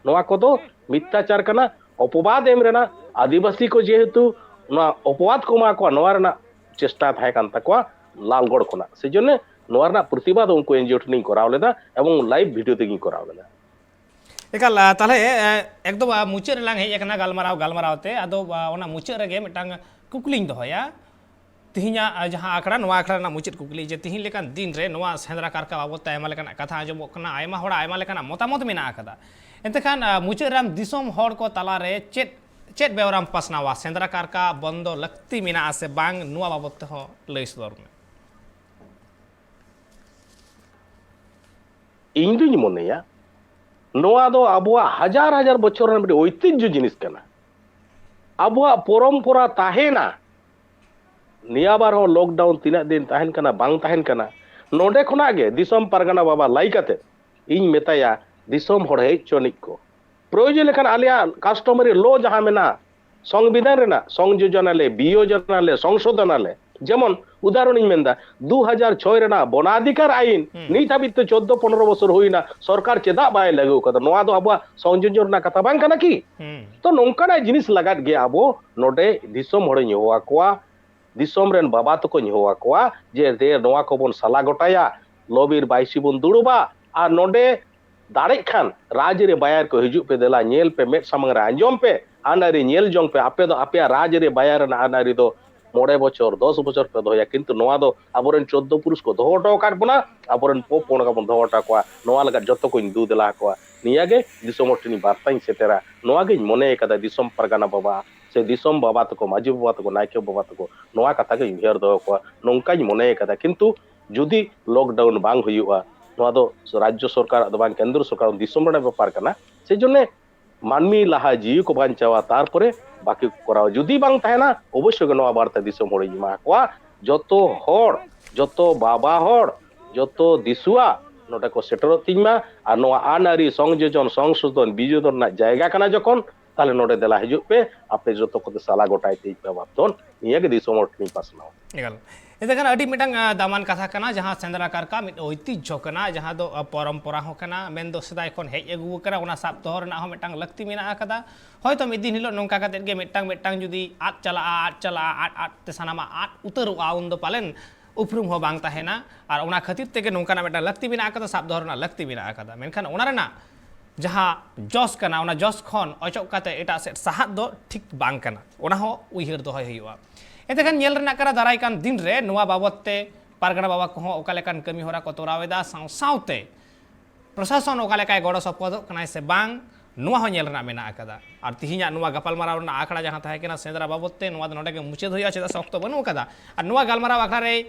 ᱱᱚᱣᱟ ᱠᱚᱫᱚ ᱢᱤᱛᱛᱟᱪᱟᱨ ᱠᱟᱱᱟ, ᱚᱯᱚᱵᱟᱫ ᱮᱢ ᱨᱮᱱᱟᱜ᱾ ᱟᱹᱫᱤᱵᱟᱹᱥᱤ ᱠᱚ ᱡᱮᱦᱮᱛᱩ ᱱᱚᱣᱟ ᱚᱯᱚᱵᱟᱫ ᱠᱚ ᱮᱢᱟ ᱠᱚᱣᱟ, ᱱᱚᱣᱟ ᱨᱮᱱᱟᱜ ᱪᱮᱥᱴᱟ ᱛᱟᱦᱮᱸ ᱠᱟᱱ ᱛᱟᱠᱚᱣᱟ ᱞᱟᱞᱜᱚᱲ ᱠᱷᱚᱱᱟᱜ᱾ ᱥᱮᱡᱚᱱᱱᱮ ᱱᱚᱣᱟ ᱨᱮᱱᱟᱜ ᱯᱨᱚᱛᱤᱵᱟᱫ ᱩᱱᱠᱩ NGO ᱴᱷᱮᱱᱤᱧ ᱠᱚᱨᱟᱣ ᱞᱮᱫᱟ ᱮᱵᱚᱝ live video ᱛᱮᱜᱤᱧ ᱠᱚᱨᱟᱣ ᱞᱮᱫᱟ᱾ ᱮᱠᱟᱞ, ᱟ, ᱛᱟᱦᱞᱮ, ᱮ, ᱮᱠᱫᱚᱢ, ᱟ, ᱢᱩᱪᱟᱹᱫ ᱨᱮᱞᱟᱝ ᱦᱮᱡ ᱟᱠᱟᱱᱟ ᱜᱟᱞᱢᱟᱨᱟᱣ, ᱜᱟᱞᱢᱟᱨᱟᱣ ᱛᱮ᱾ ᱟᱫᱚ, ᱟ, ᱚᱱᱟ ᱢᱩᱪᱟᱹᱫ ᱨᱮᱜᱮ ᱢᱤᱫᱴᱟᱝ ᱠᱩᱠᱞᱤᱧ ᱫᱚᱦᱚᱭᱟ᱾ ᱛᱤᱦᱤᱧᱟᱜ, ᱟ, ᱡᱟᱦᱟᱸ ᱟᱠᱷᱲᱟ, ᱱᱚᱣᱟ ᱟᱠᱷᱲᱟ ᱨᱮᱱᱟᱜ ᱢᱩᱪᱟᱹᱫ ᱠᱩᱠᱞᱤ, ᱡᱮ ᱛᱤᱦᱤᱧ ᱞᱮᱠᱟᱱ ᱫᱤᱱ ᱨᱮ ᱱᱚᱣᱟ ᱥᱮᱸᱫᱽᱨᱟ ᱠᱟᱨᱠᱟ ᱵᱟᱵᱚᱫ ᱛᱮ ᱟᱭᱢᱟ ᱞᱮᱠᱟᱱᱟᱜ ᱠᱟᱛᱷᱟ ᱟᱸᱡᱚᱢᱚᱜ ᱠᱟᱱᱟ, ᱟᱭᱢᱟ ᱦᱚᱲᱟᱜ ᱟᱭᱢᱟ ᱞᱮᱠᱟᱱᱟᱜ ᱢᱚᱛᱟᱢᱚᱛ ᱢᱮᱱᱟᱜ ᱟᱠᱟᱫᱟ᱾ ᱮᱱᱛᱮ ᱠᱷᱟᱱ, ᱟ, ᱢᱩᱪᱟᱹᱫ ᱨᱮ ᱟᱢ ᱫᱤᱥᱚᱢ ᱦᱚᱲ ᱠᱚ ᱛᱟᱞᱟᱨᱮ ᱪᱮᱫ, ᱪᱮᱫ ᱵᱮᱣᱨᱟᱢ ᱯᱟᱥᱱᱟᱣᱟ ᱥᱮᱸᱫᱽᱨᱟ ᱠᱟᱨᱠᱟ ᱵᱚᱱᱫᱚ ᱞᱟᱹᱠᱛᱤ ᱢᱮᱱᱟᱜᱼᱟ ᱥᱮ ᱵᱟᱝ, ᱱᱚᱣᱟ ᱵᱟᱵᱚᱫ ᱛᱮᱦᱚᱸ ᱞᱟᱹᱭ ᱥᱚᱫᱚᱨ ᱢᱮ᱾ ᱤᱧ ᱫᱩᱧ ᱢᱚᱱᱮᱭᱟ, ᱱᱚᱣᱟ ᱫᱚ ᱟᱵᱚᱣᱟᱜ ᱦᱟᱡᱟᱨ ᱦᱟᱡᱟᱨ ᱵᱚᱪᱷᱚᱨ ᱨᱮᱱᱟᱜ ᱢᱤᱫᱴᱮᱱ ᱳᱭᱛᱤᱡᱽᱡᱚ ᱡᱤᱱᱤᱥ ᱠᱟᱱᱟ᱾ ᱟᱵᱚᱣᱟᱜ ᱯᱚᱨᱚᱢᱯᱚᱨᱟ ᱛᱟᱦᱮᱱᱟ᱾ ᱱᱤᱭᱟᱹ ᱵᱟᱨ ᱦᱚᱸ ᱞᱚᱠᱰᱟᱣᱩᱱ ᱛᱤᱱᱟᱹᱜ ᱫᱤᱱ ᱛᱟᱦᱮᱱ ᱠᱟᱱᱟ, ᱵᱟᱝ ᱛᱟᱦᱮᱱ ᱠᱟᱱᱟ, ᱱᱚᱰᱮ ᱠᱷᱚᱱᱟᱜ ᱜᱮ ᱫᱤᱥᱚᱢ ᱯᱟᱨᱜᱟᱱᱟ ᱵᱟᱵᱟ ᱞᱟᱹᱭ ᱠᱟᱛᱮ ᱤᱧ ᱢᱮᱛᱟᱭᱟ, ᱫᱤᱥᱚᱢ ᱦᱚᱲ ᱦᱮᱡ ᱦᱚᱪᱚ ᱟᱹᱱᱤᱡ ᱠᱚ᱾ ᱯᱨᱚᱭᱳᱡᱚᱱ ᱞᱮᱠᱷᱟᱱ ᱟᱞᱮᱭᱟᱜ ᱠᱟᱥᱴᱚᱢᱟᱨᱤ ᱞᱚ ᱡᱟᱦᱟᱸ ᱢᱮᱱᱟᱜᱼᱟ, ᱥᱚᱝᱵᱤᱫᱷᱟᱱ ᱨᱮᱱᱟᱜ ᱥᱚᱝᱡᱳᱡᱚᱱ ᱟᱞᱮ, ᱵᱤᱭᱳᱡᱚᱱ ᱟᱞᱮ, ᱥᱚᱝᱥᱳᱫᱷᱚᱱ ᱟᱞᱮ᱾ ᱡᱮᱢᱚᱱ ᱩᱫᱟᱦᱚᱨᱚᱱ ᱤᱧ ᱢᱮᱱᱫᱟ, ᱫᱩ ᱦᱟᱡᱟᱨ ᱪᱷᱚᱭ ᱨᱮᱱᱟᱜ ᱵᱚᱱᱟᱫᱷᱤᱠᱟᱨ ᱟᱭᱤᱱ ᱦᱩᱸ᱾ ᱱᱤᱛ ᱦᱟᱹᱵᱤᱡ ᱛᱮ ᱪᱳᱫᱽᱫᱳ ᱯᱚᱱᱨᱚ ᱵᱚᱪᱷᱚᱨ ᱦᱩᱭᱱᱟ, ᱥᱚᱨᱠᱟᱨ ᱪᱮᱫᱟᱜ ᱵᱟᱭ ᱞᱟᱹᱜᱩ ᱠᱟᱫᱟ? ᱱᱚᱣᱟ ᱫᱚ ᱟᱵᱚᱣᱟᱜ ᱥᱚᱝᱡᱳᱡᱚᱱ ᱨᱮᱱᱟᱜ ᱠᱟᱛᱷᱟ ᱵᱟᱝ ᱠᱟᱱᱟ ᱠᱤ? ᱦᱩᱸ᱾ ᱛᱚ ᱱᱚᱝᱠᱟᱱᱟᱜ ᱡᱤᱱᱤᱥ ᱞᱟᱜᱟᱫ ᱜᱮ ᱟᱵᱚ ᱱᱚᱰᱮ ᱫᱤᱥᱚᱢ ᱦᱚᱲᱤᱧ ᱦᱚᱦᱚ ᱟᱠᱚᱣᱟ, ᱫᱤᱥᱚᱢ ᱨᱮᱱ ᱵᱟᱵᱟ ᱛᱟᱠᱚᱧ ᱦᱚᱦᱚ ᱟᱠᱚᱣᱟ ᱡᱮ ᱫᱮ ᱱᱚᱣᱟ ᱠᱚᱵᱚᱱ ᱥᱟᱞᱟ ᱜᱚᱴᱟᱭᱟ, ᱞᱚᱵᱤᱨ ᱵᱟᱭᱥᱤ ᱵᱚᱱ ᱫᱩᱲᱩᱵᱟ, ᱟᱨ ᱱᱚᱰᱮ ᱫᱟᱲᱮᱜ ᱠᱷᱟᱱ ᱨᱟᱡᱽ ᱨᱮ ᱵᱟᱭᱟᱨ ᱠᱚ ᱦᱤᱡᱩᱜ ᱯᱮ, ᱫᱮᱞᱟ ᱧᱮᱞ ᱯᱮ, ᱢᱮᱫ ᱥᱟᱢᱟᱝ ᱨᱮ ᱟᱸᱡᱚᱢ ᱯᱮ, ᱟᱹᱱ ᱟᱹᱨᱤ ᱧᱮᱞ ᱡᱚᱝ ᱯᱮ, ᱟᱯᱮ ᱫᱚ ᱟᱯᱮᱭᱟᱜ ᱨᱟᱡᱽ ᱨᱮ ᱵᱟᱭᱟᱨ ᱨᱮᱱᱟᱜ ᱟᱹᱱ ᱟᱹᱨᱤ ᱫᱚ ᱢᱚᱬᱮ ᱵᱚᱪᱷᱚᱨ, ᱫᱚᱥ ᱵᱚᱪᱷᱚᱨ ᱯᱮ ᱫᱚᱦᱚᱭᱟ, ᱠᱤᱱᱛᱩ ᱱᱚᱣᱟ ᱫᱚ ᱟᱵᱚᱨᱮᱱ ᱪᱳᱫᱽᱫᱳ ᱯᱩᱨᱩᱥ ᱠᱚ ᱫᱚᱦᱚ ᱦᱚᱴᱚ ᱟᱠᱟᱫ ᱵᱚᱱᱟ, ᱟᱵᱚᱨᱮᱱ ᱯᱚᱯᱚᱝᱲᱟ ᱵᱚᱱ ᱫᱚᱦᱚ ᱦᱚᱴᱚ ᱟᱠᱚᱣᱟ, ᱱᱚᱣᱟ ᱞᱟᱹᱜᱤᱫ ᱡᱚᱛᱚ ᱠᱚᱧ ᱫᱩ ᱫᱮᱞᱟ ᱟᱠᱚᱣᱟ᱾ ᱱᱤᱭᱟᱹ ᱜᱮ ᱫᱤᱥᱚᱢ ᱦᱚᱲ ᱴᱷᱮᱱᱤᱧ ᱵᱟᱨᱛᱟᱧ ᱥᱮᱴᱮᱨᱟ᱾ ᱱᱚᱣᱟ ᱜᱤᱧ ᱢᱚᱱᱮ ᱟᱠᱟᱫᱟ ᱫᱤᱥᱚᱢ ᱯᱟᱨᱜᱟᱱᱟ ᱵᱟᱵᱟ ᱥᱮ ᱫᱤᱥᱚᱢ ᱵᱟᱵᱟ ᱛᱟᱠᱚ, ᱢᱟᱹᱡᱷᱤ ᱵᱟᱵᱟ ᱛᱟᱠᱚ, ᱱᱟᱭᱠᱮ ᱵᱟᱵᱟ ᱛᱟᱠᱚ, ᱱᱚᱣᱟ ᱠᱟᱛᱷᱟ ᱜᱤᱧ ᱩᱭᱦᱟᱹᱨ ᱫᱚᱦᱚ ᱠᱚᱣᱟ, ᱱᱚᱝᱠᱟᱧ ᱢᱚᱱᱮ ᱟᱠᱟᱫᱟ᱾ ᱠᱤᱱᱛᱩ ᱡᱩᱫᱤ ᱞᱚᱠᱰᱟᱣᱩᱱ ᱵᱟᱝ ᱦᱩᱭᱩᱜᱼᱟ, ᱱᱚᱣᱟ ᱫᱚ ᱨᱟᱡᱽᱡᱚ ᱥᱚᱨᱠᱟᱨᱟᱜ ᱫᱚ ᱵᱟᱝ, ᱠᱮᱱᱫᱨᱚ ᱥᱚᱨᱠᱟᱨ, ᱫᱤᱥᱚᱢ ᱨᱮᱱᱟᱜ ᱵᱮᱯᱟᱨ ᱠᱟᱱᱟ᱾ ᱥᱮ ᱡᱚᱱᱱᱮ ᱢᱟᱹᱱᱢᱤ ᱞᱟᱦᱟ ᱡᱤᱣᱤ ᱠᱚ ᱵᱟᱧᱪᱟᱣᱟ, ᱛᱟᱨᱯᱚᱨᱮ ᱵᱟᱹᱠᱤ ᱠᱚ ᱠᱚᱨᱟᱣᱟ᱾ ᱡᱩᱫᱤ ᱵᱟᱝ ᱛᱟᱦᱮᱱᱟ, ᱚᱵᱚᱥᱥᱳᱭ ᱜᱮ ᱱᱚᱣᱟ ᱵᱟᱨᱛᱟ ᱫᱤᱥᱚᱢ ᱦᱚᱲᱤᱧ ᱮᱢᱟ ᱠᱚᱣᱟ᱾ ᱡᱚᱛᱚ ᱦᱚᱲ, ᱡᱚᱛᱚ ᱵᱟᱵᱟ ᱦᱚᱲ, ᱡᱚᱛᱚ ᱫᱤᱥᱩᱣᱟ ᱱᱚᱰᱮ ᱠᱚ ᱥᱮᱴᱮᱨᱚᱜ ᱛᱤᱧ ᱢᱟ᱾ ᱟᱨ ᱱᱚᱣᱟ ᱟᱹᱱ ᱟᱹᱨᱤ ᱥᱚᱝᱡᱳᱡᱚᱱ, ᱥᱚᱝᱥᱳᱫᱷᱚᱱ, ᱵᱤᱡᱳᱫᱷᱚᱱ ᱨᱮᱱᱟᱜ ᱡᱟᱭᱜᱟ ᱠᱟᱱᱟ ᱡᱚᱠᱷᱚᱱ, ᱛᱟᱦᱞᱮ ᱱᱚᱰᱮ ᱫᱮᱞᱟ ᱦᱤᱡᱩᱜ ᱯᱮ, ᱟᱯᱮ ᱡᱚᱛᱚ ᱠᱚᱛᱮ ᱥᱟᱞᱟ ᱜᱚᱴᱟᱭ ᱛᱮ ᱤᱧ ᱯᱮ ᱵᱟᱯᱫᱷᱚᱱ᱾ ᱱᱤᱭᱟᱹ ᱜᱮ ᱫᱤᱥᱚᱢ ᱦᱚᱲ ᱴᱷᱮᱱᱤᱧ ᱯᱟᱥᱱᱟᱣᱟ᱾ ᱮᱠᱟᱞ᱾ ᱮᱱᱛᱮ ᱠᱷᱟᱱ ᱟᱹᱰᱤ ᱢᱤᱫᱴᱟᱝ, ᱟ, ᱫᱟᱢᱟᱱ ᱠᱟᱛᱷᱟ ᱠᱟᱱᱟ, ᱡᱟᱦᱟᱸ ᱥᱮᱸᱫᱽᱨᱟ ᱠᱟᱨᱠᱟ ᱢᱤᱫ ᱳᱭᱛᱤᱡᱽᱡᱷᱚ ᱠᱟᱱᱟ, ᱡᱟᱦᱟᱸ ᱫᱚ, ᱟ, ᱯᱚᱨᱚᱢᱯᱚᱨᱟ ᱦᱚᱸ ᱠᱟᱱᱟ, ᱢᱮᱱᱫᱚ ᱥᱮᱫᱟᱭ ᱠᱷᱚᱱ ᱦᱮᱡ ᱟᱹᱜᱩ ᱟᱠᱟᱱᱟ, ᱚᱱᱟ ᱥᱟᱵ ᱫᱚᱦᱚ ᱨᱮᱱᱟᱜ ᱦᱚᱸ ᱢᱤᱫᱴᱟᱝ ᱞᱟᱹᱠᱛᱤ ᱢᱮᱱᱟᱜ ᱟᱠᱟᱫᱟ᱾ ᱦᱚᱭᱛᱳ ᱢᱤᱫ ᱫᱤᱱ ᱦᱤᱞᱳᱜ ᱱᱚᱝᱠᱟ ᱠᱟᱛᱮᱫ ᱜᱮ ᱢᱤᱫᱴᱟᱝ ᱢᱤᱫᱴᱟᱝ ᱡᱩᱫᱤ ᱟᱫ ᱪᱟᱞᱟᱜᱼᱟ, ᱟᱫ ᱪᱟᱞᱟᱜᱼᱟ, ᱟᱫ ᱟᱫ ᱛᱮ ᱥᱟᱱᱟᱢᱟᱜ ᱟᱫ ᱩᱛᱟᱹᱨᱚᱜᱼᱟ, ᱩᱱᱫᱚ ᱯᱟᱞᱮᱱ ᱩᱯᱨᱩᱢ ᱦᱚᱸ ᱵᱟᱝ ᱛᱟᱦᱮᱱᱟ᱾ ᱟᱨ ᱚᱱᱟ ᱠᱷᱟᱹᱛᱤᱨ ᱛᱮᱜᱮ ᱱᱚᱝᱠᱟᱱᱟᱜ ᱢᱤᱫᱴᱟᱝ ᱞᱟᱹᱠᱛᱤ ᱢᱮᱱᱟᱜ ᱟᱠᱟᱫᱟ, ᱥᱟᱵ ᱫᱚᱦᱚ ᱨᱮᱱᱟᱜ ᱞᱟᱹᱠᱛᱤ ᱢᱮᱱᱟᱜ ᱟᱠᱟᱫᱟ᱾ ᱢᱮᱱᱠᱷᱟᱱ ᱚᱱᱟ ᱨᱮᱱᱟᱜ ᱡᱟᱦᱟᱸ ᱡᱚᱥ ᱠᱟᱱᱟ, ᱚᱱᱟ ᱡᱚᱥ ᱠᱷᱚᱱ ᱚᱪᱚᱜ ᱠᱟᱛᱮ ᱮᱴᱟᱜ ᱥᱮᱫ ᱥᱟᱦᱟᱜ ᱫᱚ ᱴᱷᱤᱠ ᱵᱟᱝ ᱠᱟᱱᱟ᱾ ᱚᱱᱟ ᱦᱚᱸ ᱩᱭᱦᱟᱹᱨ ᱫᱚᱦᱚᱭ ᱦᱩᱭᱩᱜᱼᱟ᱾ ᱮᱱᱛᱮ ᱠᱷᱟᱱ ᱧᱮᱞ ᱨᱮᱱᱟᱜ ᱠᱟᱱᱟ ᱫᱟᱨᱟᱭ ᱠᱟᱱ ᱫᱤᱱ ᱨᱮ ᱱᱚᱣᱟ ᱵᱟᱵᱚᱛ ᱛᱮ ᱯᱟᱨᱜᱟᱱᱟ ᱵᱟᱵᱟ ᱠᱚᱦᱚᱸ ᱚᱠᱟ ᱞᱮᱠᱟᱱ ᱠᱟᱹᱢᱤ ᱦᱚᱨᱟ ᱠᱚ ᱛᱚᱨᱟᱣ ᱮᱫᱟ, ᱥᱟᱶ ᱥᱟᱶᱛᱮ ᱯᱨᱚᱥᱟᱥᱚᱱ ᱚᱠᱟ ᱞᱮᱠᱟᱭ ᱜᱚᱲᱚ ᱥᱚᱯᱚᱦᱚᱫᱚᱜ ᱠᱟᱱᱟᱭ ᱥᱮ ᱵᱟᱝ, ᱱᱚᱣᱟ ᱦᱚᱸ ᱧᱮᱞ ᱨᱮᱱᱟᱜ ᱢᱮᱱᱟᱜ ᱟᱠᱟᱫᱟ᱾ ᱟᱨ ᱛᱤᱦᱤᱧᱟᱜ ᱱᱚᱣᱟ ᱜᱟᱯᱟᱞᱢᱟᱨᱟᱣ ᱨᱮᱱᱟᱜ ᱟᱠᱷᱲᱟ ᱡᱟᱦᱟᱸ ᱛᱟᱦᱮᱸ ᱠᱟᱱᱟ ᱥᱮᱸᱫᱽᱨᱟ ᱵᱟᱵᱚᱛ ᱛᱮ, ᱱᱚᱣᱟ ᱫᱚ ᱱᱚᱰᱮ ᱜᱮ ᱢᱩᱪᱟᱹᱫ ᱦᱩᱭᱩᱜᱼᱟ, ᱪᱮᱫᱟᱜ ᱥᱮ ᱚᱠᱛᱚ ᱵᱟᱹᱱᱩᱜ ᱟᱠᱟᱫᱟ᱾ ᱟᱨ ᱱᱚᱣᱟ ᱜᱟᱞᱢᱟᱨᱟᱣ ᱟᱠᱷᱲᱟ ᱨᱮ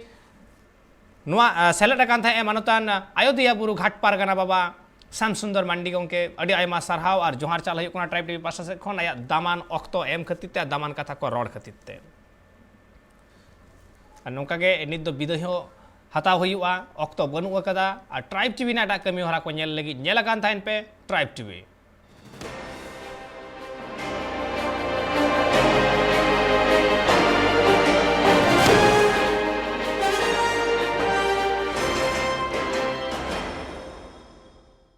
ᱱᱚᱣᱟ, ᱟ, ᱥᱮᱞᱮᱫ ᱟᱠᱟᱱ ᱛᱟᱦᱮᱸᱫ ᱮ ᱢᱟᱱᱚᱛᱟᱱ, ᱟ, ᱟᱭᱳᱫᱤᱭᱟ ᱵᱩᱨᱩ ᱜᱷᱟᱴ ᱯᱟᱨᱜᱟᱱᱟ ᱵᱟᱵᱟ ᱥᱟᱢ ᱥᱩᱱᱫᱚᱨ ᱢᱟᱱᱰᱤ ᱜᱚᱢᱠᱮ᱾ ᱟᱹᱰᱤ ᱟᱭᱢᱟ ᱥᱟᱨᱦᱟᱣ ᱟᱨ ᱡᱚᱦᱟᱨ ᱪᱟᱞ ᱦᱩᱭᱩᱜ ᱠᱟᱱᱟ ᱴᱨᱟᱭᱤᱵᱽ ᱴᱤᱵᱷᱤ ᱯᱟᱦᱴᱟ ᱥᱮᱫ ᱠᱷᱚᱱ, ᱟᱭᱟᱜ ᱫᱟᱢᱟᱱ ᱚᱠᱛᱚ ᱮᱢ ᱠᱷᱟᱹᱛᱤᱨ ᱛᱮ ᱟᱨ ᱫᱟᱢᱟᱱ ᱠᱟᱛᱷᱟ ᱠᱚ ᱨᱚᱲ ᱠᱷᱟᱹᱛᱤᱨ ᱛᱮ᱾ ᱟᱨ ᱱᱚᱝᱠᱟ ᱜᱮ ᱱᱤᱛ ᱫᱚ ᱵᱤᱫᱟᱹᱭ ᱦᱚᱸ ᱦᱟᱛᱟᱣ ᱦᱩᱭᱩᱜᱼᱟ, ᱚᱠᱛᱚ ᱵᱟᱹᱱᱩᱜ ᱟᱠᱟᱫᱟ᱾ ᱟᱨ ᱴᱨᱟᱭᱤᱵᱽ ᱴᱤᱵᱷᱤ ᱨᱮᱱᱟᱜ ᱮᱴᱟᱜ ᱠᱟᱹᱢᱤ ᱦᱚᱨᱟ ᱠᱚ ᱧᱮᱞ ᱞᱟᱹᱜᱤᱫ ᱧᱮᱞ ᱟᱠᱟᱱ ᱛᱟᱦᱮᱱ ᱯᱮ ᱴᱨᱟᱭᱤᱵᱽ ᱴᱤᱵᱷᱤ᱾